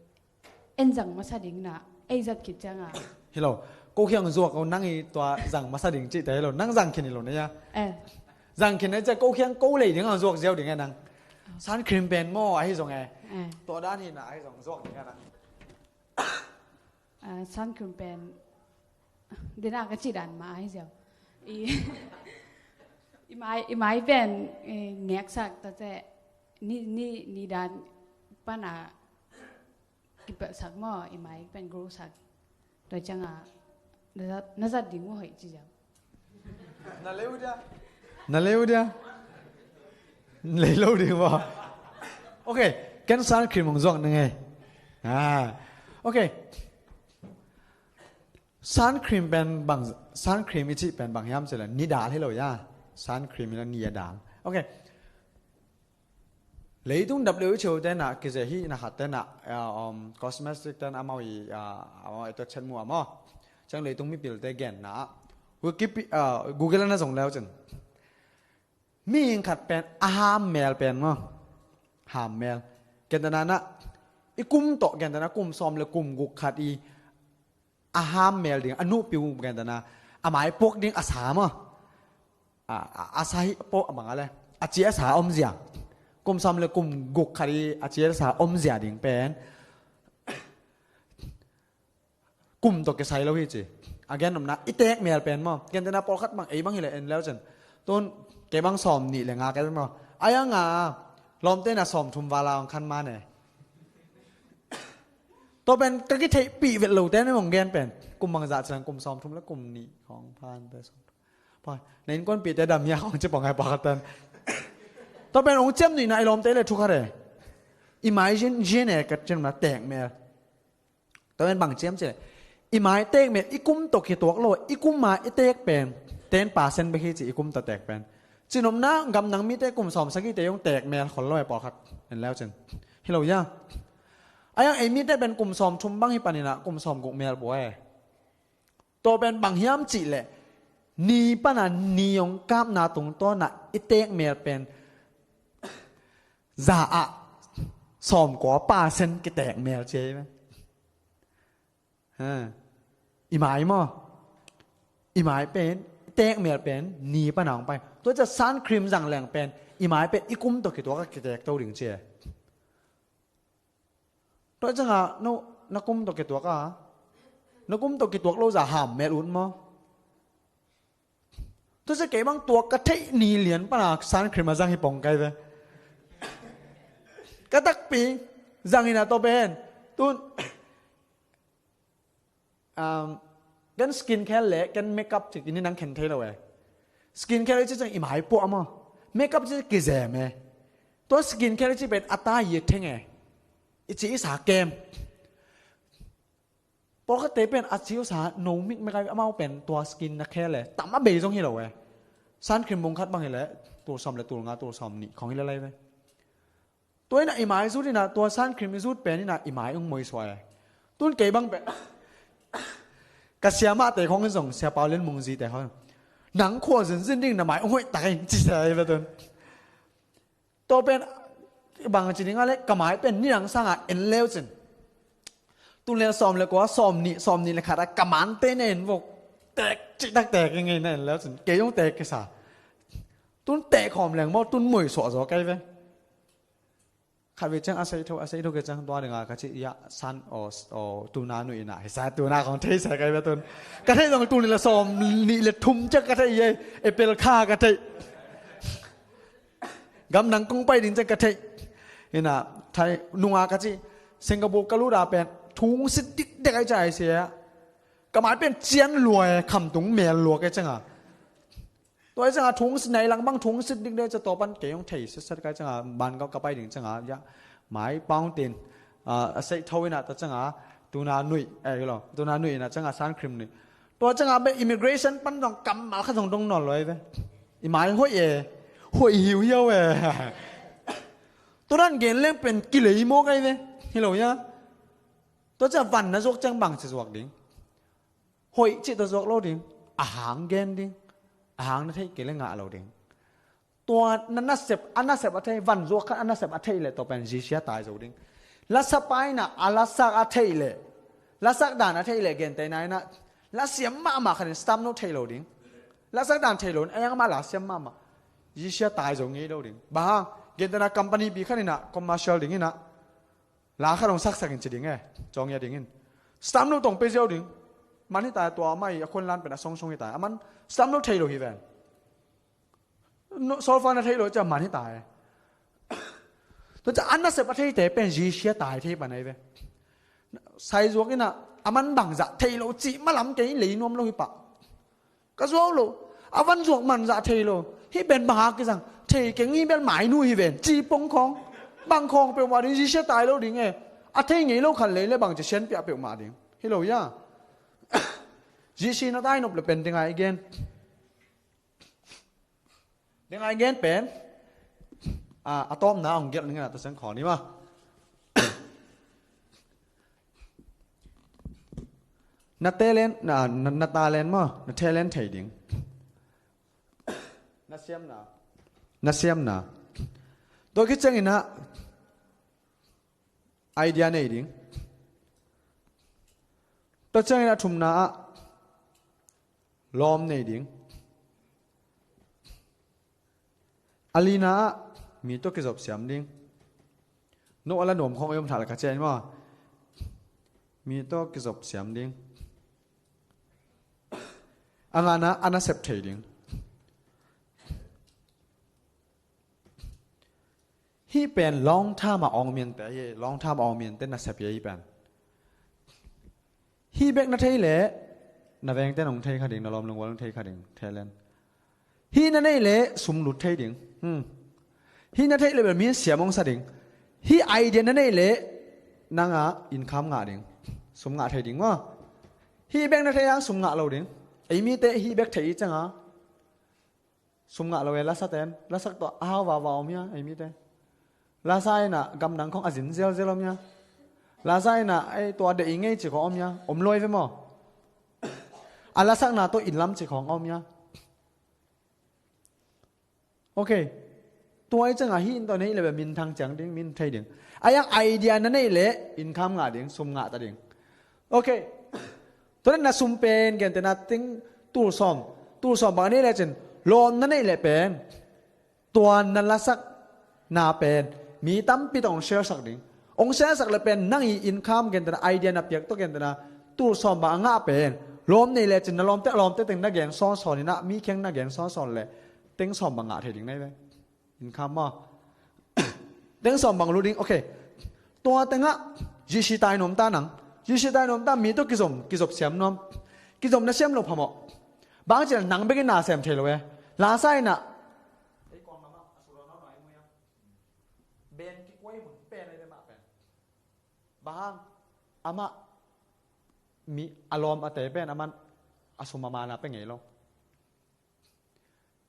en zang masa ding na, ei zat khit ciang a. Hi lo, ko kiang zuak o nang i tua zang masa ding cihte hi lo, nang zang khin hi lo na ya. Eh. Zang khin na ciang ko kiang ko lei ding ang zuak ziau ding e nang. Sun cream pen maw ahi zong e. Eh. Tua dan hi na ahi zong zuak ding e nang. Ah, sun cream pen dena ka cih dan mah ahi ziau. I, i mai, i mai pen, eh, ngeksak ta te ni, ni, ni dan pana kipelsak maw, i mai pen glow sak. Tua ciangah na zat, na zat ding uh hoih ci ziau. Na leu dia. Na leu dia. Lei lo ding maw. Ok, ken sun cream hong zuak ning ei. Ah. Ok. Sun cream pen bang, sun cream i cih pen bang hiam cih leh ni dal hi lo ya. Sun cream hi lo ni a dal. Ok. Leitung W H O te na kize hi na khat te na, ah, um, cosmetic te na amau i, ah, amau i tua chet mu a maw. Ciang leitung mipilte genna ah Wikipedia, ah, Google na zong leu cin. Mihing khat pen a ham mel pen maw. Ham mel. Gentehna na i kum tawh gentehna kum sawm le kum guk khat i a ham mel ding, a nuhpiu gentehna a mai puak ding a sa maw. A, a, a sa hi puak a bang a le. A cia a sa omzia. Kum sawm le kum guk khat i a cia a sa omzia ding pen. Kum tawh kisai lo hi ci. A gen omna i teek mel pen maw. Gentehna pawlkhat bang ei bang hi le en leu cin. Tun kei bang sawm nih le nga kei maw. Ai a nga lawmte na sawm thum vala ong khan ma ne. Tua pen ka kitheihpih vet lo te ne mong gen pen. Kum bang zah ciang kum sawm thum le kum nih khong phan te sawm thum. Pha, na innkuanpihte dam hia khong ci pong hai pawlkhat ten. Tua pen ong ciam nuihna i lawmte le thu khat e. I mai zin, zin e ka cin omna teek mel. Tua pen bang ciam ci leh. I mai teek mel i kum tawh kituak lo, i kum a i teek pen ten percent bek hi ci i kum tawh teek pen. Cin omna gam nang mite kum sawm sagihte hong teek mel khol lo e pawlkhat. En leu cin. Hi lo ya. Ai ang ei mite pen kum sawm thum bang hi panin ah kum sawm guk mel pua e. Tua pen bang hiam cih leh ni pana ni hong kapna tungtawn ah i teek mel pen Za ah sawmkua percent kiteek mel ci ei ve. Ha. I mai maw? I mai pen teek mel pen ni pan a hong pai. Tua ciang sun cream zang leng pen i mai pen i kum tawh kituak a kiteek to ding ci ei. Tua ciangah no, na kum tawh kituak a, na kum tawh kituak lo za ham mel ut maw? Tua ciang kei bang tua ka theih ni lian pan a sun cream a zang hi pong kai ve. Ka takpi zang in a tua pen tun, um, ken skin care le ken makeup ci kini nang khen thei lo e. Skin care ci ciang i mai puah maw? Makeup ci kizem e. Tua skin care ci pen a ta i theng e. I ci i sa kem. Pawlkhatte pen a ciusa no mikmek a, amau pen tua skin na khe le tam a bei zong hi lo e. Sun cream bung khat bang hi le tul sawm le tul nga, tul sawm nih khong hi le lai ve. Tua in a i mai zut in a tua sun cream i zut pen in a i mai ung moisuah e. Tun kei bang pen ka siamahte khong in zong, Sia Pau Lian Mung zite khong, nang khua zinzin ding, na mai ung hoih tak in ci sia hi ve tun. Tua pen bang ci ding a le ka mai pen ni dang sangah en leu cin, tul le sawm le kua, sawm nih, sawm nih le khat a ka mante na en vok. Teek cihtak teek ing ei, na en leu cin kei zong teek kisa. Tun teek khawm leng maw, tun moisuah zaw kai ve. Khat vei ciang a sei tho, a sei tho kei ciang tua dinga ka ci ia san aw, aw, tuna nuih in a hi sa, tuna khong thei sa kai ve tun. Ka theih zong tul nih le sawm nih le thum ciang ka theih ei, April kha ka theih. Gamdang kong pai ding ciang ka theih. Ina, thai nunga ka ci, Singapore ka lut a pen thu hong sit dikdek ai ca ai sia. Ka mai pen cian lua e, khamtung mel lua kei cianga. Tua i cianga thu hong sit, nai lang bang thu hong sit dikdek ca, tua pan kei hong thei setset kai cianga, ban ka, ka pai ding cianga, ya, mai paung tin, ah, a seih tho ina ta cianga, tuna nuih, eh, lo, tuna nuih ina cianga sun cream nuih. Tua cianga be immigration pan zong kammal kha zong dong nawn lo ai ve. I mai hoih e, hoih hiuhiau e. Tua dan gen leng pen kilei mawk ai ve. Hi lo ia. Tua ciang van na zuak ciang bang ci zuak ding. Hoih cih tua zuak lo ding. A hang gen ding. A hang na theih kei le ngah lo ding. Tua na nasep, a nasep a thei, van zuak khat a nasep a theih le tua pen zisia tai zo ding. Lasa pa ina a lasak a theih le, lasak dan a theih le, gentehna ina lasiam mahmah khat in stamp note theih lo ding. Lasak dan theih lo in a yang mah lasiam mahmah. Zisia tai zo ngei lo ding. Bang hang, gentehna company pi khat ina commercial ding ina la khat hong saksak in ci ding e, cawng ia dingin. Stamp note tong pe ziau ding. Man hi ta, tua mai a khon lan pen a songsong hi ta. A man stamp note thei lo hi ven. No, solfa na thei lo ciang man hi ta e. Tua ciang a nasep a theite pen zisia tai thei pan ai ve. Sai zuak ina a man bangzah thei lo cih malam kei lei nuam lo hi pah. Ka zuau lo. A van zuak manzah thei lo. Hih pen bang a kizang. Thei keng, hih bel mainu hi ven. Ci pong khawng. Bang khawng peuhmah ding, zisia tai lo ding e. A thei ngei lo khan lei le bang ci sian piah peuhmah ding. Hi lo ia. Zisia na tai nop le pen ding ai gen. Ding ai gen pen. A, a tawpna hong gelh ning a ta seng khaw ni ma. Na talent, na, na, na talent maw, na talent thei ding. Na siamna. Na siamna. Tua khit ciangin ah idea nei ding. Tua ciangin a thumna ah lawm nei ding. A lina ah mi tawh kizop siam ding. No a la nuam khawng a om thah la ka cian maw. Mi tawh kizop siam ding. A ngana ah a nasep thei ding. Hih pen long term a awng miante hi, long term a awng miante nasep hi hih pen. Hih bek na thei leh na vengte nong thei kha ding, na lawm lungwal nong thei kha ding, talent. Hih na neih leh sum lut thei ding. Hmm. Hih na theih leh bel mi siam hong sa ding. Hih idea na neih leh nanga income ngah ding. Sum ngah thei ding maw. Hih bek na thei ang sum ngah lo ding. Ei mite hih bek thei i cianga sum ngah lo e, lasa ten. Lasak tua a hau vava om hia, ei mite. Lasa ina gamdang khong a zin zelzel om hia. Lasa ina ei tua deih i ngei ci khong om hia. Om lo ai ve maw. A lasakna tua inn lam ci khong om hia. Ok. Tua i ciangah hih in tawh na hih le bia minthang ciang ding, min thei ding. A iang idea na neih leh income ngah ding, sum ngah ta ding. Ok. Tua na sum pen gentehna teng tul sawm, tul sawm bang a neih lecin lawm na neih leh pen tua na lasakna pen mi tampi tawh hong share sak ding. Hong share sak le pen nang i income gentehna idea na piak tawh gentehna tul sawm bang a ngah pen lawm nei lecin na lawmte, lawmte teng na gen sawnsawn inah mi kheng na gen sawnsawn le teng sawm bang ngah thei ding na hi ve. Income maw? Teng sawm bang lut ding. Ok. Tua tengah G C tai nuam ta nang. G C tai nuam ta mi tawh kizom, kizop siam nuam. Kizom na siam lo phamawh. Bang cih nang bekin na sem thei lo e. Lasa inah. Ei kuan mama a sura no no ai muya. Ben kikuai mun pen ai be mah pen. Bang hang amah mi a lawm a te pen aman a sum a mana pe ngei lo.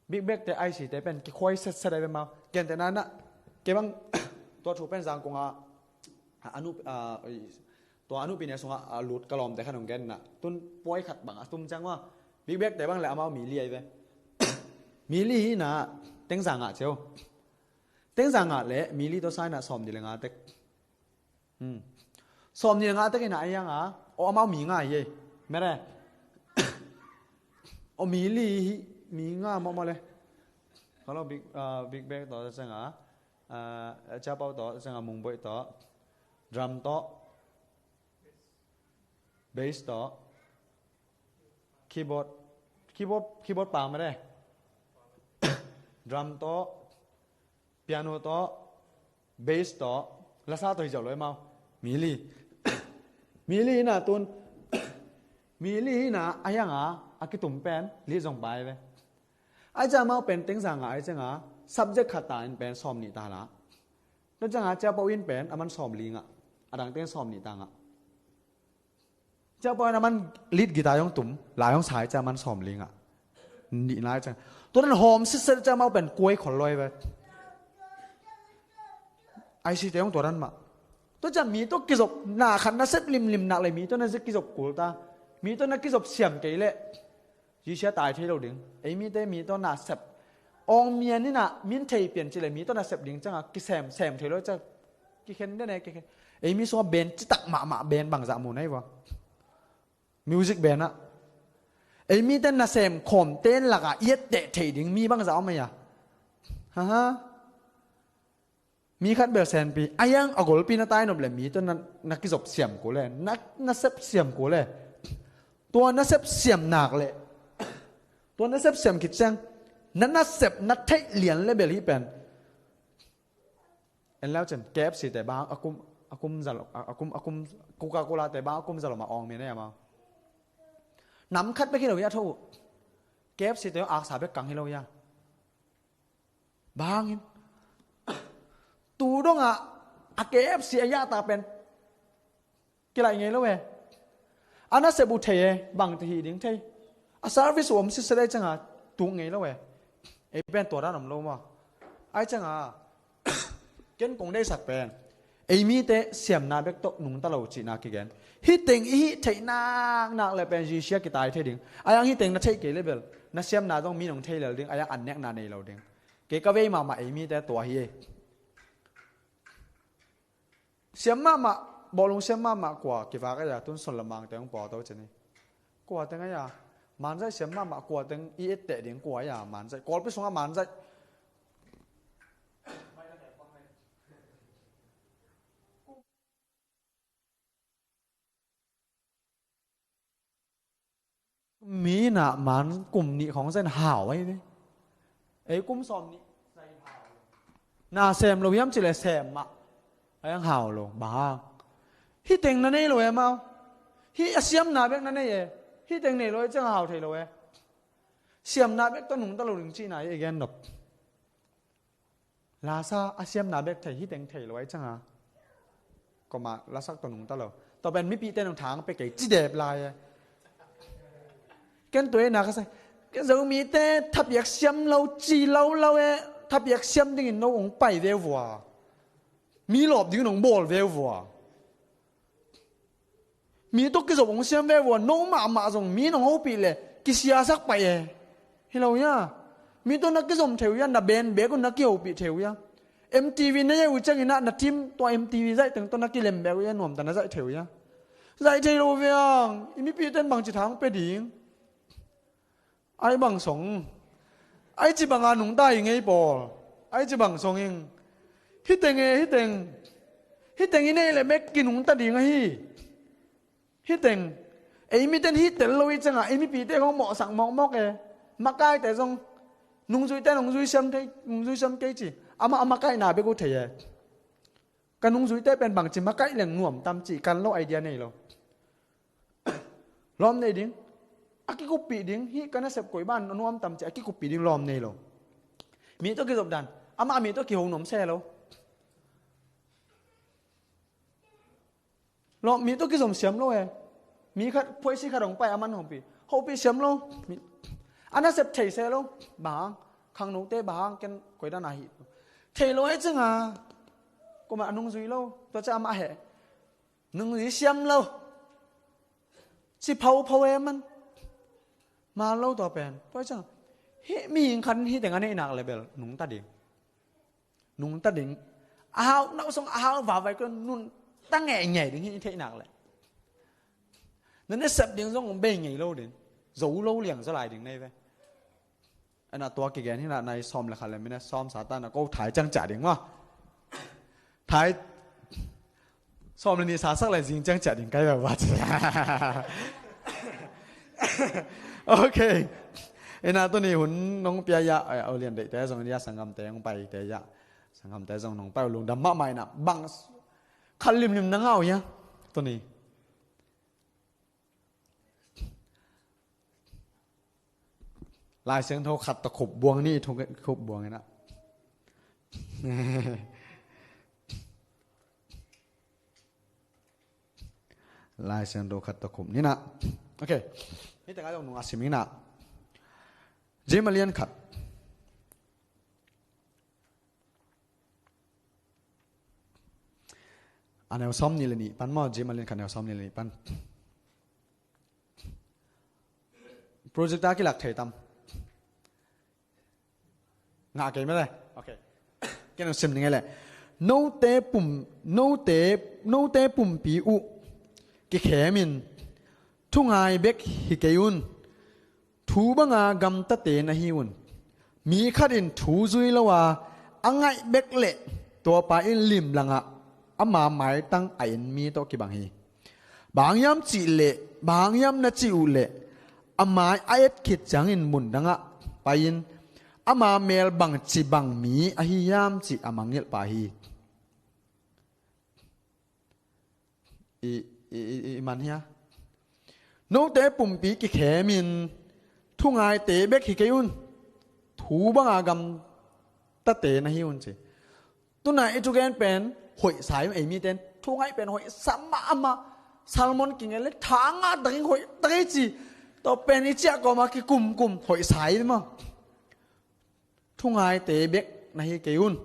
Big bag te I C te pen kikhuai setset ai be mau. Gentehna na kei bang tua thu pen Zangkong a a nu a tua a nupi ne sungah a lut ka lawmte khat hong genna tun puai khat bang a tum ciang maw. Big bag te bang le amau mi li ai ve. Mi li hi na teng za ngah cio. Teng za ngah le mi li tawh sa inah sawm ni le nga tek. Hmm. Sawm ni le nga tek inah a iang a. O amau mi nga hi ei. Mere. O mi li hi mi nga mawh mawh le. Hello big, uh, big bag tawh ciangah. Uh, ciapau tawh ciangah mungboih tawh. Drum tawh. Bass tawh. Keyboard. Keyboard, keyboard pa mere. Drum tawh. Piano tawh. Bass tawh. Lasa tawh hi zauh lo e mau. Mi li. Mi li inah tun. Mi li inah a iang a a kitum pen li zong pai ve. Ai ciang mau pen teng za ngah ai ciang a subject khat ta in pen sawm nih ta la. Tua ciang a ciapau in pen aman sawm li ngah. A dang teng sawm nih ta ngah. Ciapau in aman lead guitar hong tum lai hong sa ai ciang aman sawm li ngah. Nih lai ciang. Tua dan hawm sitset ciang mau pen kuai khol loi ve. I C te hong tua dan mah. Tua ciang mi tawh kizop na khat na sep limlim nak le mi tawh na kizop kul ta. Mi tawh na kizop siam kei leh. Zisia tai thei lo ding. Ei mite mi tawh na sep. Awng mian inah min thei pian cileh mi tawh na sep ding ciangah kisem, sem thei lo ciang. Kikhen den e, kikhen. Ei mi sungah ben citak mahmah ben bangzah mu na hi vua. Music ben ah. Ei mite na sem khawm ten lakah i etteh thei ding mi bangzah om ei a. Haha. Mi khat bel senpi a iang a golpi na tainop le mi tawh na, na kizop siam kul le na, na sep siam kul le. Tua na sep siam nak le tua na sep siam khit ciang na, na sep na theih lian le bel hi pen. En lau cin K F C te bang a kum, a kum zalo, a kum, a kum Coca-Cola te bang a kum zalo ma awng mi ne ama. Nam khat bek hi lo ya tho. K F C te aksa bek kang hi lo ya. Bangin tu dongah a K F C a yahta pen kilaih ngei lo e. A nasep uh thei e, bangte hih ding thei. A service uh om sitset ai cianga tuk ngei lo e. Ei pen tua dan om lo maw? Ai cianga ken kong deihsak pen ei mite siamna bek tawh nungta lo cihna kigen. Hih teng i hih theih naknak le pen zisia kitai thei ding. Ai ang hih teng na theih kei le bel na siamna zong mi nong thei lel ding. Ai ang an nekna nei lo ding. Kei ka vei mahmah ei mite tua hi e. Siam mahmah, bawlung siam mahmah kua kivak aia tun son lamang teng paw to ceni. Kua teng aia manzaih siam mahmah kua teng i etteh ding kua aia manzaih. Kawlpi sungah manzaih. Mi na man kum nih khong zen hau ai ve. Ei kum sawm nih na sem lo hiam cileh sem mah. Ai ang hau lo bang hang. Hih teng na nei lo e mau. Hih a siamna bek na nei e. Hih teng nei lo e ciang hau thei lo e. Siamna bek tawh nungta lo ding cihna hi e gen nop. Lasa a siamna bek thei hih teng thei lo ai cianga. Koma lasak tawh nungta lo. Tua pen mipite nong thang pe kei ci dep lai e. Ken tuai na ka sai. Ken Zomite thapiak siam lo ci lo lo e. Thapiak siam dingin no ong pai ve vua. Mi lawp dingin ong bawl ve vua. Mi tawh kizop hong siam ve vua, no mahmah zong mi nong hopih le kisiasak pai e. Hi lo hia? Mi tawh na kizom thei uh hia, na band bek un na kihopih thei uh hia? M T V na zaih uh ciangin ah na team tua M T V zaih teng tawh na kilem bek uh hia, nuamta na zaih thei uh hia? Zaih thei lo ve ang. I mipite in bangci tha hong pia ding? Ai bang song. Ai ci banga nungta hi ngei pawl. Ai ci bang song ing. Hi teng e, hi teng. Hi teng i neih leh bek kinungta ding ahi. Hi teng. Ei mite in hi tel lo i ciangah ei mipite khong mawhsak mawkmawk e. Makaite zong, nungzuite nungzui siam thei, nungzui siam kei ci. Amah a makaihna bek uh thei e. Ka nungzuite pen bangci makaih leng nuam tam ci, kan lo, idea nei lo. Lawm nei ding. A kikuppih ding, hih ka nasep koih ban a nuam tam ci a kikuppih ding lawm nei lo. Mi tawh kizop dan, amah mi tawh kiho nuam se lo. Lawm, mi tawh kizom siam lo e. Mi khat, phuaisi khat hong pai a man hopih, hopih siam lo. Mi, a nasep thei se lo. Bang hang, khangnote bang hang, ken koidan a hi. Thei lo e cianga. Kuamah a nungzui lo. Tua ciang amah heh. Nungzui siam lo. Ci phopho e man. Mal lo tua pen. Tua ciang, hih mihing khat in hih teng a neih nak leh bel nungta ding. Nungta ding. A hau, na song a hau vavai ko, nungta ngeingei ding hih theih nak leh. Na nasep ding zong bei ngei lo ding. Zo lo liang zaw lai ding nei ve. Ena tua kigen hi na, nai sawm le khat le minute sawm sa ta na, ko thai ciang ciah ding maw. Thai sawm le nih sa sak le zing ciang ciah ding kai ve vat. Ok. Ena tuni hun nong pia ya, eh, a lian deihte zong ya, sanggamte hong paite ya. Sanggamte zong nong pai uh lungdam mahmah ina. Bang khat limlim na ngah uh ya tuni. Lai Siangtho khat tawh khup buang ni, thu khup buang ina. Lai Siangtho khat tawh khup ni na. Ok. Hih tengah zong nung a sim ina. James a lian khat. A neu sawm nih le nih pan maw, James a lian khat neu sawm nih le nih pan. Projector kilak thei tam? Ngah kei mele. Ok. Ken hong sim ning e le. Note pum, note, note pumpi uh kikhemin thungai bek hi kei un. Thu banga gamtate na hi un. Mi khat in thu zui lo a, a ngaih bek leh tuapa in limlangah ama maitang a en mi tawh kibang hi. Bang hang hiam cih leh, bang hang hiam na cih uh leh, a mai a et khit ciangin mundangah pai-in ama mel bangci bang mi ahi hiam cih a mangngilh pah hi. I, i, i, i man hia? Note pumpi kikhemin thungaite bek hi kei un. Thu banga gamtate na hi un ci. Tuna i thugen pen hoihsa hi, ei mite in thungaih pen hoihsa mahmah. Sermon kingen le tha ngah takin hoih takin ci. Tua pen i ciah kawma kikumkum hoihsa hi maw. Thungaite bek na hi kei un.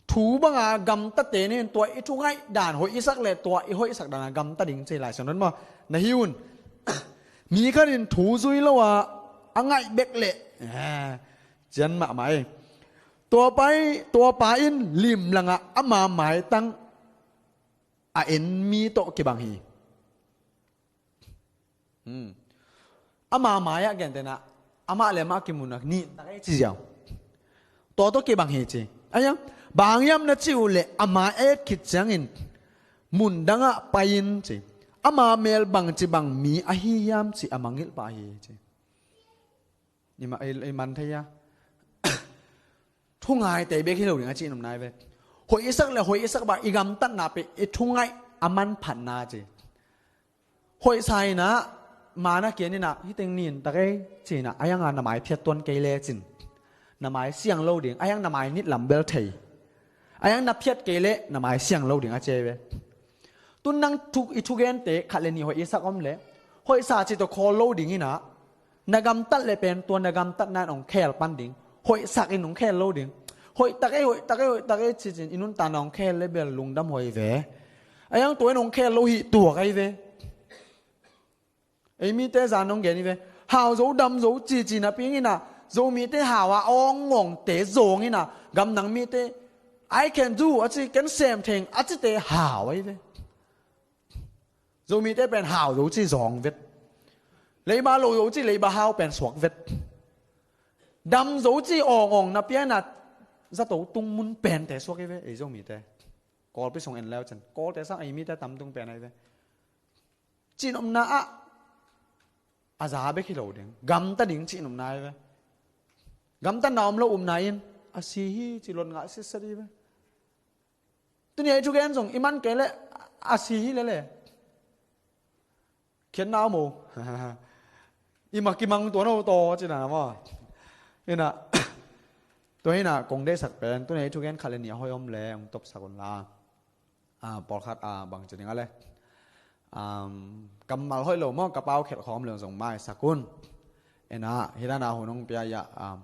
Thu banga gamtate na hi un, tua i thungaih dan hoih i sak le tua i hoihsak dana gamta ding ci Lai Siangtho in maw. Na hi un. Mi khat in thu zui lo a, a ngaih bek leh, eh, cian mahmah ei. Tuapa in, tuapa in limlangah ama maitang a en mi tawh kibang hi. Hmm. Ama mai-ah gentehna, amah le amah kimunna nin tak ei ci ziau. Tua tawh kibang hi ci. Ayang, bang hang hiam na cih uh leh a mai a et khit ciangin mundangah pai-in ci. Ama mel bangci bang mi ahi hiam cih a mangngilh pah hi ci. I ma-, i, i man thei a. Thungaite bek hi lo ding a cih nopna hi ve. Hoih i sak le hoih i sak bang i gamtatna pen i thungaih a manphatna ci. Hoihsa ina, man a kian ina, hih teng nin tak ei ci ina, a hianga na mai phiat tuan kei le cin. Na mai siang lo ding, a hiang na mai nit lam bel thei. A hiang na phiat kei leh na mai siang lo ding a ci ei ve. Tun nang thu, i thugente khat le nih hoih i sak om leh, hoihsa ci tawh khawl lo ding ina, na gamtat le pen tua na gamtatna in hong khel pan ding. Hoihsak in hong khel lo ding. Hoih tak ei, hoih tak ei, hoih tak ei ci cin i nuntakna hong khel le bel lungdam huai ve. A hiang tua in hong khel lo hi tuak ei ve. Ei mite zan hong gen hi ve. Hau zo dam zo cici napi ina, Zomite hau a awngawngte zawng in a, gamdang mite, "I can do," a ci, "Ken sem theng," a cite hau ahi ve. Zomite pen hau zo ci zawng vet. Leiba lo zo ci leiba hau pen suak vet. Dam zo ci awngawng na pian a zato tung mun pente suak ahi ve, ei Zomite. Kawlpi sung en leu cin, Kawlte sang ei mite tam tung pen ahi ve. Cihnopna ah a za bek hi lo ding. Gamta ding cihnopna ahi ve. Gamta na om lo upna in a si hi ci luat ngah sitset hi ve. Tuni a i thugen zong i man kei leh a si hi lele. Khiatna om o. I ma kimang tua no taw cina maw. Ina, tua ina kong deihsak pen tuni a i thugen khat le nih a hoih om le hong topsak un la. Ah, pawlkhat, ah, bang ci ding a le, um, kammal hoih lo maw, ka pau khelh khawm lo zong maisak un. Ina, hi dana hun hong pia ya, um,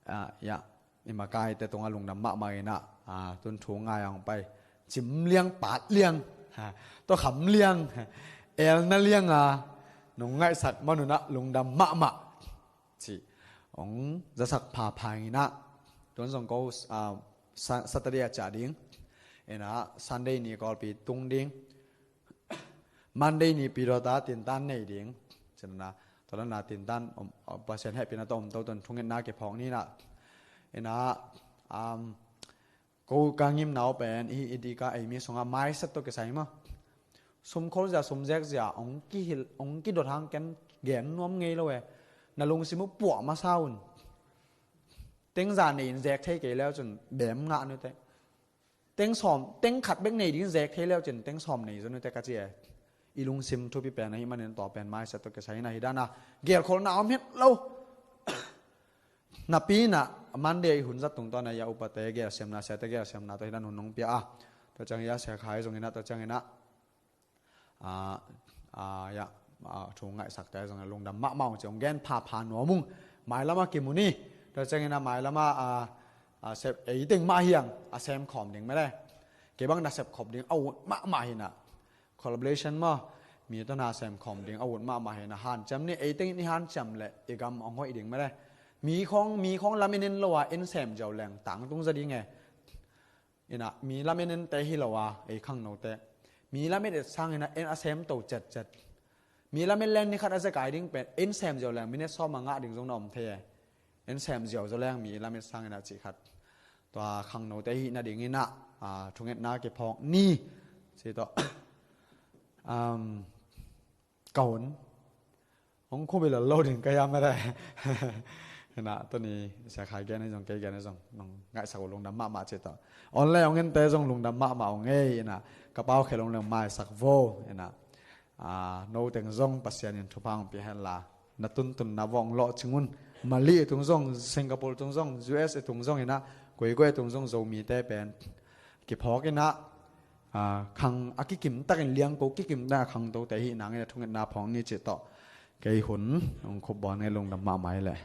ah, ya, i makaite tunga lungdam mahmah ina, ah, tun thu ngai a hong pai. Cim liang, pat liang, ha, tua kham liang, ha, elna liang a, nong ngaihsak manuna lungdam mahmah. Ci hong zasak phapha ina. Tuan zong ko, ah, Sa-, Saturday a ciah ding. Ina Sunday ni Kawlpi tung ding. Monday ni Pidawta tintan nei ding. Cinana, tua lana tintan om, om, Pasian hehpihna tawh om to tun thungetna kiphawk nina. Ina, um, ko ka ngimna uh pen i, i dika ei mi sunga mindset tawh kisai maw. Sumkhol zia, sumzek zia, ong kihil, ong kidot hang ken gen nuam ngei lo e. Na lungsim uh puah masa un. Teng za nei in zek thei kei leu cun bem ngah nute. Teng sawm, teng khat bek nei ding zek thei leu cin teng sawm nei zo nute ka ci e. I lungsim thupi pen ahi manin tua pen mindset tawh kisai in ahi dana gelkholhna om het lo. Napi ina Monday i hun zat tungtawn a ya upate gelsiamna, siate gelsiamna tawh hi dan hun nong pia a. Tua ciang ya sia khai zong ina tua ciang ina. Ah, ah, ya, ah, thu ngaihsakte zong lungdam mahmah ung ci ong gen phapha nuam ung. Mailama kimu ni. Tua ciangina mailama, ah, ah, sep, ei teng mah hiang a sem khawm ding mele. Kei bang na sep khawm ding a ut mahmah hina. Collaboration maw. Mi tawh na sem khawm ding a ut mahmah hina. Hanciam ni, ei teng i hanciam le i gam ong hoih ding mele. Mi khawng, mi khawng lamin in lo a in sem ziau leng tangtung za ding e. Ina, mi lamin in te hi lo a, ei khangnote. Mi lamin et sangina en a sem to cetcet. Mi lamin len ni khat a zekai ding pen, en sem ziau leng, minute sawm a ngah ding zong na om thei e. En sem ziau zaw leng, mi lamin sangina cih khat. Tua khangnote hihna dingina, ah, thungetna kiphawk ni. Ci tawh. Um, Ka hun hong khubi lo lo ding ka hiam mete. Ina, tuni sia khai gen zong kei gen zong nong ngaihsak uh lungdam mahmah ci tawh. Online hong ente zong lungdam mahmah ong ei ina. Ka pau khe lungdam maisak vo ina. Ah, no teng zong Pasian in thupha hong pia hen la. Na tuntun na vong lo cingun. Mali tung zong, Singapore tung zong, U S tung zong ina. Kuikui tung zong Zomite pen kiphawk ina. Ah, khang a kikim takin liangko kikim takin a khangtote hi nangin a thungetna phawng ni cih tawh. Kei hun hong khup bawn ngai lungdam mahmah hi leh.